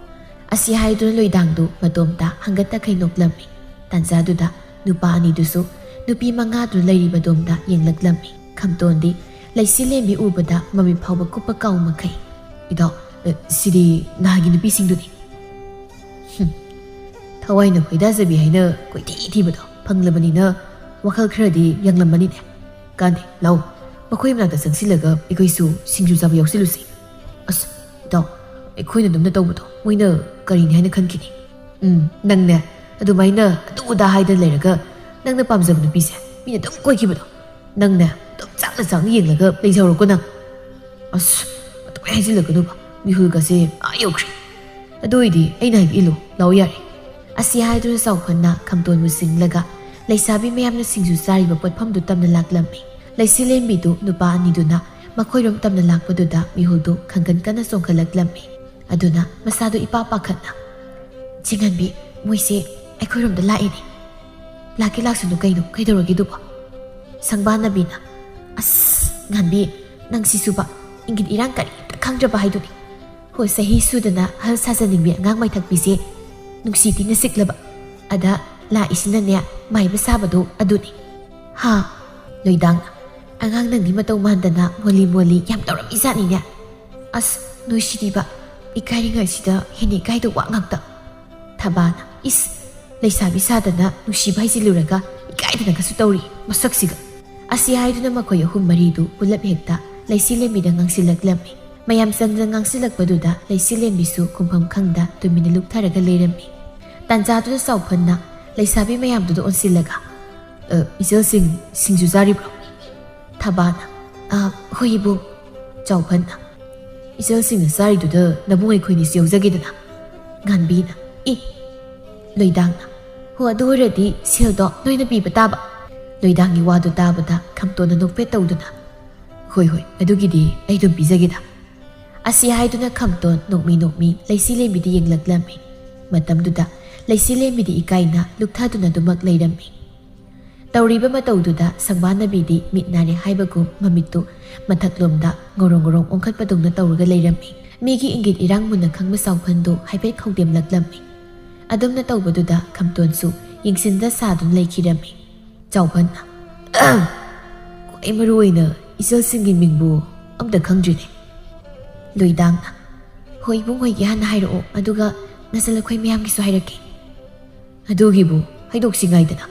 ꯑꯁꯤ ꯍꯥꯏꯗꯨꯅ ꯂꯣꯏꯗꯥꯡꯗꯨ ꯃꯇꯣꯝꯇ ꯍꯪꯒꯠꯇꯈꯩ ꯅꯣꯛꯂꯝꯃꯤ꯫ ꯇꯥꯟꯖꯥꯗꯨꯗ ꯅꯨꯄꯥ ꯑꯅꯤꯗꯨꯁꯨ ꯅꯨꯄꯤ ꯃꯉꯥꯗꯨ ꯂꯩꯔꯤꯕꯗꯣꯝꯗ ꯌꯦꯡꯂꯛꯂꯝꯃꯤ꯫ ꯈꯝꯇꯣꯟꯗꯤ ꯂꯩꯁꯤ ꯂꯦꯝꯕꯤ ꯎꯕꯗ ꯃꯃꯤꯠ ꯐꯥꯎꯕ ꯀꯨꯞꯄ ꯀꯥꯎ ꯃꯈꯩ, "ꯏꯇꯥꯎ, ꯑ, ꯁꯤꯗꯤ ꯅꯍꯥꯟꯒꯤ ꯅꯨꯄꯤꯁꯤꯡꯗꯨꯅꯤ"꯫ ꯍꯨꯝ, ꯊꯋꯥꯏꯅ ꯈꯣꯏꯗꯥꯖꯕꯤ ꯍꯥꯏꯅ ꯀꯣꯏꯊꯤ ꯊꯤꯕꯗꯣ ꯐꯪꯂꯕꯅꯤꯅ ꯋꯥꯈꯜ ꯈꯔꯗꯤ ꯌꯥꯡꯂꯝꯃꯅꯤꯅꯦ꯫ ꯀꯥꯟꯗꯦ, ꯂꯥꯛꯎ, ꯃꯈꯣꯏ ꯃꯅꯥꯛꯇ ꯆꯪꯁꯤꯜꯂꯒ ꯑꯩꯈꯣꯏꯁꯨ ꯁꯤꯡꯖꯨ ꯆꯥꯕ ꯌꯥꯎꯁꯤꯜꯂꯨꯁꯤ꯫ ꯑꯁ, ꯏꯇꯥꯎ, ꯑꯩꯈꯣꯏꯅ ꯑꯗꯨꯝꯅ ꯇꯧꯕꯗꯣ ꯃꯣꯏꯅ ꯀꯔꯤꯅꯤ ꯍꯥꯏꯅ ꯈꯟꯈꯤꯅꯤ? ꯎꯝ, ꯅꯪꯅꯦ, ꯑꯗꯨꯃꯥꯏꯅ ꯑꯗꯨ ꯑꯗꯥ ꯍꯥꯏꯗꯅ ꯂꯩꯔꯒ ꯅꯪꯅ ꯄꯥꯝꯖꯕ ꯅꯨꯄꯤꯁꯦ ꯃꯤꯅ ꯑꯗꯨꯝ ꯀꯣꯏꯈꯤꯕꯗꯣ, ꯅꯪꯅ ꯑꯗꯨꯝ ꯆꯥꯛꯅ ꯆꯥꯛꯅ ꯌꯦꯡꯂꯒ ꯂꯩꯖꯍꯧꯔꯣꯀꯣ ꯅꯪ꯫ ꯑꯁ, ꯑꯗꯨꯃꯥꯏ ꯍꯥꯏꯖꯤꯜꯂꯛꯀꯅꯨꯕ, ꯃꯤꯍꯨꯜꯒꯁꯦ ꯑꯥ ꯌꯧꯈ꯭ꯔꯦ꯫ ꯑꯗꯨ ꯑꯣꯏꯗꯤ ꯑꯩꯅ ꯍꯥꯏꯕ ꯏꯜꯂꯨ, ꯂꯥꯛꯑꯣ ꯌꯥꯔꯦ꯫ ꯑꯁꯤ ꯍꯥꯏꯗꯨꯅ ꯆꯥꯎꯈꯟꯅ ꯈꯝꯇꯣꯟꯕꯨ ꯆꯤꯡꯂꯒ ꯂꯩꯁꯥꯕꯤ ꯃꯌꯥꯝꯅ ꯁꯤꯡꯖꯨ ꯆꯥꯔꯤꯕ ꯄꯣꯠꯐꯝꯗꯨ ꯇꯝꯅ ꯂꯥꯛꯂꯝꯃꯤ꯫ ꯂꯩꯁꯤꯂꯦꯝꯕꯤꯗꯨ ꯅꯨꯄꯥ ꯑꯅꯤꯗꯨꯅ ꯃꯈꯣꯏꯔꯣꯝ ꯇꯝꯅ ꯂꯥꯛꯄꯗꯨꯗ ꯃꯤꯍꯨꯜꯗꯨ ꯈꯪꯒꯟ ꯀꯟꯅ ꯆꯣꯡꯈꯠꯂꯛꯂꯝꯃꯤ꯫ ꯑꯗꯨꯅ ꯃꯁꯥꯗꯨ ꯏꯄꯥ ꯄꯥꯈꯠꯅ, "ꯆꯤꯡꯍꯟꯕꯤ, ꯃꯣꯏꯁꯦ ꯑꯩꯈꯣꯏꯔꯣꯝꯗ ꯂꯥꯛꯑꯦꯅꯦ꯫ ꯂꯥꯛꯀꯦ ꯂꯥꯛꯁꯅꯨ ꯀꯩꯅꯣ, ꯀꯩꯗꯧꯔꯒꯦꯗꯨꯕꯣ?" ꯁꯪꯕꯥꯅꯕꯤꯅ, "ꯑꯁ, ꯉꯥꯟꯕꯤ, ꯅꯪ ꯁꯤꯁꯨꯕ, ꯏꯪꯒꯤꯠ ꯏꯔꯥꯡ ꯀꯔꯤꯝꯇ ꯈꯪꯗ꯭ꯔꯕ ꯍꯥꯏꯗꯨꯅꯤ꯫ ꯍꯣ, ꯆꯍꯤ ꯁꯨꯗꯅ ꯑꯍꯜ ꯁꯥꯖꯅꯤꯡꯕꯤ ꯑꯉꯥꯡ ꯃꯥꯏꯊꯛꯄꯤꯁꯦ ꯅꯨꯡꯁꯤꯇꯤꯅ ꯁꯤꯛꯂꯕ꯫ ꯑꯗ ꯂꯥꯛꯏꯁꯤꯅꯅꯦ, ꯃꯥꯏꯕ ꯁꯥꯕꯗꯣ ꯑꯗꯨꯅꯤ꯫ ꯍꯥ?" ꯂꯣꯏꯗꯥꯡꯅ, "ꯑꯉꯥꯡ ꯅꯪꯗꯤ ꯃꯇꯧ ꯃꯥꯟꯗꯅ ꯃꯣꯂꯤ ꯃꯣꯂꯤ ꯌꯥꯝ ꯇꯧꯔꯝꯃꯤꯖꯥꯠꯅꯤꯅꯦ꯫ ꯑꯁ, ꯅꯣꯏꯁꯤꯗꯤꯕ, ꯏꯀꯥꯏꯔꯤꯉꯩꯁꯤꯗ ꯍꯦꯟꯅ ꯏꯀꯥꯏꯗꯧꯕ ꯉꯥꯛꯇ꯫" ꯊꯕꯥꯅ, "ꯏꯁ, ꯂꯩꯁꯥꯕꯤ ꯁꯥꯗꯅ ꯅꯨꯡꯁꯤꯕ ꯍꯩꯖꯤꯜꯂꯨꯔꯒ ꯏꯀꯥꯏꯗꯅꯒꯁꯨ ꯇꯧꯔꯤ ꯃꯁꯛꯁꯤꯒ꯫" ꯑꯁꯤ ꯍꯥꯏꯗꯨꯅ ꯃꯈꯣꯏ ꯑꯍꯨꯝ ꯃꯔꯤꯗꯨ ꯄꯨꯂꯞ ꯍꯦꯛꯇ ꯂꯩꯁꯤꯂꯦꯝꯕꯤꯗ ꯉꯥꯡꯁꯤꯜꯂꯛꯂꯝꯃꯤ꯫ ꯃꯌꯥꯝ ꯆꯪꯗ ꯉꯥꯡꯁꯤꯜꯂꯛꯄꯗꯨꯗ ꯂꯩꯁꯤꯂꯦꯝꯕꯤꯁꯨ ꯈꯨꯝꯐꯝ ꯈꯪꯗ ꯇꯨꯃꯤꯟꯅ ꯂꯨꯞꯊꯔꯒ ꯂꯩꯔꯝꯃꯤ꯫ ꯇꯥꯟꯖꯥꯗꯨꯗ ꯆꯥꯎꯐꯟꯅ ꯂꯩꯁꯥꯕꯤ ꯃꯌꯥꯝꯗꯨꯗ ꯑꯣꯟꯁꯤꯜꯂꯒ, "ꯑ, ꯏꯆꯜꯁꯤꯡ ꯁꯤꯡꯖꯨ ꯆꯥꯔꯤꯕ꯭ꯔꯣ?" ꯊꯕꯥꯅ, "ꯑ, ꯍꯣꯏ ꯏꯕꯨꯡ꯫" ꯆꯥꯎꯐꯟꯅ, "ꯏꯆꯜꯁꯤꯡꯅ ꯆꯥꯔꯤꯗꯨꯗ ꯅꯕꯨꯡ ꯑꯩꯈꯣꯏꯅꯤꯁꯨ ꯌꯥꯎꯖꯒꯦꯗꯅ꯫" ꯉꯥꯟꯕꯤꯅ, "ꯏ!" ꯂꯣꯏꯗꯥꯡꯅ, "ꯍꯣ, ꯑꯗꯨ ꯑꯣꯏꯔꯗꯤ ꯁꯦꯜꯗꯣ ꯅꯣꯏꯅ ꯄꯤꯕ ꯇꯥꯕ꯫" ꯂꯣꯏꯗꯥꯡꯒꯤ ꯋꯥꯗꯨ ꯇꯥꯕꯗ ꯈꯝꯇꯣꯟꯅ ꯅꯣꯛꯐꯦꯠ ꯇꯧꯗꯨꯅ, "ꯍꯣꯏ, ꯍꯣꯏ, ꯑꯗꯨꯒꯤꯗꯤ ꯑꯩ ꯑꯗꯨꯝ ꯄꯤꯖꯒꯦꯗ꯫" ꯑꯁꯤ ꯍꯥꯏꯗꯨꯅ ꯈꯝꯇꯣꯟ ꯅꯣꯛꯃꯤ ꯅꯣꯛꯃꯤ ꯂꯩꯁꯤꯂꯦꯝꯕꯤꯗ ꯌꯦꯡꯂꯛꯂꯝꯃꯤ꯫ ꯃꯇꯝꯗꯨꯗ ꯂꯩꯁꯤꯂꯦꯝꯕꯤꯗꯤ ꯏꯀꯥꯏꯅ ꯂꯨꯞꯊꯗꯨꯅ ꯑꯗꯨꯃꯛ ꯂꯩꯔꯝꯃꯤ꯫ ꯇꯧꯔꯤꯕ ꯃꯇꯧꯗꯨꯗ ꯁꯪꯕꯥꯅꯕꯤꯗꯤ ꯃꯤꯠ ꯅꯥꯔꯦ ꯍꯥꯏꯕꯒꯨꯝ ꯃꯃꯤꯠꯇꯨ ꯃꯊꯛꯂꯣꯝꯗ ꯉꯧꯔꯣꯡ ꯉꯧꯔꯣꯡ ꯑꯣꯟꯈꯠꯄꯗꯧꯅ ꯇꯧꯔꯒ ꯂꯩꯔꯝꯃꯤ꯫ ꯃꯤꯒꯤ ꯏꯪꯒꯤꯠ ꯏꯔꯥꯡ ꯃꯨꯟꯅ ꯈꯪꯕ ꯆꯥꯎꯐꯟꯗꯨ ꯍꯥꯏꯐꯦꯠ ꯈꯧꯗꯦꯝꯂꯛꯂꯝꯃꯤ꯫ ꯑꯗꯨꯝꯅ ꯇꯧꯕꯗꯨꯗ ꯈꯝꯇꯣꯟꯁꯨ ꯌꯦꯡꯁꯤꯟꯗ ꯁꯥꯗꯨꯅ ꯂꯩꯈꯤꯔꯝꯃꯤ꯫ ꯆꯥꯎꯐꯟꯅ, "ꯑꯍꯝ! ꯈ꯭ꯋꯥꯏ ꯃꯔꯨ ꯑꯣꯏꯅ ꯏꯆꯜꯁꯤꯡꯒꯤ ꯃꯤꯡꯕꯨ ꯑꯝꯇ ꯈꯪꯗ꯭ꯔꯤꯅꯦ꯫" ꯂꯣꯏꯗꯥꯡꯅ, "ꯍꯣꯏ ꯏꯕꯨꯡ, ꯍꯣꯏꯒꯤ ꯍꯥꯟꯅ ꯍꯥꯏꯔꯛꯑꯣ, ꯑꯗꯨꯒ ꯅꯆꯜ ꯑꯩꯈꯣꯏ ꯃꯌꯥꯝꯒꯤꯁꯨ ꯍꯥꯏꯔꯛꯀꯦ꯫" "ꯑꯗꯨꯒꯤꯕꯨ ꯍꯥꯏꯗꯣꯛꯁꯤ ꯉꯥꯏꯗꯅ꯫"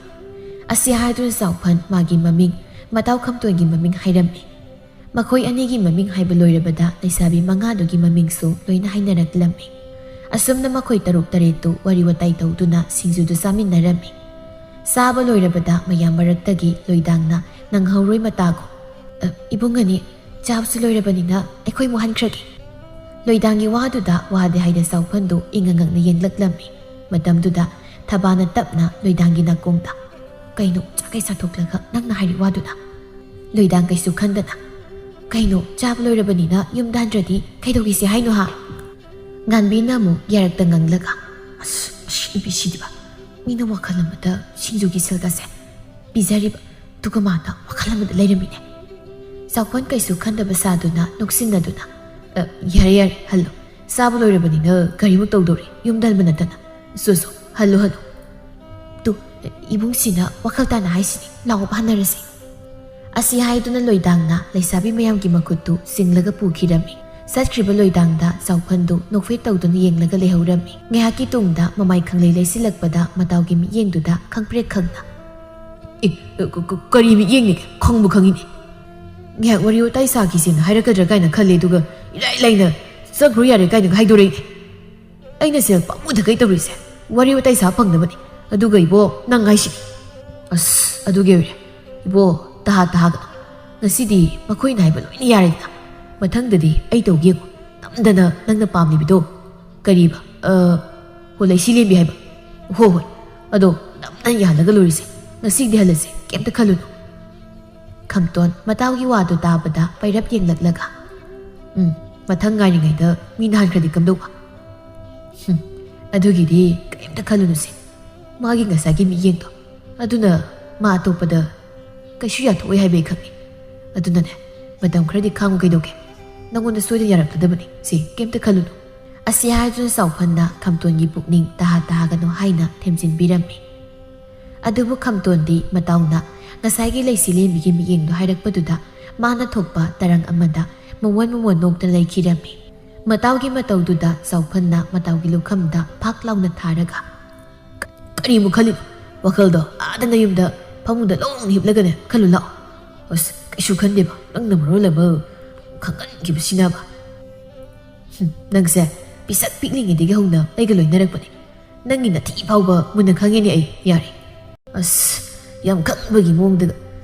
ꯑꯁꯤ ꯍꯥꯏꯗꯨꯅ ꯆꯥꯎꯐꯟ ꯃꯥꯒꯤ ꯃꯃꯤꯡ, ꯃꯇꯥꯎ ꯈꯝꯇꯣꯟꯒꯤ ꯃꯃꯤꯡ ꯍꯥꯏꯔꯝꯃꯤ꯫ ꯃꯈꯣꯏ ꯑꯅꯤꯒꯤ ꯃꯃꯤꯡ ꯍꯥꯏꯕ ꯂꯣꯏꯔꯕꯗ ꯂꯩꯁꯥꯕꯤ ꯃꯉꯥꯗꯨꯒꯤ ꯃꯃꯤꯡꯁꯨ ꯂꯣꯏꯅ ꯍꯥꯏꯅꯔꯛꯂꯝꯃꯤ꯫ ꯑꯁꯨꯝꯅ ꯃꯈꯣꯏ ꯇꯔꯨꯛ ꯇꯔꯦꯠꯇꯨ ꯋꯥꯔꯤ ꯋꯥꯇꯥꯏ ꯇꯧꯗꯨꯅ ꯁꯤꯡꯖꯨꯗꯨ ꯆꯥꯃꯤꯟꯅꯔꯝꯃꯤ꯫ ꯆꯥꯕ ꯂꯣꯏꯔꯕꯗ ꯃꯌꯥꯝ ꯃꯔꯛꯇꯒꯤ ꯂꯣꯏꯗꯥꯡꯅ ꯅꯪꯍꯧꯔꯣꯏ ꯃꯇꯥꯒꯨꯝ, "ꯑ, ꯏꯕꯨꯡ ꯑꯅꯤ, ꯆꯥꯕꯁꯨ ꯂꯣꯏꯔꯕꯅꯤꯅ ꯑꯩꯈꯣꯏ ꯃꯨꯛ ꯍꯟꯈ꯭ꯔꯒꯦ꯫" ꯂꯣꯏꯗꯥꯡꯒꯤ ꯋꯥꯗꯨꯗ ꯋꯥꯗꯦ ꯍꯥꯏꯅ ꯆꯥꯎꯐꯟꯗꯨ ꯏꯉꯛ ꯉꯛꯅ ꯌꯦꯡꯂꯛꯂꯝꯃꯤ꯫ ꯃꯇꯝꯗꯨꯗ ꯊꯕꯥꯅ ꯇꯞꯅ ꯂꯣꯏꯗꯥꯡꯒꯤ ꯅꯥꯀꯣꯡꯗ, "ꯀꯩꯅꯣ ꯆꯥꯛꯀꯩ ꯆꯥꯊꯣꯛꯂꯒ ꯅꯪꯅ ꯍꯥꯏꯔꯤ ꯋꯥꯗꯨꯅ?" ꯂꯣꯏꯗꯥꯡ ꯀꯩꯁꯨ ꯈꯟꯗꯅ, "ꯀꯩꯅꯣ ꯆꯥꯕ ꯂꯣꯏꯔꯕꯅꯤꯅ ꯌꯨꯝꯗ ꯍꯟꯗ꯭ꯔꯗꯤ ꯀꯩꯗꯧꯈꯤꯁꯦ ꯍꯥꯏꯅꯣ ꯍꯥ?" ꯉꯥꯟꯕꯤꯅ ꯑꯃꯨꯛ ꯌꯥꯔꯛꯇ ꯉꯥꯡꯂꯒ, "ꯑꯁ, ꯑꯁ, ꯅꯨꯄꯤꯁꯤꯗꯤꯕ, ꯃꯤꯅ ꯋꯥꯈꯜ ꯑꯃꯗ ꯁꯤꯡꯖꯨꯒꯤ ꯁꯦꯜꯒꯁꯦ ꯄꯤꯖꯔꯤꯕ, ꯑꯗꯨꯒ ꯃꯥꯅ ꯋꯥꯈꯜ ꯑꯃꯗ ꯂꯩꯔꯝꯃꯤꯅꯦ꯫" ꯆꯥꯎꯐꯟ ꯀꯩꯁꯨ ꯈꯟꯗꯕ ꯁꯥꯗꯨꯅ ꯅꯣꯛꯁꯤꯟꯅꯗꯨꯅ, "ꯑ, ꯌꯥꯔꯦ, ꯌꯥꯔꯦ, ꯍꯜꯂꯣ꯫ ꯆꯥꯕ ꯂꯣꯏꯔꯕꯅꯤꯅ ꯒꯥꯔꯤꯃꯨꯛ ꯇꯧꯗꯧꯔꯤ, ꯌꯨꯝꯗ ꯍꯟꯕ ꯅꯠꯇꯅ꯫ ꯁꯣ, ꯁꯣ, ꯍꯜꯂꯣ, ꯍꯜꯂꯣ꯫ ꯇꯨ, ꯏꯕꯨꯡꯁꯤꯅ ꯋꯥꯈꯜ ꯇꯥꯅ ꯍꯥꯏꯁꯤꯅꯤ, ꯂꯥꯛꯑꯣ, ꯍꯟꯅꯔꯁꯦ꯫" ꯑꯁꯤ ꯍꯥꯏꯗꯨꯅ ꯂꯣꯏꯗꯥꯡꯅ ꯂꯩꯁꯥꯕꯤ ꯃꯌꯥꯝꯒꯤ ꯃꯈꯨꯠꯇꯨ ꯆꯤꯡꯂꯒ ꯄꯨꯈꯤꯔꯝꯃꯤ꯫ ꯆꯠꯈ꯭ꯔꯤꯕ ꯂꯣꯏꯗꯥꯡꯗ ꯆꯥꯎꯐꯟꯗꯨ ꯅꯣꯛꯐꯦꯠ ꯇꯧꯗꯨꯅ ꯌꯦꯡꯂꯒ ꯂꯩꯍꯧꯔꯝꯃꯤ꯫ ꯉꯥꯏꯍꯥꯛꯀꯤ ꯇꯨꯡꯗ ꯃꯃꯥꯏ ꯈꯪꯂꯩ ꯂꯩꯁꯤꯜꯂꯛꯄꯗ ꯃꯇꯥꯎꯒꯤ ꯃꯤꯠꯌꯦꯡꯗꯨꯗ ꯈꯪꯄ꯭ꯔꯦꯛ ꯈꯪꯅ, "ꯑꯦ, ꯀ-, ꯀ-, ꯀꯔꯤ ꯃꯤꯠꯌꯦꯡꯅꯤꯒꯦ? ꯈꯪꯕꯨ ꯈꯪꯉꯤꯅꯦ꯫ ꯉꯥꯏꯍꯥꯛ ꯋꯥꯔꯤ ꯋꯥꯇꯥꯏ ꯁꯥꯈꯤꯁꯦꯅ ꯍꯥꯏꯔꯛꯀꯗ꯭ꯔꯥ ꯀꯥꯏꯅ ꯈꯜꯂꯦ, ꯑꯗꯨꯒ ꯏꯔꯥꯏ ꯂꯥꯏꯅ ꯆꯠꯈ꯭ꯔꯣ ꯌꯥꯔꯦ ꯀꯥꯏꯅꯒ ꯍꯥꯏꯗꯣꯔꯛꯏꯅꯦ꯫ ꯑꯩꯅ ꯁꯦꯜ ꯄꯥꯝꯃꯨꯗꯈꯩ ꯇꯧꯔꯤꯁꯦ ꯋꯥꯔꯤ ꯋꯥꯇꯥꯏ ꯁꯥ ꯐꯪꯅꯕꯅꯤ꯫ ꯑꯗꯨꯒ ꯏꯕꯣ, ꯅꯪ ꯍꯥꯏꯁꯤꯅꯤ꯫ ꯑꯁ, ꯑꯗꯨꯒꯤ ꯑꯣꯏꯔꯦ꯫ ꯏꯕꯣ, ꯇꯍꯥ ꯇꯍꯥꯒꯅꯨ꯫ ꯉꯁꯤꯗꯤ ꯃꯈꯣꯏꯅ ꯍꯥꯏꯕ ꯂꯣꯏꯅ ꯌꯥꯔꯦꯗꯅ꯫ ꯃꯊꯪꯗꯗꯤ ꯑꯩ ꯇꯧꯒꯦꯀꯣ꯫ ꯅꯝꯗꯅ ꯅꯪꯅ ꯄꯥꯝꯂꯤꯕꯗꯣ꯫ ꯀꯔꯤꯕ? ꯑ, ꯍꯣ, ꯂꯩꯁꯤ ꯂꯦꯝꯕꯤ ꯍꯥꯏꯕ꯫ ꯍꯣ, ꯍꯣꯏ꯫ ꯑꯗꯣ ꯅꯝꯗꯅ ꯌꯥꯍꯜꯂꯒ ꯂꯣꯏꯔꯦꯁꯦ꯫ ꯉꯁꯤꯗꯤ ꯍꯜꯂꯁꯦ꯫ ꯀꯩꯝꯇ ꯈꯜꯂꯨꯅꯨ꯫ ꯈꯝꯇꯣꯟ ꯃꯇꯥꯎꯒꯤ ꯋꯥꯗꯨ ꯇꯥꯕꯗ ꯄꯩꯔꯞ ꯌꯦꯡꯂꯛꯂꯒ, "ꯎꯝ, ꯃꯊꯪ ꯉꯥꯏꯔꯤꯉꯩꯗ ꯃꯤ ꯅꯥꯟꯈ꯭ꯔꯗꯤ ꯀꯝꯗꯧꯕ?" "ꯍꯨꯝ, ꯑꯗꯨꯒꯤꯗꯤ ꯀꯔꯤꯝꯇ ꯈꯜꯂꯨꯅꯨꯁꯦ꯫ ꯃꯥꯒꯤ ꯉꯁꯥꯏꯒꯤ ꯃꯤꯠꯌꯦꯡꯗꯣ, ꯑꯗꯨꯅ ꯃꯥ ꯑꯇꯣꯞꯄꯗ ꯀꯩꯁꯨ ꯌꯥꯊꯣꯛꯑꯣꯏ ꯍꯥꯏꯕ ꯑꯩ ꯈꯪꯉꯤ꯫ ꯑꯗꯨꯅꯅꯦ, ꯃꯇꯝ ꯈꯔꯗꯤ ꯈꯥꯡꯉꯨ ꯀꯩꯗꯧꯒꯦ? ꯅꯪꯉꯣꯟꯗ ꯁꯣꯏꯗꯅ ꯌꯥꯔꯛꯀꯗꯕꯅꯤ꯫ ꯁꯦ, ꯀꯩꯝꯇ ꯈꯜꯂꯨꯅꯨ꯫" ꯑꯁꯤ ꯍꯥꯏꯗꯨꯅ ꯆꯥꯎꯐꯟꯅ ꯈꯝꯇꯣꯟꯒꯤ ꯄꯨꯛꯅꯤꯡ ꯇꯍꯥ ꯇꯍꯥꯒꯅꯨ ꯍꯥꯏꯅ ꯊꯦꯝꯖꯤꯟꯕꯤꯔꯝꯃꯤ꯫ ꯑꯗꯨꯕꯨ ꯈꯝꯇꯣꯟꯗꯤ ꯃꯇꯥꯎꯅ ꯉꯁꯥꯏꯒꯤ ꯂꯩꯁꯤ ꯂꯦꯝꯕꯤꯒꯤ ꯃꯤꯠꯌꯦꯡꯗꯣ ꯍꯥꯏꯔꯛꯄꯗꯨꯗ ꯃꯥꯅ ꯊꯣꯛꯄ ꯇꯔꯪ ꯑꯃꯗ ꯃꯃꯣꯟ ꯃꯃꯣꯟ ꯅꯣꯛꯇ ꯂꯩꯈꯤꯔꯝꯃꯤ꯫ ꯃꯇꯥꯎꯒꯤ ꯃꯇꯧꯗꯨꯗ ꯆꯥꯎꯐꯟꯅ ꯃꯇꯥꯎꯒꯤ ꯂꯨꯈꯝꯗ ꯐꯥꯛ ꯂꯥꯎꯅ ꯊꯥꯔꯒ, "ꯀ-, ꯀꯔꯤꯃꯨꯛ ꯈꯜꯂꯤꯅꯣ? ꯋꯥꯈꯜꯗꯣ ꯑꯥꯗ ꯅꯌꯨꯝꯗ ꯐꯃꯨꯡꯗ ꯂꯣꯡ ꯍꯤꯞꯂꯒꯅꯦ ꯈꯜꯂꯨ ꯂꯥꯛꯑꯣ꯫" "ꯑꯁ, ꯀꯩꯁꯨ ꯈꯟꯗꯦꯕ, ꯅꯪꯅ ꯃꯔꯣꯜ ꯑꯃ ꯈꯪꯒꯟꯈꯤꯕꯁꯤꯅꯕ꯫" "ꯍꯨꯝ, ꯅꯪꯁꯦ ꯄꯤꯁꯛ ꯄꯤꯛꯂꯤꯉꯩꯗꯒꯤ ꯍꯧꯅ ꯑꯩꯒ ꯂꯣꯏꯅꯔꯛꯄꯅꯤ꯫ ꯅꯪꯒꯤ ꯅꯊꯤ ꯐꯥꯎꯕ ꯃꯨꯟꯅ ꯈꯪꯉꯤꯅꯦ ꯑꯩ꯫ ꯌꯥꯔꯦ꯫ ꯑꯁ, ꯌꯥꯝ ꯈꯪꯕꯒꯤ ꯃꯑꯣꯡꯗꯒ꯫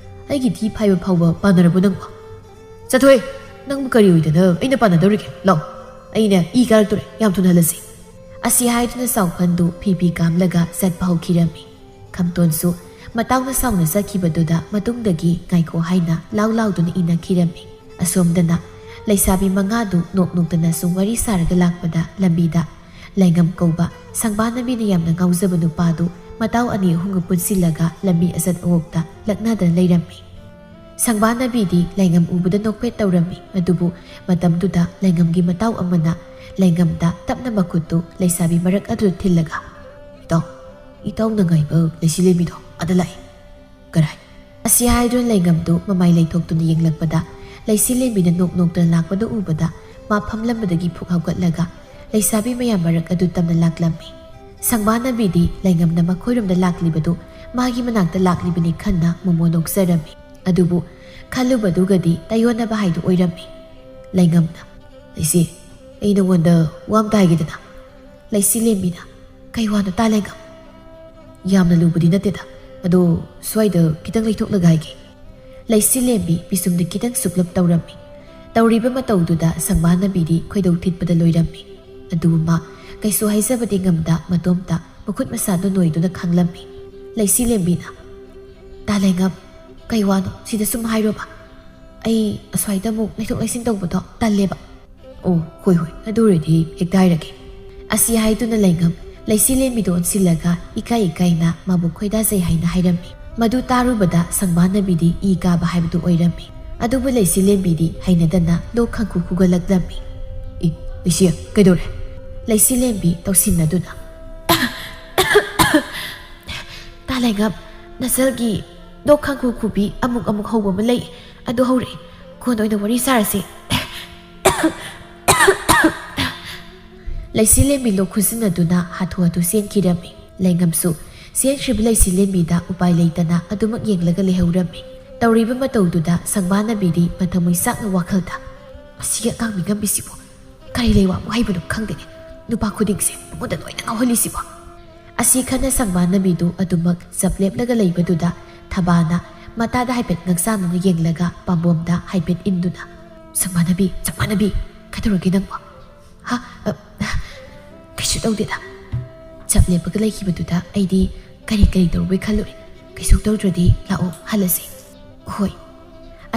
ꯑꯩꯒꯤ ꯊꯤ ꯐꯥꯏꯕ ꯐꯥꯎꯕ ꯄꯥꯟꯅꯔꯕꯣ ꯅꯪꯕꯣ? ꯆꯠꯊꯣꯛꯑꯦ꯫ ꯅꯪꯕꯨ ꯀꯔꯤ ꯑꯣꯏꯗꯅ ꯑꯩꯅ ꯄꯥꯟꯅꯗꯧꯔꯤꯒꯦ? ꯂꯥꯎ꯫ ꯑꯩꯅ ꯏ ꯀꯥꯔꯛꯇꯣꯔꯦ꯫ ꯌꯥꯝ ꯊꯨꯅ ꯍꯜꯂꯁꯤ꯫ ꯑꯁꯤ ꯍꯥꯏꯗꯨꯅ ꯆꯥꯎꯐꯟꯗꯨ ꯐꯤ ꯐꯤ ꯀꯥꯝꯂꯒ ꯆꯠꯄ ꯍꯧꯈꯤꯔꯝꯃꯤ꯫ ꯈꯝꯇꯣꯟꯁꯨ ꯃꯇꯥꯎꯅ ꯁꯥꯎꯅ ꯆꯠꯈꯤꯕꯗꯨꯗ ꯃꯇꯨꯡꯗꯒꯤ ꯉꯥꯏꯈꯣ ꯍꯥꯏꯅ ꯂꯥꯎ ꯂꯥꯎꯗꯨꯅ ꯏꯟꯅꯈꯤꯔꯝꯃꯤ꯫ ꯑꯁꯣꯝꯗꯅ ꯂꯩꯁꯥꯕꯤ ꯃꯉꯥꯗꯨ ꯅꯣꯛ ꯅꯣꯛꯇꯅ ꯁꯨꯝ ꯋꯥꯔꯤ ꯁꯥꯔꯒ ꯂꯥꯛꯄꯗ ꯂꯝꯕꯤꯗ ꯂꯥꯏꯉꯝ ꯀꯧꯕ ꯁꯪꯕꯥꯅꯕꯤꯅ ꯌꯥꯝꯅ ꯉꯥꯎꯖꯕ ꯅꯨꯄꯥꯗꯨ ꯃꯇꯥꯎ ꯑꯅꯤ ꯑꯍꯨꯝꯒ ꯄꯨꯟꯁꯤꯜꯂꯒ ꯂꯝꯕꯤ ꯑꯆꯠ ꯑꯋꯣꯛꯇ ꯂꯛꯅꯗꯅ ꯂꯩꯔꯝꯃꯤ꯫ ꯁꯪꯕꯥꯅꯕꯤꯗꯤ ꯂꯥꯏꯉꯝ ꯎꯕꯗ ꯅꯣꯛꯐꯦꯠ ꯇꯧꯔꯝꯃꯤ꯫ ꯑꯗꯨꯕꯨ ꯃꯇꯝꯗꯨꯗ ꯂꯥꯏꯉꯝꯒꯤ ꯃꯇꯥꯎ ꯑꯃꯅ ꯂꯥꯏꯉꯝꯗ ꯇꯞꯅ ꯃꯈꯨꯠꯇꯨ ꯂꯩꯁꯥꯕꯤ ꯃꯔꯛ ꯑꯗꯨꯗ ꯊꯤꯜꯂꯒ, "ꯏꯇꯥꯎ, ꯏꯇꯥꯎꯅ ꯉꯥꯏꯕ ꯂꯩꯁꯤꯂꯦꯝꯕꯤꯗꯣ ꯑꯗ ꯂꯥꯛꯏ꯫" "ꯀꯔꯥꯏ?" ꯑꯁꯤ ꯍꯥꯏꯗꯨꯅ ꯂꯥꯏꯉꯝꯗꯨ ꯃꯃꯥꯏ ꯂꯩꯊꯣꯛꯇꯨꯅ ꯌꯦꯡꯂꯛꯄꯗ ꯂꯩꯁꯤꯂꯦꯝꯕꯤꯅ ꯅꯣꯛ ꯅꯣꯛꯇꯨꯅ ꯂꯥꯛꯄꯗꯨ ꯎꯕꯗ ꯃꯥ ꯐꯝꯂꯝꯕꯗꯒꯤ ꯐꯨꯛ ꯍꯧꯒꯠꯂꯒ ꯂꯩꯁꯥꯕꯤ ꯃꯌꯥꯝ ꯃꯔꯛ ꯑꯗꯨ ꯇꯝꯅ ꯂꯥꯛꯂꯝꯃꯤ꯫ ꯁꯪꯕꯥꯅꯕꯤꯗꯤ ꯂꯥꯏꯉꯝꯅ ꯃꯈꯣꯏꯔꯣꯝꯗ ꯂꯥꯛꯂꯤꯕꯗꯨ ꯃꯥꯒꯤ ꯃꯅꯥꯛꯇ ꯂꯥꯛꯂꯤꯕꯅꯤ ꯈꯟꯅ ꯃꯣꯃꯣ ꯅꯣꯛꯆꯔꯝꯃꯤ꯫ ꯑꯗꯨꯕꯨ ꯈꯜꯂꯨꯕꯗꯨꯒꯗꯤ ꯇꯥꯏꯌꯣꯟꯅꯕ ꯍꯥꯏꯗꯨ ꯑꯣꯏꯔꯝꯃꯤ꯫ ꯂꯥꯏꯉꯝꯅ, "ꯂꯩꯁꯤ, ꯑꯩ ꯅꯉꯣꯟꯗ ꯋꯥ ꯑꯝꯇ ꯍꯥꯏꯒꯦꯗꯅ?" ꯂꯩꯁꯤꯂꯦꯝꯕꯤꯅ, "ꯀꯩ ꯋꯥꯅꯣ ꯇꯥ ꯂꯥꯏꯉꯝ?" "ꯌꯥꯝꯅ ꯂꯨꯕꯗꯤ ꯅꯠꯇꯦꯗ, ꯑꯗꯣ ꯁ꯭ꯋꯥꯏꯗ ꯈꯤꯇꯪ ꯂꯩꯊꯣꯛꯂꯒ ꯍꯥꯏꯒꯦ꯫" ꯂꯩꯁꯤꯂꯦꯝꯕꯤ ꯄꯤꯁꯨꯝꯗ ꯈꯤꯇꯪ ꯁꯨꯞꯂꯞ ꯇꯧꯔꯝꯃꯤ꯫ ꯇꯧꯔꯤꯕ ꯃꯇꯧꯗꯨꯗ ꯁꯪꯕꯥꯅꯕꯤꯗꯤ ꯈꯣꯏꯗꯧ ꯊꯤꯠꯄꯗ ꯂꯣꯏꯔꯝꯃꯤ꯫ ꯑꯗꯨꯕꯨ ꯃꯥ ꯀꯩꯁꯨ ꯍꯥꯏꯖꯕꯗꯤ ꯉꯝꯗ ꯃꯇꯣꯝꯇ ꯃꯈꯨꯠ ꯃꯁꯥꯗꯨ ꯅꯣꯏꯗꯨꯅ ꯈꯥꯡꯂꯝꯃꯤ꯫ ꯂꯩꯁꯤꯂꯦꯝꯕꯤꯅ, "ꯇꯥ ꯂꯥꯏꯉꯝ, ꯀꯩ ꯋꯥꯅꯣ ꯁꯤꯗ ꯁꯨꯝ ꯍꯥꯏꯔꯣꯕ? ꯑꯩ ꯑꯁ꯭ꯋꯥꯏꯗ ꯑꯃꯨꯛ ꯂꯩꯊꯣꯛ ꯂꯩꯁꯤꯟ ꯇꯧꯕꯗꯣ ꯇꯜꯂꯦꯕ꯫" "ꯑꯣ, ꯍꯣꯏ ꯍꯣꯏ, ꯑꯗꯨ ꯑꯣꯏꯔꯗꯤ ꯍꯦꯛꯇ ꯍꯥꯏꯔꯒꯦ꯫" ꯑꯁꯤ ꯍꯥꯏꯗꯨꯅ ꯂꯥꯏꯉꯝ ꯂꯩꯁꯤꯂꯦꯝꯕꯤꯗ ꯑꯣꯟꯁꯤꯜꯂꯒ ꯏꯀꯥꯏ ꯏꯀꯥꯏꯅ ꯃꯥꯕꯨ ꯈꯣꯏꯗꯥꯖꯩ ꯍꯥꯏꯅ ꯍꯥꯏꯔꯝꯃꯤ꯫ ꯃꯗꯨ ꯇꯥꯔꯨꯕꯗ ꯁꯪꯕꯥꯅꯕꯤꯗꯤ ꯏ ꯀꯥꯕ ꯍꯥꯏꯕꯗꯨ ꯑꯣꯏꯔꯝꯃꯤ꯫ ꯑꯗꯨꯕꯨ ꯂꯩꯁꯤꯂꯦꯝꯕꯤꯗꯤ ꯍꯩꯅꯗꯅ ꯂꯣꯛ ꯈꯪꯈꯨ ꯈꯨꯒꯠꯂꯛꯂꯝꯃꯤ꯫ "ꯏ, ꯂꯩꯁꯤ, ꯀꯩꯗꯧꯔꯦ?" ꯂꯩꯁꯤꯂꯦꯝꯕꯤ ꯇꯧꯁꯤꯟꯅꯗꯨꯅ, "ꯇꯥ ꯂꯥꯏꯉꯝ, ꯅꯆꯜꯒꯤ ꯂꯣꯛ ꯈꯪꯈꯨ ꯈꯨꯕꯤ ꯑꯃꯨꯛ ꯑꯃꯨꯛ ꯍꯧꯕ ꯑꯃ ꯂꯩ, ꯑꯗꯨ ꯍꯧꯔꯛꯑꯦ꯫ ꯀꯣꯟꯅ ꯑꯣꯏꯅ ꯋꯥꯔꯤ ꯁꯥꯔꯁꯤ꯫" ꯂꯩꯁꯤꯂꯦꯝꯕꯤ ꯂꯣꯛ ꯈꯨꯖꯤꯟꯅꯗꯨꯅ ꯍꯥꯊꯨ ꯍꯥꯊꯨ ꯆꯦꯟꯈꯤꯔꯝꯃꯤ꯫ ꯂꯥꯏꯉꯝꯁꯨ ꯆꯦꯟꯈ꯭ꯔꯤꯕ ꯂꯩꯁꯤꯂꯦꯝꯕꯤꯗ ꯎꯄꯥꯏ ꯂꯩꯇꯅ ꯑꯗꯨꯃꯛ ꯌꯦꯡꯂꯒ ꯂꯩꯍꯧꯔꯝꯃꯤ꯫ ꯇꯧꯔꯤꯕ ꯃꯇꯧꯗꯨꯗ ꯁꯪꯕꯥꯅꯕꯤꯗꯤ ꯃꯊꯃꯣꯏ ꯆꯥꯛꯅ ꯋꯥꯈꯜꯗ, "ꯃꯁꯤꯒꯤ ꯑꯉꯥꯡ ꯃꯤꯉꯝꯕꯤꯁꯤꯕꯨ ꯀꯔꯤ ꯂꯩꯋꯥ ꯑꯃꯨꯛ ꯍꯩꯕꯅꯣ ꯈꯪꯗꯦꯅꯦ꯫ ꯅꯨꯄꯥ ꯈꯨꯗꯤꯡꯁꯦ ꯃꯉꯣꯟꯗ ꯂꯣꯏꯅ ꯉꯥꯎꯍꯜꯂꯤꯁꯤꯕꯣ? ꯑꯁꯤ ꯈꯟꯅ ꯁꯪꯕꯥꯅꯕꯤꯗꯨ ꯑꯗꯨꯃꯛ ꯆꯞ ꯂꯦꯞꯂꯒ ꯂꯩꯕꯗꯨꯗ ꯊꯕꯥꯅ ꯃꯇꯥꯗ ꯍꯥꯏꯐꯦꯠ ꯉꯛꯁꯥꯟꯅꯅ ꯌꯦꯡꯂꯒ ꯄꯥꯝꯕꯣꯝꯗ ꯍꯥꯏꯐꯦꯠ ꯏꯟꯗꯨꯅ, "ꯁꯪꯕꯥꯅꯕꯤ, ꯁꯪꯕꯥꯅꯕꯤ, ꯀꯩꯗꯧꯔꯒꯦ ꯅꯪꯕꯣ?" "ꯍꯥ? ꯑ, ꯀꯩꯁꯨ ꯇꯧꯗꯦꯗ꯫ ꯆꯞ ꯂꯦꯞꯄꯒ ꯂꯩꯈꯤꯕꯗꯨꯗ ꯑꯩꯗꯤ ꯀꯔꯤ ꯀꯔꯤ ꯇꯧꯔꯨꯕꯩ ꯈꯜꯂꯨꯔꯦ꯫ ꯀꯩꯁꯨ ꯇꯧꯗ꯭ꯔꯗꯤ ꯂꯥꯛꯑꯣ, ꯍꯜꯂꯁꯤ꯫" "ꯍꯣꯏ꯫"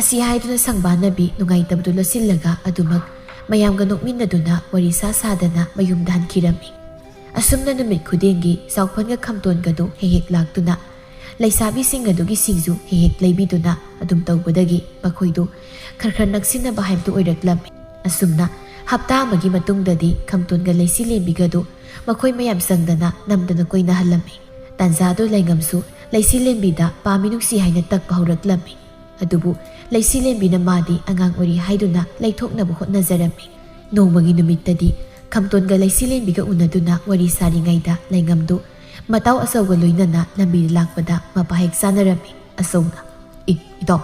ꯑꯁꯤ ꯍꯥꯏꯗꯨꯅ ꯁꯪꯕꯥꯅꯕꯤ ꯅꯨꯡꯉꯥꯏꯇꯕꯗꯨ ꯂꯣꯠꯁꯤꯜꯂꯒ ꯑꯗꯨꯃꯛ ꯃꯌꯥꯝꯒ ꯅꯣꯛꯃꯤꯟꯅꯗꯨꯅ ꯋꯥꯔꯤ ꯁꯥ ꯁꯥꯗꯅ ꯃꯌꯨꯝꯗ ꯍꯟꯈꯤꯔꯝꯃꯤ꯫ ꯑꯁꯨꯝꯅ ꯅꯨꯃꯤꯠ ꯈꯨꯗꯤꯡꯒꯤ ꯆꯥꯎꯐꯟꯒ ꯈꯝꯇꯣꯟꯒꯗꯨ ꯍꯦꯛ ꯍꯦꯛ ꯂꯥꯛꯇꯨꯅ ꯂꯩꯁꯥꯕꯤꯁꯤꯡ ꯑꯗꯨꯒꯤ ꯁꯤꯡꯖꯨ ꯍꯦꯛ ꯍꯦꯛ ꯂꯩꯕꯤꯗꯨꯅ ꯑꯗꯨꯝ ꯇꯧꯕꯗꯒꯤ ꯃꯈꯣꯏꯗꯨ ꯈꯔ ꯈꯔ ꯅꯛꯁꯤꯟꯅꯕ ꯍꯥꯏꯕꯗꯨ ꯑꯣꯏꯔꯛꯂꯝꯃꯤ꯫ ꯑꯁꯨꯝꯅ ꯍꯞꯇꯥ ꯑꯃꯒꯤ ꯃꯇꯨꯡꯗꯗꯤ ꯈꯝꯇꯣꯟꯒ ꯂꯩꯁꯤ ꯂꯦꯝꯕꯤꯒꯗꯨ ꯃꯈꯣꯏ ꯃꯌꯥꯝ ꯆꯪꯗꯅ ꯅꯝꯗꯅ ꯀꯣꯏꯅꯍꯜꯂꯝꯃꯤ꯫ ꯇꯥꯟꯖꯥꯗꯨ ꯂꯩꯉꯝꯁꯨ ꯂꯩꯁꯤ ꯂꯦꯝꯕꯤꯗ ꯄꯥꯝꯃꯤ ꯅꯨꯡꯁꯤ ꯍꯥꯏꯅ ꯇꯛꯄ ꯍꯧꯔꯛꯂꯝꯃꯤ꯫ ꯑꯗꯨꯕꯨ ꯂꯩꯁꯤ ꯂꯦꯝꯕꯤꯅ ꯃꯥꯗꯤ ꯑꯉꯥꯡ ꯑꯣꯏꯔꯤ ꯍꯥꯏꯗꯨꯅ ꯂꯩꯊꯣꯛꯅꯕ ꯍꯣꯠꯅꯖꯔꯝꯃꯤ꯫ ꯅꯣꯡꯃꯒꯤ ꯅꯨꯃꯤꯠꯇꯗꯤ ꯈꯝꯇꯣꯟꯒ ꯂꯩꯁꯤ ꯂꯦꯝꯕꯤꯒ ꯎꯅꯗꯨꯅ ꯋꯥꯔꯤ ꯁꯥꯔꯤꯉꯩꯗ ꯂꯩꯉꯝꯗꯨ ꯃꯇꯥꯎ ꯑꯆꯧꯒ ꯂꯣꯏꯅꯅ ꯂꯝꯕꯤꯗ ꯂꯥꯛꯄꯗ ꯃꯄꯥ ꯍꯦꯛ ꯆꯥꯅꯔꯝꯃꯤ꯫ ꯑꯆꯧꯅ, "ꯑꯦ, ꯏꯇꯥꯎ,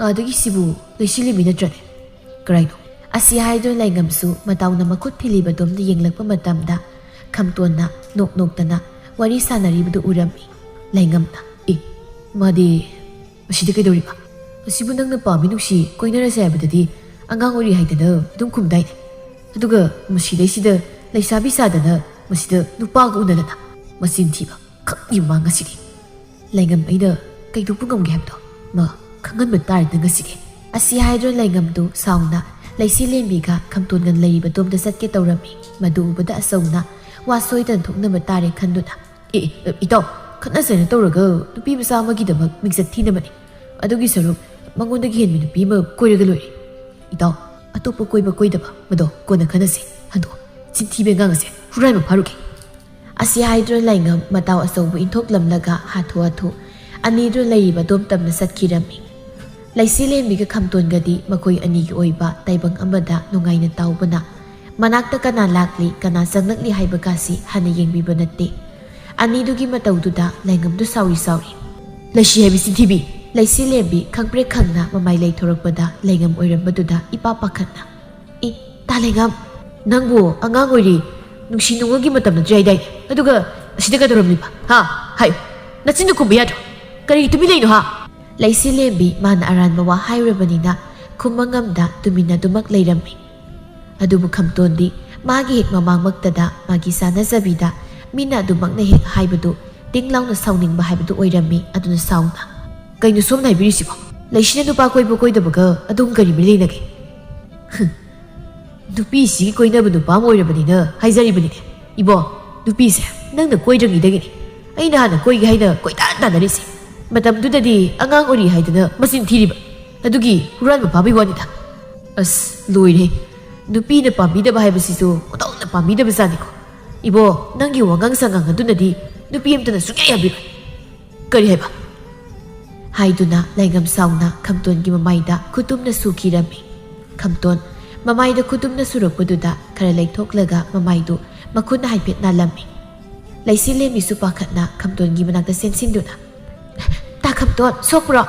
ꯑꯥꯗꯒꯤ ꯁꯤꯕꯨ ꯂꯩꯁꯤ ꯂꯦꯝꯕꯤ ꯅꯠꯇ꯭ꯔꯅꯦ? ꯀꯔꯥꯏꯅꯣ?" ꯑꯁꯤ ꯍꯥꯏꯗꯨꯅ ꯂꯩꯉꯝꯁꯨ ꯃꯇꯥꯎꯅ ꯃꯈꯨꯠ ꯊꯤꯜꯂꯤꯕꯗꯣꯝꯗ ꯌꯦꯡꯂꯛꯄ ꯃꯇꯝꯗ ꯈꯝꯇꯣꯟꯅ ꯅꯣꯛ ꯅꯣꯛꯇꯅ ꯋꯥꯔꯤ ꯁꯥꯟꯅꯔꯤꯕꯗꯨ ꯎꯔꯝꯃꯤ꯫ ꯂꯩꯉꯝꯅ, "ꯑꯦ, ꯃꯥꯗꯤ ꯃꯁꯤꯗ ꯀꯩꯗꯧꯔꯤꯕ? ꯃꯁꯤꯕꯨ ꯅꯪꯅ ꯄꯥꯝꯃꯤ ꯅꯨꯡꯁꯤ ꯀꯣꯏꯅꯔꯁꯦ ꯍꯥꯏꯕꯗꯗꯤ ꯑꯉꯥꯡ ꯑꯣꯏꯔꯤ ꯍꯥꯏꯗꯅ ꯑꯗꯨꯝ ꯈꯨꯝꯗꯥꯏꯅꯦ꯫ ꯑꯗꯨꯒ ꯃꯁꯤꯗꯩꯁꯤꯗ ꯂꯩꯁꯥꯕꯤ ꯁꯥꯗꯅ ꯃꯁꯤꯗ ꯅꯨꯄꯥꯒ ꯎꯅꯗꯅ꯫ ꯃꯆꯤꯟ ꯊꯤꯕ, ꯈꯪꯉꯤꯕ ꯃꯥ ꯉꯁꯤꯗꯤ꯫ ꯂꯩꯉꯝ ꯑꯩꯅ ꯀꯩꯗꯧꯕ ꯉꯝꯒꯦ ꯍꯥꯏꯕꯗꯣ ꯃꯥ ꯈꯪꯍꯟꯕ ꯇꯥꯔꯦꯗꯅ ꯉꯁꯤꯗꯤ꯫" ꯑꯁꯤ ꯍꯥꯏꯗꯨꯅ ꯂꯩꯉꯝꯗꯨ ꯁꯥꯎꯅ ꯂꯩꯁꯤ ꯂꯦꯝꯕꯤꯒ ꯈꯝꯇꯣꯟꯒ ꯂꯩꯔꯤꯕꯗꯣꯝꯗ ꯆꯠꯀꯦ ꯇꯧꯔꯝꯃꯤ꯫ ꯃꯗꯨ ꯎꯕꯗ ꯑꯆꯧꯅ ꯋꯥ ꯁꯣꯏꯗꯅ ꯊꯣꯛꯅꯕ ꯇꯥꯔꯦ ꯈꯟꯗꯨꯅ, "ꯑꯦ, ꯑꯦ, ꯏꯇꯥꯎ, ꯈꯠꯅ ꯆꯩꯅ ꯇꯧꯔꯒ ꯅꯨꯄꯤ ꯃꯆꯥ ꯑꯃꯒꯤꯗꯃꯛ ꯃꯤꯡꯆꯠ ꯊꯤꯅꯕꯅꯤ꯫ ꯑꯗꯨꯒꯤ ꯁꯔꯨꯛ ꯃꯉꯣꯟꯗꯒꯤ ꯍꯦꯟꯕ ꯅꯨꯄꯤ ꯑꯃ ꯀꯣꯏꯔꯒ ꯂꯣꯏꯔꯦ꯫ ꯏꯇꯥꯎ, ꯑꯇꯣꯞꯄ ꯀꯣꯏꯕ ꯀꯣꯏꯗꯕ ꯃꯗꯣ ꯀꯣꯟꯅ ꯈꯟꯅꯁꯤ꯫ ꯍꯟꯗꯣꯛꯑꯣ, ꯆꯤꯟꯊꯤꯕ ꯑꯉꯥꯡ ꯑꯁꯦ ꯍꯨꯔꯥꯟꯕ ꯐꯥꯔꯨꯒꯦ꯫" ꯑꯁꯤ ꯍꯥꯏꯗꯨꯅ ꯂꯩꯉꯝ ꯃꯇꯥꯎ ꯑꯆꯧꯕ ꯏꯟꯊꯣꯛꯂꯝꯂꯒ ꯍꯥꯊꯨ ꯍꯥꯊꯨ ꯑꯅꯤꯗꯨ ꯂꯩꯔꯤꯕ ꯑꯗꯣꯝ ꯇꯝꯅ ꯆꯠꯈꯤꯔꯝꯃꯤ꯫ ꯂꯩꯁꯤ ꯂꯦꯝꯕꯤꯒ ꯈꯝꯇꯣꯟꯒꯗꯤ ꯃꯈꯣꯏ ꯑꯅꯤꯒꯤ ꯑꯣꯏꯕ ꯇꯥꯏꯕꯪ ꯑꯃꯗ ꯅꯨꯡꯉꯥꯏꯅ ꯇꯥꯎꯕꯅ ꯃꯅꯥꯛꯇ ꯀꯅꯥ ꯂꯥꯛꯂꯤ, ꯀꯅꯥ ꯆꯪꯂꯛꯂꯤ ꯍꯥꯏꯕ ꯀꯥꯁꯤ ꯍꯥꯟꯅ ꯌꯦꯡꯕꯤꯕ ꯅꯠꯇꯦ꯫ ꯑꯅꯤꯗꯨꯒꯤ ꯃꯇꯧꯗꯨꯗ ꯂꯩꯉꯝꯗꯨ ꯁꯥꯎꯔꯤ ꯁꯥꯎꯔꯤ꯫ "ꯂꯩꯁꯤ ꯍꯥꯏꯕꯤ ꯆꯤꯟꯊꯤꯕꯤ!" ꯂꯩꯁꯤ ꯂꯦꯝꯕꯤ ꯈꯪꯄ꯭ꯔꯦꯛ ꯈꯪꯅ ꯃꯃꯥꯏ ꯂꯩꯊꯣꯔꯛꯄꯗ ꯂꯩꯉꯝ ꯑꯣꯏꯔꯝꯕꯗꯨꯗ ꯏꯄꯥ ꯄꯥꯈꯠꯅ, "ꯏ, ꯇꯥ ꯂꯩꯉꯝ, ꯅꯪꯕꯨ ꯑꯉꯥꯡ ꯑꯣꯏꯔꯤ, ꯅꯨꯡꯁꯤ ꯅꯨꯡꯉꯣꯜꯒꯤ ꯃꯇꯝ ꯅꯠꯇ꯭ꯔꯦ ꯍꯥꯏꯗꯥꯏꯅꯦ? ꯑꯗꯨꯒ ꯑꯁꯤꯗ ꯀꯩꯗꯧꯔꯝꯂꯤꯕ? ꯍꯥ? ꯍꯥꯏꯌꯨ꯫ ꯅꯆꯤꯟꯗꯨ ꯈꯨꯝꯕ ꯌꯥꯗ꯭ꯔꯣ? ꯀꯔꯤ ꯇꯨꯃꯤꯟ ꯂꯩꯅꯣ, ꯍꯥ? ꯂꯩꯁꯤ ꯂꯦꯝꯕꯤ ꯃꯥꯅ ꯑꯔꯥꯟꯕ ꯋꯥ ꯍꯥꯏꯔꯨꯔꯕꯅꯤꯅ ꯈꯨꯝꯕ ꯉꯝꯗ ꯇꯨꯃꯤꯟꯅ ꯑꯗꯨꯃꯛ ꯂꯩꯔꯝꯃꯤ꯫ ꯑꯗꯨꯕꯨ ꯈꯝꯇꯣꯟꯗꯤ ꯃꯥꯒꯤ ꯍꯦꯛ ꯃꯃꯥꯡꯃꯛꯇꯗ ꯃꯥꯒꯤ ꯆꯥꯅꯖꯕꯤꯗ ꯃꯤꯅ ꯑꯗꯨꯃꯛꯅ ꯍꯦꯛ ꯍꯥꯏꯕꯗꯨ ꯇꯤꯡ ꯂꯥꯎꯅ ꯁꯥꯎꯅꯤꯡꯕ ꯍꯥꯏꯕꯗꯨ ꯑꯣꯏꯔꯝꯃꯤ꯫ ꯑꯗꯨꯅ ꯁꯥꯎꯅ, "ꯀꯩꯅꯣ ꯁꯣꯝꯅ ꯍꯥꯏꯕꯤꯔꯤꯁꯤꯕꯣ? ꯂꯩꯁꯤꯅ ꯅꯨꯄꯥ ꯀꯣꯏꯕ ꯀꯣꯏꯗꯕꯒ ꯑꯗꯨꯝ ꯀꯔꯤ ꯃꯔꯤ ꯂꯩꯅꯒꯦ?" ꯍꯨꯝ, ꯅꯨꯄꯤꯁꯤꯒꯤ ꯀꯣꯏꯅꯕ ꯅꯨꯄꯥ ꯑꯃ ꯑꯣꯏꯔꯕꯅꯤꯅ ꯍꯥꯏꯖꯔꯤꯕꯅꯤꯅꯦ꯫ ꯏꯕꯣ, ꯅꯨꯄꯤꯁꯦ ꯅꯪꯅ ꯀꯣꯏꯗ꯭ꯔꯤꯉꯩꯗꯒꯤꯅꯤ ꯑꯩꯅ ꯍꯥꯟꯅ ꯀꯣꯏꯒꯦ ꯍꯥꯏꯅ ꯀꯣꯏꯇꯥꯟ ꯇꯥꯟꯅꯔꯤꯁꯦ꯫ ꯃꯇꯝꯗꯨꯗꯗꯤ ꯑꯉꯥꯡ ꯑꯣꯏꯔꯤ ꯍꯥꯏꯗꯅ ꯃꯆꯤꯟ ꯊꯤꯔꯤꯕ꯫ ꯑꯗꯨꯒꯤ ꯍꯨꯔꯥꯟꯕ ꯐꯥꯕꯩ ꯋꯥꯅꯤꯗ꯫ ꯑꯁ, ꯂꯣꯏꯔꯦ꯫ ꯅꯨꯄꯤꯅ ꯄꯥꯝꯕꯤꯗꯕ ꯍꯥꯏꯕꯁꯤꯁꯨ ꯑꯣꯟꯊꯣꯛꯅ ꯄꯥꯝꯕꯤꯗꯕ ꯖꯥꯠꯅꯤꯀꯣ꯫ ꯏꯕꯣ, ꯅꯪꯒꯤ ꯋꯥꯉꯥꯡ ꯁꯉꯥꯡ ꯑꯗꯨꯅꯗꯤ ꯅꯨꯄꯤ ꯑꯃꯇꯅ ꯁꯨꯡꯌꯥ ꯌꯥꯕꯤꯔꯣꯏ꯫ "ꯀꯔꯤ ꯍꯥꯏꯕ?" ꯍꯥꯏꯗꯨꯅ ꯂꯥꯏꯉꯝ ꯁꯥꯎꯅ ꯈꯝꯇꯣꯟꯒꯤ ꯃꯃꯥꯏꯗ ꯈꯨꯇꯨꯝꯅ ꯁꯨꯈꯤꯔꯝꯃꯤ꯫ ꯈꯝꯇꯣꯟ ꯃꯃꯥꯏꯗ ꯈꯨꯇꯨꯝꯅ ꯁꯨꯔꯛꯄꯗꯨꯗ ꯈꯔ ꯂꯩꯊꯣꯛꯂꯒ ꯃꯃꯥꯏꯗꯨ ꯃꯈꯨꯠꯅ ꯍꯥꯏꯐꯦꯠ ꯅꯥꯜꯂꯝꯃꯤ꯫ ꯂꯩꯁꯤ ꯂꯦꯝꯕꯤꯁꯨ ꯄꯥꯈꯠꯅ ꯈꯝꯇꯣꯟꯒꯤ ꯃꯅꯥꯛꯇ ꯆꯦꯟꯁꯤꯟꯗꯨꯅ, "ꯇꯥ ꯈꯝꯇꯣꯟ, ꯁꯣꯛꯄ꯭ꯔꯣ?"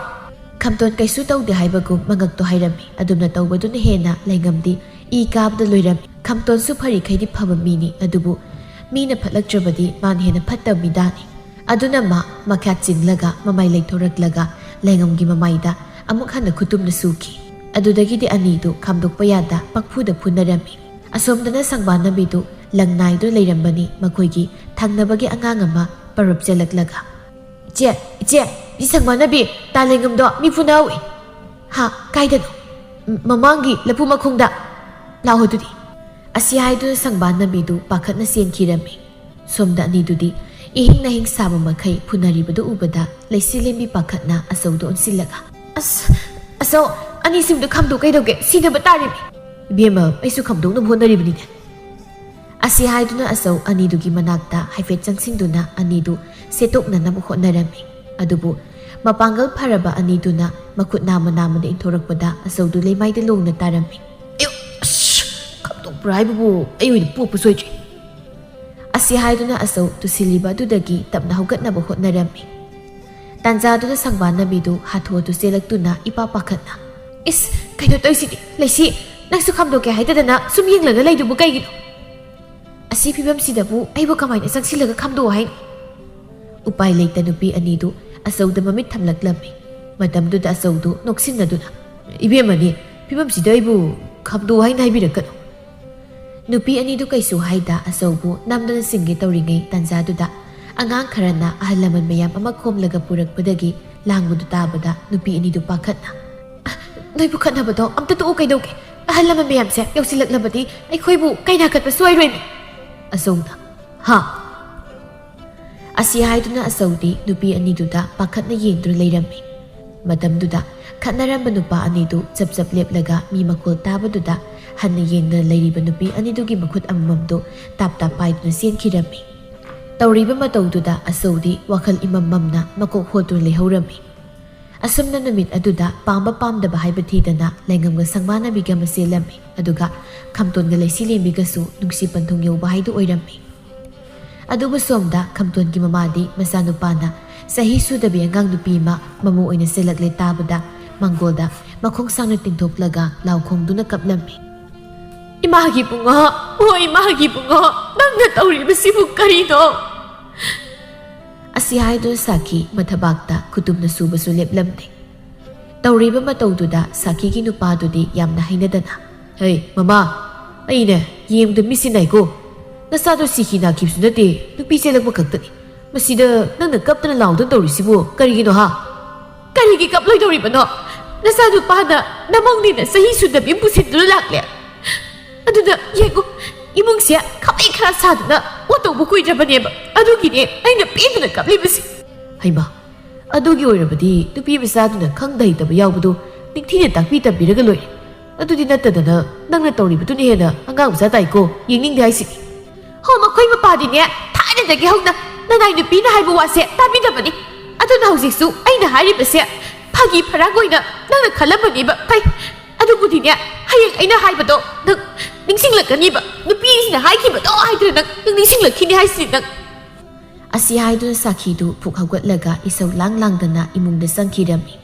ꯈꯝꯇꯣꯟ ꯀꯩꯁꯨ ꯇꯧꯗꯦ ꯍꯥꯏꯕꯒꯨꯝ ꯃꯉꯛꯇꯣ ꯍꯥꯏꯔꯝꯃꯤ꯫ ꯑꯗꯨꯝꯅ ꯇꯧꯕꯗꯨꯅ ꯍꯦꯟꯅ ꯂꯩꯉꯝꯗꯤ ꯏ ꯀꯥꯕꯗ ꯂꯣꯏꯔꯝꯃꯤ꯫ ꯈꯝꯇꯣꯟꯁꯨ ꯐꯔꯤꯈꯩꯗꯤ ꯐꯕ ꯃꯤꯅꯤ, ꯑꯗꯨꯕꯨ ꯃꯤꯅ ꯐꯠꯂꯛꯇ꯭ꯔꯕꯗꯤ ꯃꯥꯅ ꯍꯦꯟꯅ ꯐꯠꯇꯕ ꯃꯤꯗꯥꯅꯤ꯫ ꯑꯗꯨꯅ ꯃꯥ ꯃꯈꯥ ꯆꯤꯡꯂꯒ ꯃꯃꯥꯏ ꯂꯩꯊꯣꯔꯛꯂꯒ ꯂꯩꯉꯝꯒꯤ ꯃꯃꯥꯏꯗ ꯑꯃꯨꯛ ꯍꯟꯅ ꯈꯨꯇꯨꯝꯅ ꯁꯨꯈꯤ꯫ ꯑꯗꯨꯗꯒꯤꯗꯤ ꯑꯅꯤꯗꯨ ꯈꯥꯝꯗꯣꯛꯄ ꯌꯥꯗ ꯄꯪꯐꯨꯗ ꯐꯨꯅꯔꯝꯃꯤ꯫ ꯑꯁꯣꯝꯗꯅ ꯁꯪꯕꯥꯟꯅꯕꯤꯗꯨ ꯂꯪ ꯅꯥꯏꯗꯨꯅ ꯂꯩꯔꯝꯕꯅꯤ꯫ ꯃꯈꯣꯏꯒꯤ ꯊꯪꯅꯕꯒꯤ ꯑꯉꯥꯡ ꯑꯃ ꯄꯔꯞ ꯆꯦꯜꯂꯛꯂꯒ, "ꯏꯆꯦ, ꯏꯆꯦ, ꯏꯆꯦ ꯁꯪꯕꯥꯟꯅꯕꯤ, ꯇꯥ ꯂꯩꯉꯝꯗꯣ ꯃꯤ ꯐꯨꯅꯍꯧꯏ!" "ꯍꯥ? ꯀꯥꯏꯗꯅꯣ?" "ꯎꯝ, ꯃꯃꯥꯡꯒꯤ ꯂꯐꯨ ꯃꯈꯣꯡꯗ꯫ ꯂꯥꯛꯑꯣ ꯑꯗꯨꯗꯤ꯫" ꯑꯁꯤ ꯍꯥꯏꯗꯨꯅ ꯁꯪꯕꯥꯟꯅꯕꯤꯗꯨ ꯄꯥꯈꯠꯅ ꯆꯦꯟꯈꯤꯔꯝꯃꯤ꯫ ꯁꯣꯝꯗ ꯑꯅꯤꯗꯨꯗꯤ ꯏꯍꯤꯡ ꯅꯥꯍꯤꯡ ꯁꯥꯕ ꯃꯈꯩ ꯐꯨꯅꯔꯤꯕꯗꯨ ꯎꯕꯗ ꯂꯩꯁꯤ ꯂꯦꯝꯕꯤ ꯄꯥꯈꯠꯅ ꯑꯆꯧꯗ ꯑꯣꯟꯁꯤꯜꯂꯒ, "ꯑꯁ, ꯑꯆꯧ, ꯑꯅꯤꯁꯤꯡꯗꯨ ꯈꯥꯝꯗꯣꯛ ꯀꯩꯗꯧꯒꯦ? ꯁꯤꯅꯕ ꯇꯥꯔꯤꯕꯅꯤ!" "ꯏꯕꯦꯝꯃ, ꯑꯩꯁꯨ ꯈꯥꯝꯗꯣꯛꯅꯕ ꯍꯣꯠꯅꯔꯤꯕꯅꯤꯅꯦ꯫" ꯑꯁꯤ ꯍꯥꯏꯗꯨꯅ ꯑꯆꯧ ꯑꯅꯤꯗꯨꯒꯤ ꯃꯅꯥꯛꯇ ꯍꯥꯏꯐꯦꯠ ꯆꯪꯁꯤꯟꯗꯨꯅ ꯑꯅꯤꯗꯨ ꯁꯦꯠꯇꯣꯛꯅꯅꯕ ꯍꯣꯠꯅꯔꯝꯃꯤ꯫ ꯑꯗꯨꯕꯨ ꯃꯄꯥꯡꯒꯜ ꯐꯔꯕ ꯑꯅꯤꯗꯨꯅ ꯃꯈꯨꯠ ꯅꯥꯝꯃ ꯅꯥꯝꯃꯗ ꯏꯟꯊꯣꯔꯛꯄꯗ ꯑꯆꯧꯗꯨ ꯂꯩꯃꯥꯏꯗ ꯂꯣꯡꯅ ꯇꯥꯔꯝꯃꯤ꯫ "ꯑꯌꯣ! ꯑꯁ! ꯈꯥꯝꯗꯣꯛꯄ꯭ꯔꯥ ꯍꯥꯏꯕꯕꯨ ꯑꯩ ꯑꯣꯏꯅ ꯄꯣꯛꯄ ꯁꯣꯏꯗ꯭ꯔꯦ!" ꯑꯁꯤ ꯍꯥꯏꯗꯨꯅ ꯑꯆꯧ ꯇꯨꯁꯤꯜꯂꯤꯕ ꯑꯗꯨꯗꯒꯤ ꯇꯞꯅ ꯍꯧꯒꯠꯅꯕ ꯍꯣꯠꯅꯔꯝꯃꯤ꯫ ꯇꯥꯟꯖꯥꯗꯨꯗ ꯁꯪꯕꯥꯟꯅꯕꯤꯗꯨ ꯍꯥꯊꯨ ꯍꯥꯊꯨ ꯆꯦꯜꯂꯛꯇꯨꯅ ꯏꯄꯥ ꯄꯥꯈꯠꯅ, "ꯏꯁ! ꯀꯩꯅꯣ ꯇꯧꯔꯤꯁꯤꯗꯤ? ꯂꯩꯁꯤ, ꯅꯪꯁꯨ ꯈꯥꯝꯗꯣꯛꯀꯦ ꯍꯥꯏꯗꯗꯅ ꯁꯨꯝ ꯌꯦꯡꯂꯒ ꯂꯩꯗꯨꯕꯨ ꯀꯩꯒꯤꯅꯣ?" ꯑꯁꯤ ꯐꯤꯕꯝꯁꯤꯗꯕꯨ ꯑꯩꯕꯨ ꯀꯃꯥꯏꯅ ꯆꯪꯁꯤꯜꯂꯒ ꯈꯥꯝꯗꯣꯛꯑꯣ ꯍꯥꯏꯅꯣ? ꯎꯄꯥꯏ ꯂꯩꯇ ꯅꯨꯄꯤ ꯑꯅꯤꯗꯨ ꯑꯆꯧꯗ ꯃꯃꯤꯠ ꯊꯝꯂꯛꯂꯝꯃꯤ꯫ ꯃꯇꯝꯗꯨꯗ ꯑꯆꯧꯗꯨ ꯅꯣꯛꯁꯤꯟꯅꯗꯨꯅ, "ꯏꯕꯦꯝꯃꯅꯤ, ꯐꯤꯕꯝꯁꯤꯗ ꯑꯩꯕꯨ ꯈꯥꯝꯗꯣꯛꯑꯣ ꯍꯥꯏꯅ ꯍꯥꯏꯕꯤꯔꯛꯀꯅꯨ"꯫ ꯅꯨꯄꯤ ꯑꯅꯤꯗꯨ ꯀꯩꯁꯨ ꯍꯥꯏꯗ ꯑꯆꯧꯕꯨ ꯅꯝꯗꯨꯅ ꯆꯤꯡꯒꯦ ꯇꯧꯔꯤꯉꯩ ꯇꯥꯟꯖꯥꯗꯨꯗ ꯑꯉꯥꯡ ꯈꯔꯅ ꯑꯍꯜ ꯂꯃꯟ ꯃꯌꯥꯝ ꯑꯃ ꯈꯣꯝꯂꯒ ꯄꯨꯔꯛꯄꯗꯒꯤ ꯂꯥꯡꯕꯗꯨ ꯇꯥꯕꯗ ꯅꯨꯄꯤ ꯑꯅꯤꯗꯨ ꯄꯥꯈꯠꯅ, "ꯅꯣꯏꯕꯨ ꯈꯠꯅꯕꯗꯣ ꯑꯝꯇ ꯇꯣꯛꯎ ꯀꯩꯗꯧꯒꯦ? ꯑꯍꯜ ꯂꯃꯟ ꯃꯌꯥꯝꯁꯦ ꯌꯧꯁꯤꯜꯂꯛꯂꯕꯗꯤ ꯑꯩꯈꯣꯏꯕꯨ ꯀꯩꯅꯥ ꯀꯠꯄꯁꯨ ꯑꯣꯏꯔꯣꯏꯅꯦ"꯫ ꯑꯆꯧꯅ, "ꯍꯥ?" ꯑꯁꯤ ꯍꯥꯏꯗꯨꯅ ꯑꯆꯧꯗꯤ ꯅꯨꯄꯤ ꯑꯅꯤꯗꯨꯗ ꯄꯥꯈꯠꯅ ꯌꯦꯡꯗꯨꯅ ꯂꯩꯔꯝꯃꯤ꯫ ꯃꯇꯝꯗꯨꯗ ꯈꯠꯅꯔꯝꯕ ꯅꯨꯄꯥ ꯑꯅꯤꯗꯨ ꯆꯞ ꯆꯞ ꯂꯦꯞꯂꯒ ꯃꯤ ꯃꯈꯣꯜ ꯇꯥꯕꯗꯨꯗ ꯍꯟꯅ ꯌꯦꯡꯗꯅ ꯂꯩꯔꯤꯕ ꯅꯨꯄꯤ ꯑꯅꯤꯗꯨꯒꯤ ꯃꯈꯨꯠ ꯑꯃꯃꯝꯗꯨ ꯇꯥꯞ ꯇꯥꯞ ꯄꯥꯏꯗꯨꯅ ꯆꯦꯟꯈꯤꯔꯝꯃꯤ꯫ ꯇꯧꯔꯤꯕ ꯃꯇꯧꯗꯨꯗ ꯑꯆꯧꯗꯤ ꯋꯥꯈꯜ ꯏꯃꯝ ꯃꯝꯅ ꯃꯀꯣꯛ ꯍꯣꯠꯇꯨꯅ ꯂꯩꯍꯧꯔꯝꯃꯤ꯫ ꯑꯁꯨꯝꯅ ꯅꯨꯃꯤꯠ ꯑꯗꯨꯗ ꯄꯥꯝꯕ ꯄꯥꯝꯗꯕ ꯍꯥꯏꯕ ꯊꯤꯗꯅ ꯂꯥꯏꯉꯝꯒ ꯁꯪꯕꯥꯅꯕꯤꯒ ꯑꯃ ꯆꯦꯜꯂꯝꯃꯤ꯫ ꯑꯗꯨꯒ ꯈꯝꯇꯣꯟꯒ ꯂꯩꯁꯤꯂꯦꯝꯕꯤꯒꯁꯨ ꯅꯨꯡꯁꯤ ꯄꯟꯊꯨꯡ ꯌꯧꯕ ꯍꯥꯏꯗꯨ ꯑꯣꯏꯔꯝꯃꯤ꯫ ꯑꯗꯨꯕꯨ ꯁꯣꯝꯗ ꯈꯝꯇꯣꯟꯒꯤ ꯃꯃꯥꯗꯤ ꯃꯆꯥꯅꯨꯄꯥꯅ ꯆꯍꯤ ꯁꯨꯗꯕꯤ ꯑꯉꯥꯡ ꯅꯨꯄꯤ ꯑꯃ ꯃꯃꯧ ꯑꯣꯏꯅ ꯆꯦꯜꯂꯛꯂꯦ ꯇꯥꯕꯗ ꯃꯪꯒꯣꯜꯗ ꯃꯈꯣꯡ ꯁꯥꯡꯅ ꯇꯤꯡꯊꯣꯛꯂꯒ ꯂꯥꯎ ꯈꯣꯡꯗꯨꯅ ꯀꯞꯂꯝꯃꯤ꯫ "ꯏꯃꯥꯒꯤ ꯕꯨꯡꯉꯣ, ꯑꯣ ꯏꯃꯥꯒꯤ ꯕꯨꯡꯉꯣ, ꯅꯪꯅ ꯇꯧꯔꯤꯕꯁꯤꯕꯨ ꯀꯔꯤꯅꯣ?" ꯑꯁꯤ ꯍꯥꯏꯗꯨꯅ ꯁꯥꯈꯤ ꯃꯊꯕꯥꯛꯇ ꯈꯨꯇꯨꯝꯅ ꯁꯨꯕꯁꯨ ꯂꯦꯞꯂꯝꯗꯦ꯫ ꯇꯧꯔꯤꯕ ꯃꯇꯧꯗꯨꯗ ꯁꯥꯈꯤꯒꯤ ꯅꯨꯄꯥꯗꯨꯗꯤ ꯌꯥꯝꯅ ꯍꯩꯅꯗꯅ, "ꯍꯩ, ꯃꯃꯥ, ꯑꯩꯅꯦ ꯌꯦꯡꯕꯗ ꯃꯤꯠꯁꯤ ꯅꯥꯏꯀꯣ꯫ ꯅꯆꯥꯗꯣ ꯁꯤꯈꯤ ꯅꯥꯈꯤꯕꯁꯨ ꯅꯠꯇꯦ, ꯅꯨꯄꯤ ꯆꯦꯜꯂꯛꯄ ꯈꯛꯇꯅꯤ꯫ ꯃꯁꯤꯗ ꯅꯪꯅ ꯀꯞꯇꯅ ꯂꯥꯎꯗꯅ ꯇꯧꯔꯤꯁꯤꯕꯨ ꯀꯔꯤꯒꯤꯅꯣ ꯍꯥ?" "ꯀꯔꯤꯒꯤ ꯀꯞꯂꯣꯏꯗꯧꯔꯤꯕꯅꯣ? ꯅꯆꯥꯅꯨꯄꯥꯅ ꯅꯃꯧꯅꯦꯅ ꯆꯍꯤ ꯁꯨꯗꯕꯤ ꯑꯃ ꯄꯨꯁꯤꯟꯗꯨꯅ ꯂꯥꯛꯂꯦ꯫ ꯑꯗꯨꯗ ꯌꯦꯡꯉꯨ, ꯏꯃꯨꯡꯁꯦ ꯈꯥꯕꯩ ꯈꯔ ꯁꯥꯗꯨꯅ ꯑꯣꯠ ꯇꯧꯕ ꯀꯨꯏꯗ꯭ꯔꯕꯅꯦꯕ꯫ ꯑꯗꯨꯒꯤꯅꯦ ꯑꯩꯅ ꯄꯦꯟꯗꯅ ꯀꯞꯂꯤꯕꯁꯦ"꯫ "ꯍꯩꯃꯥ, ꯑꯗꯨꯒꯤ ꯑꯣꯏꯔꯕꯗꯤ ꯅꯨꯄꯤ ꯃꯆꯥꯗꯨꯅ ꯈꯪꯗ ꯍꯩꯇꯕ ꯌꯥꯎꯕꯗꯨ ꯅꯤꯡꯊꯤꯅ ꯇꯥꯛꯄꯤ ꯇꯝꯕꯤꯔꯒ ꯂꯣꯏꯔꯦ꯫ ꯑꯗꯨꯗꯤ ꯅꯠꯇꯗꯅ ꯅꯪꯅ ꯇꯧꯔꯤꯕꯗꯨꯅ ꯍꯦꯟꯅ ꯑꯉꯥꯡ ꯃꯆꯥ ꯇꯥꯏꯀꯣ, ꯌꯦꯡꯅꯤꯡꯗꯦ ꯍꯥꯏꯁꯤꯅꯤ"꯫ "ꯍꯣ, ꯃꯈꯣꯏ ꯃꯄꯥꯗꯤꯅꯦ ꯊꯥꯏꯅꯗꯒꯤ ꯍꯧꯅ ꯅꯅꯥꯏ ꯅꯨꯄꯤꯅ ꯍꯥꯏꯕ ꯋꯥꯁꯦ ꯇꯥꯕꯤꯗꯕꯅꯤ꯫ ꯑꯗꯨꯅ ꯍꯧꯖꯤꯛꯁꯨ ꯑꯩꯅ ꯍꯥꯏꯔꯤꯕꯁꯦ ꯐꯥꯒꯤ ꯐꯔꯥꯡ ꯑꯣꯏꯅ ꯅꯪꯅ ꯈꯜꯂꯝꯕꯅꯦꯕ꯫ ꯐꯩ, ꯑꯗꯨꯕꯨꯗꯤꯅꯦ ꯍꯌꯦꯡ ꯑꯩꯅ ꯍꯥꯏꯕꯗꯣ ꯅꯪ ꯅꯤꯡꯁꯤꯡꯂꯛꯀꯅꯤꯕ꯫ ꯅꯨꯄꯤꯁꯤꯅ ꯍꯥꯏꯈꯤꯕꯗꯣ ꯍꯥꯏꯗꯨꯅ ꯅꯪ, ꯅꯪ ꯅꯤꯡꯁꯤꯡꯂꯛꯈꯤꯅꯤ ꯍꯥꯏꯁꯤꯅꯤ ꯅꯪ"꯫ ꯑꯁꯤ ꯍꯥꯏꯗꯨꯅ ꯁꯥꯈꯤꯗꯨ ꯐꯨꯛ ꯍꯧꯒꯠꯂꯒ ꯏꯁꯧ ꯂꯥꯡ ꯂꯥꯡꯗꯅ ꯏꯃꯨꯡꯗ ꯆꯪꯈꯤꯔꯝꯃꯤ꯫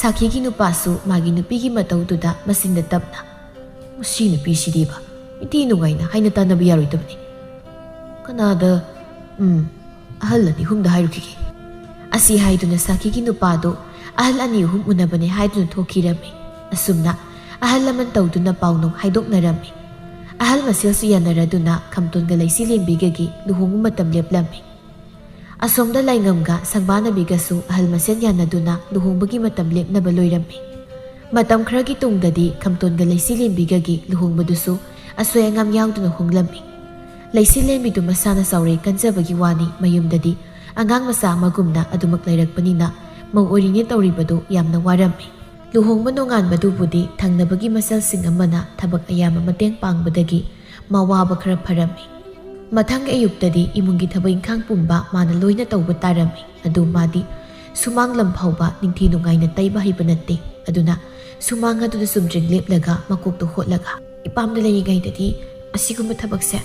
ꯁꯥꯈꯤꯒꯤ ꯅꯨꯄꯥꯁꯨ ꯃꯥꯒꯤ ꯅꯨꯄꯤꯒꯤ ꯃꯇꯧꯗꯨꯗ ꯃꯆꯤꯟꯗ ꯇꯞꯅ, "ꯃꯁꯤ ꯅꯨꯄꯤꯁꯤꯗꯤꯕ, ꯅꯤꯡꯊꯤ ꯅꯨꯡꯉꯥꯏꯅ ꯍꯥꯏꯅ ꯇꯥꯟꯅꯕ ꯌꯥꯔꯣꯏꯗꯕꯅꯤ꯫ ꯀꯅꯥꯗ? ꯎꯝ, ꯑꯍꯜ ꯑꯅꯤ ꯑꯍꯨꯝꯗ ꯍꯥꯏꯔꯨꯈꯤꯒꯦ꯫ ꯑꯁꯤ ꯍꯥꯏꯗꯨꯅ ꯁꯥꯈꯤꯒꯤ ꯅꯨꯄꯥꯗꯨ ꯑꯍꯜ ꯑꯅꯤ ꯑꯍꯨꯝ ꯎꯅꯕꯅꯦ ꯍꯥꯏꯗꯨꯅ ꯊꯣꯛꯈꯤꯔꯝꯃꯤ꯫ ꯑꯁꯨꯝꯅ ꯑꯍꯜ ꯂꯃꯟ ꯇꯧꯗꯨꯅ ꯄꯥꯎꯅꯨꯡ ꯍꯥꯏꯗꯣꯛꯅꯔꯝꯃꯤ꯫ ꯑꯍꯜ ꯃꯁꯦꯜꯁꯨ ꯌꯥꯅꯔꯗꯨꯅ ꯈꯝꯇꯣꯟꯒ ꯂꯩꯁꯤꯂꯦꯝꯕꯤꯒꯒꯤ ꯂꯨꯍꯣꯡꯕ ꯃꯇꯝ ꯂꯦꯞꯂꯝꯃꯤ꯫ ꯑꯁꯣꯝꯗ ꯂꯥꯏꯉꯝꯒ ꯁꯪꯕꯥꯅꯕꯤꯒꯁꯨ ꯑꯍꯜ ꯃꯁꯦꯜ ꯌꯥꯅꯗꯨꯅ ꯂꯨꯍꯣꯡꯕꯒꯤ ꯃꯇꯝ ꯂꯦꯞꯅꯕ ꯂꯣꯏꯔꯝꯃꯤ꯫ ꯃꯇꯝ ꯈꯔꯒꯤ ꯇꯨꯡꯗꯗꯤ ꯈꯝꯇꯣꯟꯒ ꯂꯩꯁꯤꯂꯦꯝꯕꯤꯒꯒꯤ ꯂꯨꯍꯣꯡꯕꯗꯨꯁꯨ ꯑꯁꯣꯏ ꯑꯉꯥꯝ ꯌꯥꯎꯗꯅ ꯍꯣꯡꯂꯝꯃꯤ꯫ ꯂꯩꯁꯤꯂꯦꯝꯕꯤꯗꯨ ꯃꯁꯥꯅ ꯆꯥꯎꯔꯦ ꯀꯟꯖꯕꯒꯤ ꯋꯥꯅꯤ, ꯃꯌꯨꯝꯗꯗꯤ ꯑꯉꯥꯡ ꯃꯆꯥ ꯑꯃꯒꯨꯝꯅ ꯑꯗꯨꯃꯛ ꯂꯩꯔꯛꯄꯅꯤꯅ ꯃꯧ ꯑꯣꯏꯔꯤꯉꯩ ꯇꯧꯔꯤꯕꯗꯨ ꯌꯥꯝꯅ ꯋꯥꯔꯝꯃꯤ꯫ ꯂꯨꯍꯣꯡꯕ ꯅꯣꯡꯉꯥꯟꯕꯗꯨꯕꯨꯗꯤ ꯊꯪꯅꯕꯒꯤ ꯃꯆꯜꯁꯤꯡ ꯑꯃꯅ ꯊꯕꯛ ꯑꯌꯥꯝꯕ ꯃꯇꯦꯡ ꯄꯥꯡꯕꯗꯒꯤ ꯃꯋꯥꯕ ꯈꯔ ꯐꯔꯝꯃꯤ꯫ ꯃꯊꯪꯒꯤ ꯑꯌꯨꯛꯇꯗꯤ ꯏꯃꯨꯡꯒꯤ ꯊꯕꯛ ꯏꯪꯈꯥꯡ ꯄꯨꯝꯕ ꯃꯥꯅ ꯂꯣꯏꯅ ꯇꯧꯕ ꯇꯥꯔꯝꯃꯤ꯫ ꯑꯗꯨ ꯃꯥꯗꯤ ꯁꯨꯃꯥꯡ ꯂꯝ ꯐꯥꯎꯕ ꯅꯤꯡꯊꯤ ꯅꯨꯡꯉꯥꯏꯅ ꯇꯩꯕ ꯍꯩꯕ ꯅꯠꯇꯦ꯫ ꯑꯗꯨꯅ ꯁꯨꯃꯥꯡ ꯑꯗꯨꯗ ꯆꯨꯝꯗ꯭ꯔꯤꯡ ꯂꯦꯞꯂꯒ ꯃꯀꯣꯛꯇꯨ ꯍꯣꯠꯂꯒ, "ꯏꯄꯥꯝꯗ ꯂꯩꯔꯤꯉꯩꯗꯗꯤ ꯑꯁꯤꯒꯨꯝꯕ ꯊꯕꯛꯁꯦ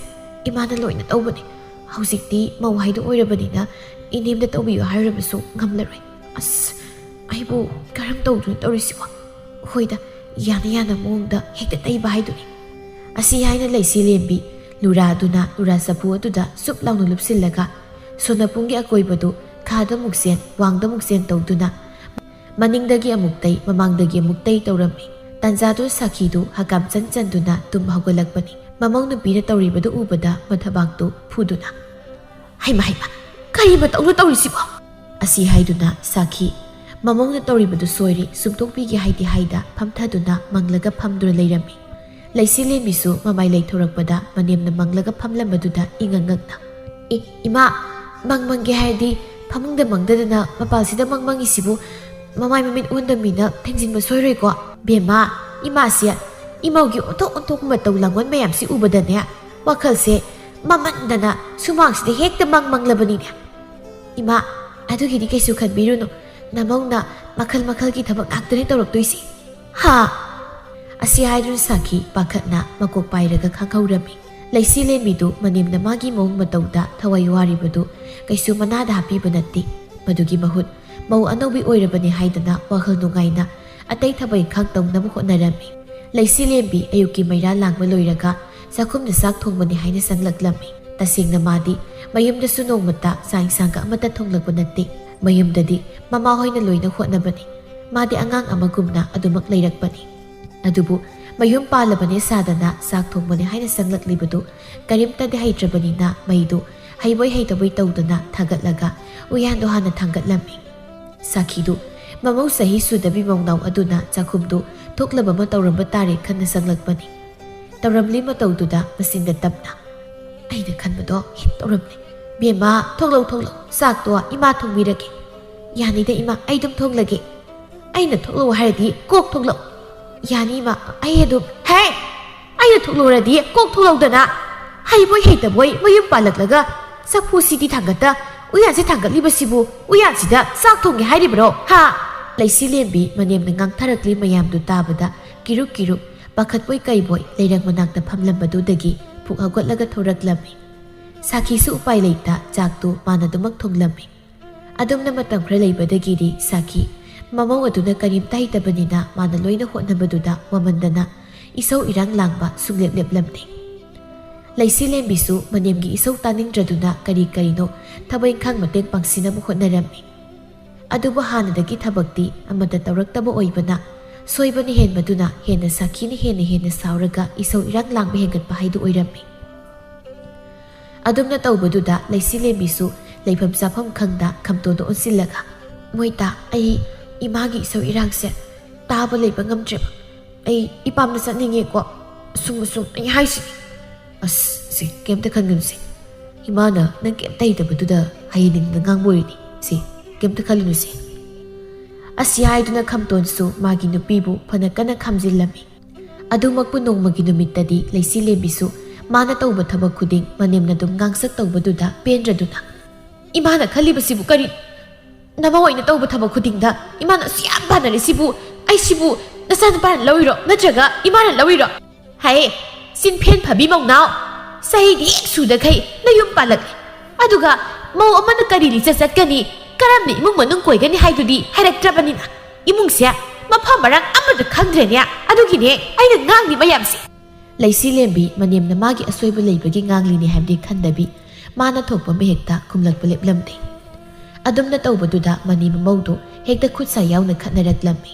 ꯏꯃꯥꯅ ꯂꯣꯏꯅ ꯇꯧꯕꯅꯤ꯫ ꯍꯧꯖꯤꯛꯇꯤ ꯃꯧ ꯍꯥꯏꯗꯣ ꯑꯣꯏꯔꯕꯅꯤꯅ ꯏꯅꯦꯝꯗ ꯇꯧꯕꯤꯌꯨ ꯍꯥꯏꯔꯕꯁꯨ ꯉꯝꯂꯔꯣꯏ꯫ ꯑꯁ, ꯑꯩꯕꯨ ꯀꯔꯝ ꯇꯧꯗꯣꯏꯅꯣ ꯇꯧꯔꯤꯁꯤꯕꯣ? ꯍꯣꯏꯗ, ꯌꯥꯅ ꯌꯥꯅ ꯃꯑꯣꯡꯗ ꯍꯦꯛꯇ ꯇꯩꯕ ꯍꯥꯏꯗꯨꯅꯤ"꯫ ꯑꯁꯤ ꯍꯥꯏꯅ ꯂꯩꯁꯤꯂꯦꯝꯕꯤ ꯂꯨꯔꯥꯗꯨꯅ ꯂꯨꯔꯥ ꯆꯐꯨ ꯑꯗꯨꯗ ꯆꯨꯞ ꯂꯥꯎꯅ ꯂꯨꯞꯁꯤꯜꯂꯒ ꯁꯣꯅꯄꯨꯡꯒꯤ ꯑꯀꯣꯏꯕꯗꯨ ꯈꯥꯗ ꯑꯃꯨꯛ ꯆꯦꯟ, ꯋꯥꯡꯗ ꯑꯃꯨꯛ ꯆꯦꯟ ꯇꯧꯗꯨꯅ ꯃꯅꯤꯡꯗꯒꯤ ꯑꯃꯨꯛ ꯇꯩ, ꯃꯃꯥꯡꯗꯒꯤ ꯑꯃꯨꯛ ꯇꯩ ꯇꯧꯔꯝꯃꯤ꯫ ꯇꯥꯟꯖꯥꯗꯨ ꯁꯥꯈꯤꯗꯨ ꯍꯀꯥꯝ ꯆꯟ ꯆꯟꯗꯨꯅ ꯇꯨꯝ ꯍꯧꯒꯠꯂꯛꯄꯅꯤ꯫ ꯃꯃꯧ ꯅꯨꯄꯤꯅ ꯇꯧꯔꯤꯕꯗꯨ ꯎꯕꯗ ꯃꯊꯕꯥꯛꯇꯨ ꯐꯨꯗꯨꯅ, "ꯍꯩꯃ, ꯍꯩꯃ, ꯀꯔꯤ ꯃꯇꯧꯅꯣ ꯇꯧꯔꯤꯁꯤꯕꯣ?" ꯑꯁꯤ ꯍꯥꯏꯗꯨꯅ ꯁꯥꯈꯤ ꯃꯃꯧꯅ ꯇꯧꯔꯤꯕꯗꯨ ꯁꯣꯏꯔꯦ, ꯁꯨꯝꯗꯣꯛꯄꯤꯒꯦ ꯍꯥꯏꯗꯤ ꯍꯥꯏꯗ ꯐꯝꯊꯗꯨꯅ ꯃꯪꯂꯒ ꯐꯝꯗꯨꯅ ꯂꯩꯔꯝꯃꯤ꯫ ꯂꯩꯁꯤꯂꯦꯝꯕꯤꯁꯨ ꯃꯃꯥꯏ ꯂꯩꯊꯣꯔꯛꯄꯗ ꯃꯅꯦꯝꯅ ꯃꯪꯂꯒ ꯐꯝꯂꯝꯕꯗꯨꯗ ꯏꯉꯛ ꯉꯛꯅ, "ꯑꯦ, ꯏꯃꯥ, ꯃꯪ ꯃꯪꯒꯦ ꯍꯥꯏꯔꯗꯤ ꯐꯃꯨꯡꯗ ꯃꯪꯗꯗꯅ ꯃꯄꯥꯜꯁꯤꯗ ꯃꯪ ꯃꯪꯉꯤꯁꯤꯕꯨ ꯃꯃꯥꯏ ꯃꯃꯤꯠ ꯑꯣꯟꯗ ꯃꯤꯅ ꯊꯦꯡꯖꯤꯟꯕ ꯁꯣꯏꯔꯣꯏꯀꯣ?" "ꯕꯦꯝꯃ, ꯏꯃꯥꯁꯦ ꯏꯃꯧꯒꯤ ꯑꯣꯟꯊꯣꯛ ꯑꯣꯟꯊꯣꯛꯄ ꯃꯇꯧ ꯂꯥꯡꯑꯣꯟ ꯃꯌꯥꯝꯁꯤ ꯎꯕꯗꯅꯦ, ꯋꯥꯈꯜꯁꯦ ꯃꯃꯟꯗꯅ ꯁꯨꯃꯥꯡꯁꯤꯗ ꯍꯦꯛꯇ ꯃꯪ ꯃꯪꯂꯕꯅꯤꯅꯦ꯫" "ꯏꯃꯥ, ꯑꯗꯨꯒꯤꯗꯤ ꯀꯩꯁꯨ ꯈꯟꯕꯤꯔꯨꯅꯨ꯫ ꯅꯃꯧꯅ ꯃꯈꯜ ꯃꯈꯜꯒꯤ ꯊꯕꯛ ꯉꯥꯛꯇꯅꯤ ꯇꯧꯔꯛꯇꯣꯏꯁꯤ꯫" "ꯍꯥ?" ꯑꯁꯤ ꯍꯥꯏꯗꯨꯅ ꯁꯥꯈꯤ ꯄꯥꯈꯠꯅ ꯃꯀꯣꯛ ꯄꯥꯏꯔꯒ ꯈꯪꯍꯧꯔꯝꯃꯤ꯫ ꯂꯩꯁꯤꯂꯦꯝꯕꯤꯗꯨ ꯃꯅꯦꯝꯅ ꯃꯥꯒꯤ ꯃꯑꯣꯡ ꯃꯇꯧꯗ ꯊꯋꯥꯏ ꯋꯥꯔꯤꯕꯗꯨ ꯀꯩꯁꯨ ꯃꯅꯥꯗ ꯍꯥꯞꯄꯤꯕ ꯅꯠꯇꯦ꯫ ꯃꯗꯨꯒꯤ ꯃꯍꯨꯠ ꯃꯧ ꯑꯅꯧꯕꯤ ꯑꯣꯏꯔꯕꯅꯤ ꯍꯥꯏꯗꯅ ꯋꯥꯈꯜ ꯅꯨꯡꯉꯥꯏꯅ ꯑꯇꯩ ꯊꯕꯛ ꯏꯪꯈꯥꯡ ꯇꯧꯅꯕ ꯍꯣꯠꯅꯔꯝꯃꯤ꯫ ꯂꯩꯁꯤꯂꯦꯝꯕꯤ ꯑꯌꯨꯛꯀꯤ ꯃꯩꯔꯥ ꯂꯥꯡꯕ ꯂꯣꯏꯔꯒ ꯆꯥꯛꯈꯨꯝꯗ ꯆꯥꯛ ꯊꯣꯡꯕꯅꯤ ꯍꯥꯏꯅ ꯆꯪꯂꯛꯂꯝꯃꯤ꯫ ꯇꯁꯦꯡꯅ ꯃꯥꯗꯤ ꯃꯌꯨꯝꯗꯁꯨ ꯅꯣꯡꯃꯇ ꯆꯥꯛ ꯏꯟꯁꯥꯡꯒ ꯑꯃꯠꯇ ꯊꯣꯡꯂꯛꯄ ꯅꯠꯇꯦ꯫ ꯃꯌꯨꯝꯗꯗꯤ ꯃꯃꯥ ꯍꯣꯏꯅ ꯂꯣꯏꯅ ꯍꯣꯠꯅꯕꯅꯤ꯫ ꯃꯥꯗꯤ ꯑꯉꯥꯡ ꯑꯃꯒꯨꯝꯅ ꯑꯗꯨꯃꯛ ꯂꯩꯔꯛꯄꯅꯤ꯫ ꯑꯗꯨꯕꯨ ꯃꯌꯨꯝ ꯄꯥꯜꯂꯕꯅꯦ ꯁꯥꯗꯅ ꯆꯥꯛ ꯊꯣꯡꯕꯅꯦ ꯍꯥꯏꯅ ꯆꯪꯂꯛꯂꯤꯕꯗꯨ ꯀꯔꯤꯝꯇꯗꯤ ꯍꯩꯇ꯭ꯔꯕꯅꯤꯅ ꯃꯩꯗꯨ ꯍꯩꯕꯣꯏ ꯍꯩꯇꯕꯣꯏ ꯇꯧꯗꯅ ꯊꯥꯒꯠꯂꯒ ꯎꯌꯥꯟꯗꯣ ꯍꯥꯟꯅ ꯊꯥꯡꯒꯠꯂꯝꯃꯤ꯫ ꯁꯥꯈꯤꯗꯨ ꯃꯃꯧ ꯆꯍꯤ ꯁꯨꯗꯕꯤ ꯃꯧꯅꯥꯎ ꯑꯗꯨꯅ ꯆꯥꯛꯈꯨꯝꯗꯨ ꯊꯣꯛꯂꯕ ꯑꯃ ꯇꯧꯔꯝꯕ ꯇꯥꯔꯦ ꯈꯟꯅ ꯆꯪꯂꯛꯄꯅꯤ꯫ ꯇꯧꯔꯝꯂꯤ ꯃꯇꯧꯗꯨꯗ ꯃꯆꯤꯟꯗ ꯇꯞꯅ, "ꯑꯩꯅ ꯈꯟꯕꯗꯣ ꯍꯦꯛ ꯇꯧꯔꯝꯂꯦ꯫ ꯕꯦꯝꯃ, ꯊꯣꯛꯂꯛꯎ, ꯊꯣꯛꯂꯛꯎ, ꯆꯥꯛꯇꯣ ꯏꯃꯥ ꯊꯣꯡꯕꯤꯔꯒꯦ꯫ ꯌꯥꯅꯤꯗ ꯏꯃꯥ, ꯑꯩ ꯑꯗꯨꯝ ꯊꯣꯡꯂꯒꯦ꯫ ꯑꯩꯅ ꯊꯣꯛꯂꯛꯎ ꯍꯥꯏꯔꯗꯤ ꯀꯣꯛ ꯊꯣꯛꯂꯛꯎ꯫ ꯌꯥꯅꯤ ꯏꯃꯥ, ꯑꯩ ꯑꯗꯨꯝ"꯫ "ꯍꯦ! ꯑꯩꯅ ꯊꯣꯛꯂꯛꯎꯔꯗꯤ ꯀꯣꯛ ꯊꯣꯛꯂꯛꯎꯗꯅ꯫ ꯍꯩꯕꯣꯏ ꯍꯩꯇꯕꯣꯏ ꯃꯌꯨꯝ ꯄꯥꯜꯂꯛꯂꯒ ꯆꯐꯨꯁꯤꯗꯤ ꯊꯥꯡꯒꯠꯇ, ꯎꯌꯥꯟꯁꯤ ꯊꯥꯡꯒꯠꯂꯤꯕꯁꯤꯕꯨ ꯎꯌꯥꯟꯁꯤꯗ ꯆꯥꯛ ꯊꯣꯡꯒꯦ ꯍꯥꯏꯔꯤꯕ꯭ꯔꯣ? ꯍꯥ?" ꯂꯩꯁꯤꯂꯦꯝꯕꯤ ꯃꯅꯦꯝꯅ ꯉꯥꯡꯊꯔꯛꯂꯤ ꯃꯌꯥꯝꯗꯨ ꯇꯥꯕꯗ ꯀꯤꯔꯨꯛ ꯀꯤꯔꯨꯛ ꯄꯥꯈꯠꯄꯣꯏ ꯀꯩꯕꯣꯏ ꯂꯩꯔꯪ ꯃꯅꯥꯛꯇ ꯐꯝꯂꯝꯕꯗꯨꯗꯒꯤ ꯐꯨꯛ ꯍꯧꯒꯠꯂꯒ ꯊꯣꯔꯛꯂꯝꯃꯤ꯫ ꯁꯥꯈꯤꯁꯨ ꯎꯄꯥꯏ ꯂꯩꯇ ꯆꯥꯛꯇꯨ ꯃꯥꯅ ꯑꯗꯨꯃꯛ ꯊꯣꯡꯂꯝꯃꯤ꯫ ꯑꯗꯨꯝꯅ ꯃꯇꯝ ꯈꯔ ꯂꯩꯕꯗꯒꯤꯗꯤ ꯁꯥꯈꯤ ꯃꯃꯧ ꯑꯗꯨꯅ ꯀꯔꯤꯝꯇ ꯍꯩꯇꯕꯅꯤꯅ ꯃꯥꯅ ꯂꯣꯏꯅ ꯍꯣꯠꯅꯕꯗꯨꯗ ꯋꯥꯃꯟꯗꯅ ꯏꯁꯧ ꯏꯔꯥꯡ ꯂꯥꯡꯕ ꯁꯨꯡꯂꯦꯞ ꯂꯦꯞꯂꯝꯗꯦ꯫ ꯂꯩꯁꯤꯂꯦꯝꯕꯤꯁꯨ ꯃꯅꯦꯝꯒꯤ ꯏꯁꯧ ꯇꯥꯅꯤꯡꯗ꯭ꯔꯗꯨꯅ ꯀꯔꯤ ꯀꯔꯤꯅꯣ ꯊꯕꯛ ꯏꯪꯈꯥꯡ ꯃꯇꯦꯡ ꯄꯥꯡꯁꯤꯟꯅꯕ ꯍꯣꯠꯅꯔꯝꯃꯤ꯫ ꯑꯗꯨꯕꯨ ꯍꯥꯟꯅꯗꯒꯤ ꯊꯕꯛꯇꯤ ꯑꯃꯠꯇ ꯇꯧꯔꯛꯇꯕ ꯑꯣꯏꯕꯅ ꯁꯣꯏꯕꯅ ꯍꯦꯟꯕꯗꯨꯅ ꯍꯦꯟꯅ ꯁꯥꯈꯤꯅ ꯍꯦꯟꯅ ꯍꯦꯟꯅ ꯁꯥꯎꯔꯒ ꯏꯁꯧ ꯏꯔꯥꯡ ꯂꯥꯡꯕ ꯍꯦꯟꯒꯠꯄ ꯍꯥꯏꯗꯨ ꯑꯣꯏꯔꯝꯃꯤ꯫ ꯑꯗꯨꯝꯅ ꯇꯧꯕꯗꯨꯗ ꯂꯩꯁꯤꯂꯦꯝꯕꯤꯁꯨ ꯂꯩꯐꯝ ꯆꯥꯐꯝ ꯈꯪꯗ ꯈꯝꯇꯣꯟꯗ ꯑꯣꯟꯁꯤꯜꯂꯒ, "ꯃꯣꯏꯇꯥ, ꯑꯩ ꯏꯃꯥꯒꯤ ꯏꯁꯧ ꯏꯔꯥꯡꯁꯦ ꯇꯥꯕ ꯂꯩꯕ ꯉꯝꯗ꯭ꯔꯦꯕ꯫ ꯑꯩ ꯏꯄꯥꯝꯗ ꯆꯠꯅꯤꯡꯉꯦꯀꯣ꯫ ꯑꯁꯨꯝ ꯑꯁꯨꯝ ꯑꯩ ꯍꯥꯏꯁꯤꯅꯤ꯫ ꯑꯁ, ꯁꯦ, ꯀꯩꯝꯇ ꯈꯟꯒꯅꯨꯁꯦ꯫ ꯏꯃꯥꯅ ꯅꯪ ꯀꯩꯝꯇ ꯍꯩꯇꯕꯗꯨꯗ ꯍꯩꯍꯟꯅꯤꯡꯗꯅ ꯉꯥꯡꯕ ꯑꯣꯏꯔꯤꯅꯤ꯫ ꯁꯦ, ꯀꯩꯝꯇ ꯈꯜꯂꯨꯅꯨꯁꯦ"꯫ ꯑꯁꯤ ꯍꯥꯏꯗꯨꯅ ꯈꯝꯇꯣꯟꯁꯨ ꯃꯥꯒꯤ ꯅꯨꯄꯤꯕꯨ ꯐꯅ ꯀꯟꯅ ꯈꯥꯝꯖꯤꯜꯂꯝꯃꯤ꯫ ꯑꯗꯨꯃꯛꯄꯨ ꯅꯣꯡꯃꯒꯤ ꯅꯨꯃꯤꯠꯇꯗꯤ ꯂꯩꯁꯤꯂꯦꯝꯕꯤꯁꯨ ꯃꯥꯅ ꯇꯧꯕ ꯊꯕꯛ ꯈꯨꯗꯤꯡ ꯃꯅꯦꯝꯅ ꯑꯗꯨꯝ ꯉꯥꯡꯁꯛ ꯇꯧꯕꯗꯨꯗ ꯄꯦꯟꯗ꯭ꯔꯗꯨꯅ, "ꯏꯃꯥꯅ ꯈꯜꯂꯤꯕꯁꯤꯕꯨ ꯀꯔꯤ? ꯅꯃꯧ ꯑꯣꯏꯅ ꯇꯧꯕ ꯊꯕꯛ ꯈꯨꯗꯤꯡꯗ ꯏꯃꯥꯅ ꯑꯁꯨꯛ ꯌꯥꯝ ꯄꯥꯟꯅꯔꯤꯁꯤꯕꯨ, ꯑꯩꯁꯤꯕꯨ ꯅꯆꯥꯅꯨꯄꯥꯅ ꯂꯧꯔꯤꯔꯣ ꯅꯠꯇ꯭ꯔꯒ ꯏꯃꯥꯅ ꯂꯧꯔꯤꯔꯣ? ꯍꯥꯏꯌꯦ, ꯆꯤꯟꯐꯦꯟ ꯐꯕꯤ ꯃꯧꯅꯥꯎ, ꯆꯍꯤꯗꯤ ꯍꯦꯛ ꯁꯨꯗꯈꯩ ꯅꯌꯨꯝ ꯄꯥꯜꯂꯛꯂꯦ꯫ ꯑꯗꯨꯒ ꯃꯧ ꯑꯃꯅ ꯀꯔꯤ ꯂꯤꯆꯠ ꯆꯠꯀꯅꯤ, ꯀꯔꯝꯅ ꯏꯃꯨꯡ ꯃꯅꯨꯡ ꯀꯣꯏꯒꯅꯤ ꯍꯥꯏꯗꯨꯗꯤ ꯍꯥꯏꯔꯛꯇ꯭ꯔꯕꯅꯤꯅ ꯏꯃꯨꯡꯁꯦ ꯃꯐꯝ ꯃꯔꯥꯡ ꯑꯃꯠꯇ ꯈꯪꯗ꯭ꯔꯦꯅꯦ꯫ ꯑꯗꯨꯒꯤꯅꯦ ꯑꯩꯅ ꯉꯥꯡꯂꯤ ꯃꯌꯥꯝꯁꯦ"꯫ ꯂꯩꯁꯤꯂꯦꯝꯕꯤ ꯃꯅꯦꯝꯅ ꯃꯥꯒꯤ ꯑꯁꯣꯏꯕ ꯂꯩꯕꯒꯤ ꯉꯥꯡꯂꯤꯅꯤ ꯍꯥꯏꯕꯗꯤ ꯈꯟꯗꯕꯤ, ꯃꯥꯅ ꯊꯣꯛꯄ ꯑꯃ ꯍꯦꯛꯇ ꯈꯨꯝꯂꯛꯄ ꯂꯦꯞꯂꯝꯗꯦ꯫ ꯑꯗꯨꯝꯅ ꯇꯧꯕꯗꯨꯗ ꯃꯅꯦꯝ ꯃꯃꯧꯗꯨ ꯍꯦꯛꯇ ꯈꯨꯠ ꯁꯥ ꯌꯥꯎꯅ ꯈꯠꯅꯔꯛꯂꯝꯃꯤ꯫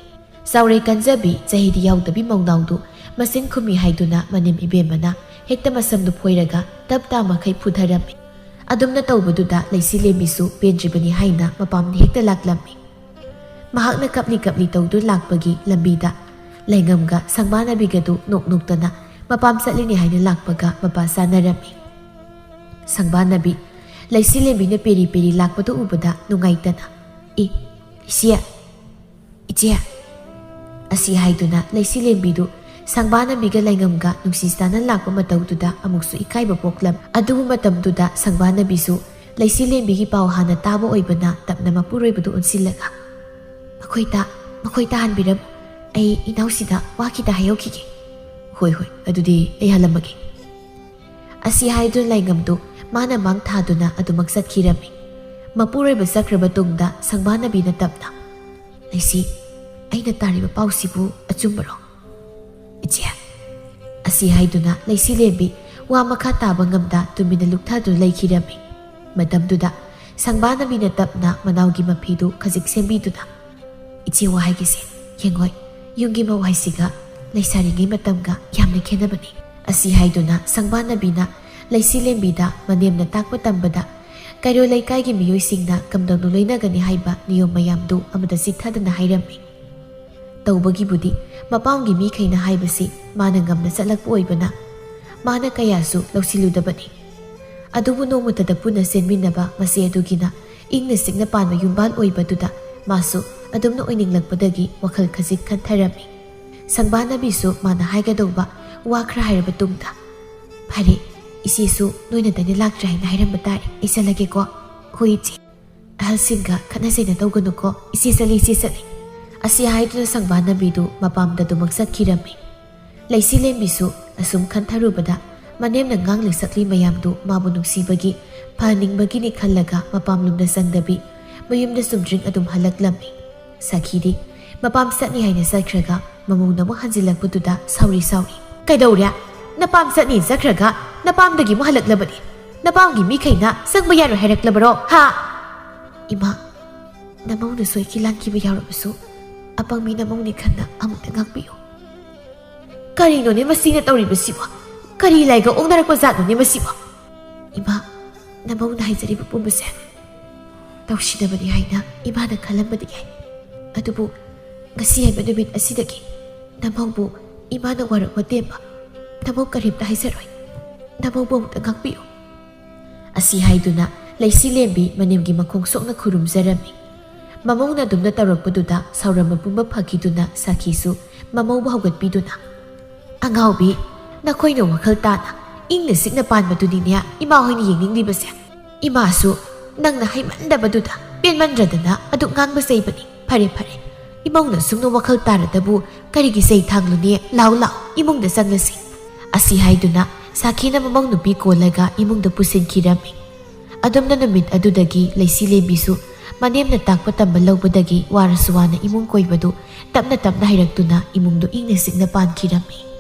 ꯆꯥꯎꯔꯦ ꯀꯟꯖꯕꯤ, ꯆꯍꯤꯗꯤ ꯌꯥꯎꯗꯕꯤ ꯃꯧꯅꯥꯎꯗꯨ ꯃꯆꯤꯟ ꯈꯨꯝꯃꯤ ꯍꯥꯏꯗꯨꯅ ꯃꯅꯦꯝ ꯏꯕꯦꯝꯃꯅ ꯍꯦꯛꯇ ꯃꯁꯝꯗꯨ ꯐꯣꯏꯔꯒ ꯇꯞ ꯇꯥ ꯃꯈꯩ ꯐꯨꯊꯔꯝꯃꯤ꯫ ꯑꯗꯨꯝꯅ ꯇꯧꯕꯗꯨꯗ ꯂꯩꯁꯤꯂꯦꯝꯕꯤꯁꯨ ꯄꯦꯟꯗ꯭ꯔꯤꯕꯅꯤ ꯍꯥꯏꯅ ꯃꯄꯥꯝꯗ ꯍꯦꯛꯇ ꯂꯥꯛꯂꯝꯃꯤ꯫ ꯃꯍꯥꯛꯅ ꯀꯞꯂꯤ ꯀꯞꯂꯤ ꯇꯧꯗꯨꯅ ꯂꯥꯛꯄꯒꯤ ꯂꯝꯕꯤꯗ ꯂꯩꯉꯝꯒ ꯁꯪꯕꯥꯅꯕꯤꯒꯗꯨ ꯅꯣꯛ ꯅꯣꯛꯇꯅ ꯃꯄꯥꯝ ꯆꯠꯂꯤꯅꯤ ꯍꯥꯏꯅ ꯂꯥꯛꯄꯒ ꯃꯄꯥ ꯆꯥꯅꯔꯝꯃꯤ꯫ ꯁꯪꯕꯥꯅꯕꯤ ꯂꯩꯁꯤꯂꯦꯝꯕꯤꯅ ꯄꯦꯔꯤ ꯄꯦꯔꯤ ꯂꯥꯛꯄꯗꯨ ꯎꯕꯗ ꯅꯨꯡꯉꯥꯏꯇꯅ, "ꯏ, ꯏꯆꯦ, ꯏꯆꯦ" ꯑꯁꯤ ꯍꯥꯏꯗꯨꯅ ꯂꯩꯁꯤꯂꯦꯝꯕꯤꯗꯨ ꯁꯪꯕꯥꯅꯕꯤꯒ ꯂꯩꯉꯝꯒ ꯅꯨꯡꯁꯤ ꯆꯥꯟꯅ ꯂꯥꯛꯄ ꯃꯇꯧꯗꯨꯗ ꯑꯃꯨꯛꯁꯨ ꯏꯀꯥꯏꯕ ꯄꯣꯛꯂꯝ꯫ ꯑꯗꯨꯕꯨ ꯃꯇꯝꯗꯨꯗ ꯁꯪꯕꯥꯅꯕꯤꯁꯨ ꯂꯩꯁꯤꯂꯦꯝꯕꯤꯒꯤ ꯄꯥꯎ ꯍꯥꯟꯅ ꯇꯥꯕ ꯑꯣꯏꯕꯅ ꯇꯞꯅ ꯃꯄꯨꯔꯣꯏꯕꯗꯨ ꯑꯣꯟꯁꯤꯜꯂꯒ, "ꯃꯈꯣꯏ ꯇꯥ-, ꯃꯈꯣꯏ ꯇꯥꯍꯟꯕꯤꯔꯝꯃꯨ꯫ ꯑꯩ ꯏꯅꯥꯎꯁꯤꯗ ꯋꯥ ꯈꯤꯇ ꯍꯥꯏꯍꯧꯈꯤꯒꯦ꯫" "ꯍꯣꯏ, ꯍꯣꯏ, ꯑꯗꯨꯗꯤ ꯑꯩ ꯍꯜꯂꯝꯃꯒꯦ" ꯑꯁꯤ ꯍꯥꯏꯗꯨꯅ ꯂꯩꯉꯝꯗꯨ ꯃꯥꯅ ꯃꯥꯡ ꯊꯥꯗꯨꯅ ꯑꯗꯨꯃꯛ ꯆꯠꯈꯤꯔꯝꯃꯤ꯫ ꯃꯄꯨꯔꯣꯏꯕ ꯆꯠꯈ꯭ꯔꯕ ꯇꯨꯡꯗ ꯁꯪꯕꯥꯅꯕꯤꯅ ꯇꯞꯅ, "ꯂꯩꯁꯤ, ꯑꯩꯅ ꯇꯥꯔꯤꯕ ꯄꯥꯎꯁꯤꯕꯨ ꯑꯆꯨꯝꯕꯔꯣ?" "ꯏꯆꯦ" ꯑꯁꯤ ꯍꯥꯏꯗꯨꯅ ꯂꯩꯁꯤꯂꯦꯝꯕꯤ ꯋꯥ ꯃꯈꯥ ꯇꯥꯕ ꯉꯝꯗ ꯇꯨꯃꯤꯟꯅ ꯂꯨꯞꯊꯗꯨꯅ ꯂꯩꯈꯤꯔꯝꯃꯤ꯫ ꯃꯇꯝꯗꯨꯗ ꯁꯪꯕꯥꯅꯕꯤꯅ ꯇꯞꯅ ꯃꯅꯥꯎꯒꯤ ꯃꯐꯤꯗꯨ ꯈꯖꯤꯛ ꯁꯦꯝꯕꯤꯗꯨꯅ, "ꯏꯆꯦ, ꯋꯥ ꯍꯥꯏꯒꯦꯁꯦ, ꯌꯦꯡꯉꯣꯏ, ꯌꯨꯝꯒꯤ ꯃꯧ ꯍꯥꯏꯁꯤꯒ ꯂꯩꯁꯥꯔꯤꯉꯩ ꯃꯇꯝꯒ ꯌꯥꯝꯅ ꯈꯦꯠꯅꯕꯅꯤ" ꯑꯁꯤ ꯍꯥꯏꯗꯨꯅ ꯁꯪꯕꯥꯅꯕꯤꯅ ꯂꯩꯁꯤꯂꯦꯝꯕꯤꯗ ꯃꯅꯦꯝꯅ ꯇꯥꯛꯄ ꯇꯝꯕꯗ ꯀꯩꯔꯣꯜ ꯂꯩꯀꯥꯏꯒꯤ ꯃꯤꯑꯣꯏꯁꯤꯡꯅ ꯀꯝꯗꯧꯅ ꯂꯣꯏꯅꯒꯅꯤ ꯍꯥꯏꯕ ꯅꯤꯌꯣꯝ ꯃꯌꯥꯝꯗꯨ ꯑꯃꯗ ꯆꯤꯠꯊꯗꯅ ꯍꯥꯏꯔꯝꯃꯤ꯫ ꯇꯧꯕꯒꯤꯕꯨꯗꯤ ꯃꯄꯥꯝꯒꯤ ꯃꯤꯈꯩꯅ ꯍꯥꯏꯕꯁꯤ ꯃꯥꯅ ꯉꯝꯅ ꯆꯠꯂꯛꯄ ꯑꯣꯏꯕꯅ ꯃꯥꯅ ꯀꯌꯥꯁꯨ ꯂꯧꯁꯤꯜꯂꯨꯗꯕꯅꯤ꯫ ꯑꯗꯨꯕꯨ ꯅꯣꯡꯃꯇꯗ ꯄꯨꯟꯅ ꯆꯦꯟꯃꯤꯟꯅꯕ ꯃꯆꯦ ꯑꯗꯨꯒꯤꯅ ꯏꯪꯅ ꯆꯤꯛꯅ ꯄꯥꯟꯕ ꯌꯨꯝꯕꯥꯜ ꯑꯣꯏꯕꯗꯨꯗ ꯃꯥꯁꯨ ꯑꯗꯨꯝꯅ ꯑꯣꯏꯅꯤꯡꯂꯛꯄꯗꯒꯤ ꯋꯥꯈꯜ ꯈꯖꯤꯛ ꯈꯟꯊꯔꯝꯃꯤ꯫ ꯁꯪꯕꯥꯅꯕꯤꯁꯨ ꯃꯥꯅ ꯍꯥꯏꯒꯗꯧꯕ ꯋꯥ ꯈꯔ ꯍꯥꯏꯔꯕ ꯇꯨꯡꯗ, "ꯐꯔꯦ, ꯏꯆꯦꯁꯨ ꯅꯣꯏꯅ ꯇꯩꯅ ꯂꯥꯛꯇ꯭ꯔꯦ ꯍꯥꯏꯅ ꯍꯥꯏꯔꯝꯕ ꯇꯥꯔꯦ꯫ ꯑꯩ ꯆꯠꯂꯒꯦꯀꯣ꯫" "ꯍꯣꯏ ꯏꯆꯦ, ꯑꯍꯜꯁꯤꯡꯒ ꯈꯠꯅ ꯆꯩꯅ ꯇꯧꯒꯅꯨꯀꯣ꯫ ꯏꯆꯦ ꯆꯠꯂꯤ, ꯏꯆꯦ ꯆꯠꯂꯤ" ꯑꯁꯤ ꯍꯥꯏꯗꯨꯅ ꯁꯪꯕꯥꯅꯕꯤꯗꯨ ꯃꯄꯥꯝꯗ ꯑꯗꯨꯃꯛ ꯆꯠꯈꯤꯔꯝꯃꯤ꯫ ꯂꯩꯁꯤꯂꯦꯝꯕꯤꯁꯨ ꯑꯁꯨꯝ ꯈꯟꯊꯔꯨꯕꯗ ꯃꯅꯦꯝꯅ ꯉꯥꯡꯂꯤ ꯁꯛꯂꯤ ꯃꯌꯥꯝꯗꯨ ꯃꯥꯕꯨ ꯅꯨꯡꯁꯤꯕꯒꯤ, ꯐꯍꯟꯅꯤꯡꯕꯒꯤꯅꯤ ꯈꯜꯂꯒ ꯃꯄꯥꯝꯂꯣꯝꯗ ꯆꯪꯗꯕꯤ ꯃꯌꯨꯝꯗ ꯆꯨꯝꯗ꯭ꯔꯤꯡ ꯑꯗꯨꯝ ꯍꯜꯂꯛꯂꯝꯃꯤ꯫ ꯁꯈꯤꯗꯤ ꯃꯄꯥꯝ ꯆꯠꯅꯤ ꯍꯥꯏꯅ ꯆꯠꯈ꯭ꯔꯒ ꯃꯃꯧꯅ ꯑꯃꯨꯛ ꯍꯟꯖꯤꯜꯂꯛꯄꯗꯨꯗ ꯁꯥꯎꯔꯤ ꯁꯥꯎꯔꯤ, "ꯀꯩꯗꯧꯔꯦ? ꯅꯄꯥꯝ ꯆꯠꯅꯤ ꯆꯠꯈ꯭ꯔꯒ ꯅꯄꯥꯝꯗꯒꯤ ꯑꯃꯨꯛ ꯍꯜꯂꯛꯂꯕꯗꯤ? ꯅꯄꯥꯝꯒꯤ ꯃꯤꯈꯩꯅ ꯆꯪꯕ ꯌꯥꯔꯣꯏ ꯍꯥꯏꯔꯛꯂꯕꯔꯣ? ꯍꯥ? ꯏꯃꯥ, ꯅꯃꯧꯅ ꯁꯣꯏꯈꯤ ꯂꯥꯟꯈꯤꯕ ꯌꯥꯎꯔꯕꯁꯨ ꯑꯄꯪꯕꯤ ꯅꯃꯧꯅꯤ ꯈꯟꯅ ꯑꯃꯨꯛꯇ ꯉꯥꯛꯄꯤꯌꯨ꯫ ꯀꯔꯤꯅꯣꯅꯦ ꯃꯁꯤꯅ ꯇꯧꯔꯤꯕꯁꯤꯕꯣ? ꯀꯔꯤ ꯂꯥꯏꯒ ꯑꯣꯛꯅꯔꯛꯄ ꯖꯥꯠꯅꯣꯅꯦ ꯃꯁꯤꯕꯣ? ꯏꯃꯥ, ꯅꯃꯧꯅ ꯍꯥꯏꯖꯔꯤꯕ ꯄꯨꯝꯕꯁꯦ ꯇꯧꯁꯤꯟꯅꯕꯅꯤ ꯍꯥꯏꯅ ꯏꯃꯥꯅ ꯈꯜꯂꯝꯕꯗꯤ ꯌꯥꯏ꯫ ꯑꯗꯨꯕꯨ ꯉꯁꯤ ꯍꯥꯏꯕ ꯅꯨꯃꯤꯠ ꯑꯁꯤꯗꯒꯤ ꯅꯃꯧꯕꯨ ꯏꯃꯥꯅ ꯋꯥꯔꯛ ꯋꯥꯇꯦꯝꯕ ꯅꯃꯧ ꯀꯔꯤꯝꯇ ꯍꯥꯏꯖꯔꯣꯏ꯫ ꯅꯃꯧꯕꯨ ꯑꯃꯨꯛꯇ ꯉꯥꯛꯄꯤꯌꯨ꯫ ꯑꯁꯤ ꯍꯥꯏꯗꯨꯅ ꯂꯩꯁꯤ ꯂꯦꯝꯕꯤ ꯃꯅꯦꯝꯒꯤ ꯃꯈꯣꯡ ꯁꯣꯛꯅ ꯈꯨꯔꯨꯝꯖꯔꯝꯃꯤ꯫ ꯃꯃꯧꯅ ꯑꯗꯨꯝꯅ ꯇꯧꯔꯛꯄꯗꯨꯗ ꯁꯥꯎꯔꯝꯕ ꯄꯨꯝꯕ ꯐꯈꯤꯗꯨꯅ ꯁꯥꯈꯤꯁꯨ ꯃꯃꯧꯕꯨ ꯍꯧꯒꯠꯄꯤꯗꯨꯅ, "ꯑꯉꯥꯎꯕꯤ, ꯅꯈꯣꯏꯅ ꯋꯥꯈꯜ ꯇꯥꯅ ꯏꯪꯅ ꯆꯤꯛꯅ ꯄꯥꯟꯕꯗꯨꯅꯤꯅꯦ ꯏꯃꯥ ꯍꯣꯏꯅ ꯌꯦꯡꯅꯤꯡꯂꯤꯕꯁꯦ꯫ ꯏꯃꯥꯁꯨ ꯅꯪꯅ ꯍꯩꯃꯟꯗꯕꯗꯨꯗ ꯄꯦꯟꯃꯟꯗ꯭ꯔꯗꯅ ꯑꯗꯨꯛ ꯉꯥꯡꯕ ꯆꯩꯕꯅꯤ꯫ ꯐꯔꯦ, ꯐꯔꯦ, ꯏꯃꯧꯅ ꯁꯨꯝꯅ ꯋꯥꯈꯜ ꯇꯥꯔꯗꯕꯨ ꯀꯔꯤꯒꯤ ꯆꯩ ꯊꯥꯡꯂꯨꯅꯤ? ꯂꯥꯎ, ꯂꯥꯎ, ꯏꯃꯨꯡꯗ ꯆꯪꯂꯁꯤ꯫" ꯑꯁꯤ ꯍꯥꯏꯗꯨꯅ ꯁꯥꯈꯤꯅ ꯃꯃꯧ ꯅꯨꯄꯤ ꯀꯣꯜꯂꯒ ꯏꯃꯨꯡꯗ ꯄꯨꯁꯤꯟꯈꯤꯔꯝꯃꯤ꯫ ꯑꯗꯨꯝꯅ ꯅꯨꯃꯤꯠ ꯑꯗꯨꯗꯒꯤ ꯂꯩꯁꯤ ꯂꯦꯝꯕꯤꯁꯨ ꯃꯅꯦꯝꯅ ꯇꯥꯛꯄ ꯇꯝꯕ ꯂꯧꯕꯗꯒꯤ ꯋꯥꯔꯁꯨ ꯋꯥꯅ ꯏꯃꯨꯡ ꯀꯣꯏꯕꯗꯨ ꯇꯞꯅ ꯇꯞꯅ ꯍꯩꯔꯛꯇꯨꯅ ꯏꯃꯨꯡꯗꯨ ꯏꯪꯅ ꯆꯤꯛꯅ ꯄꯥꯟꯈꯤꯔꯝꯃꯤ꯫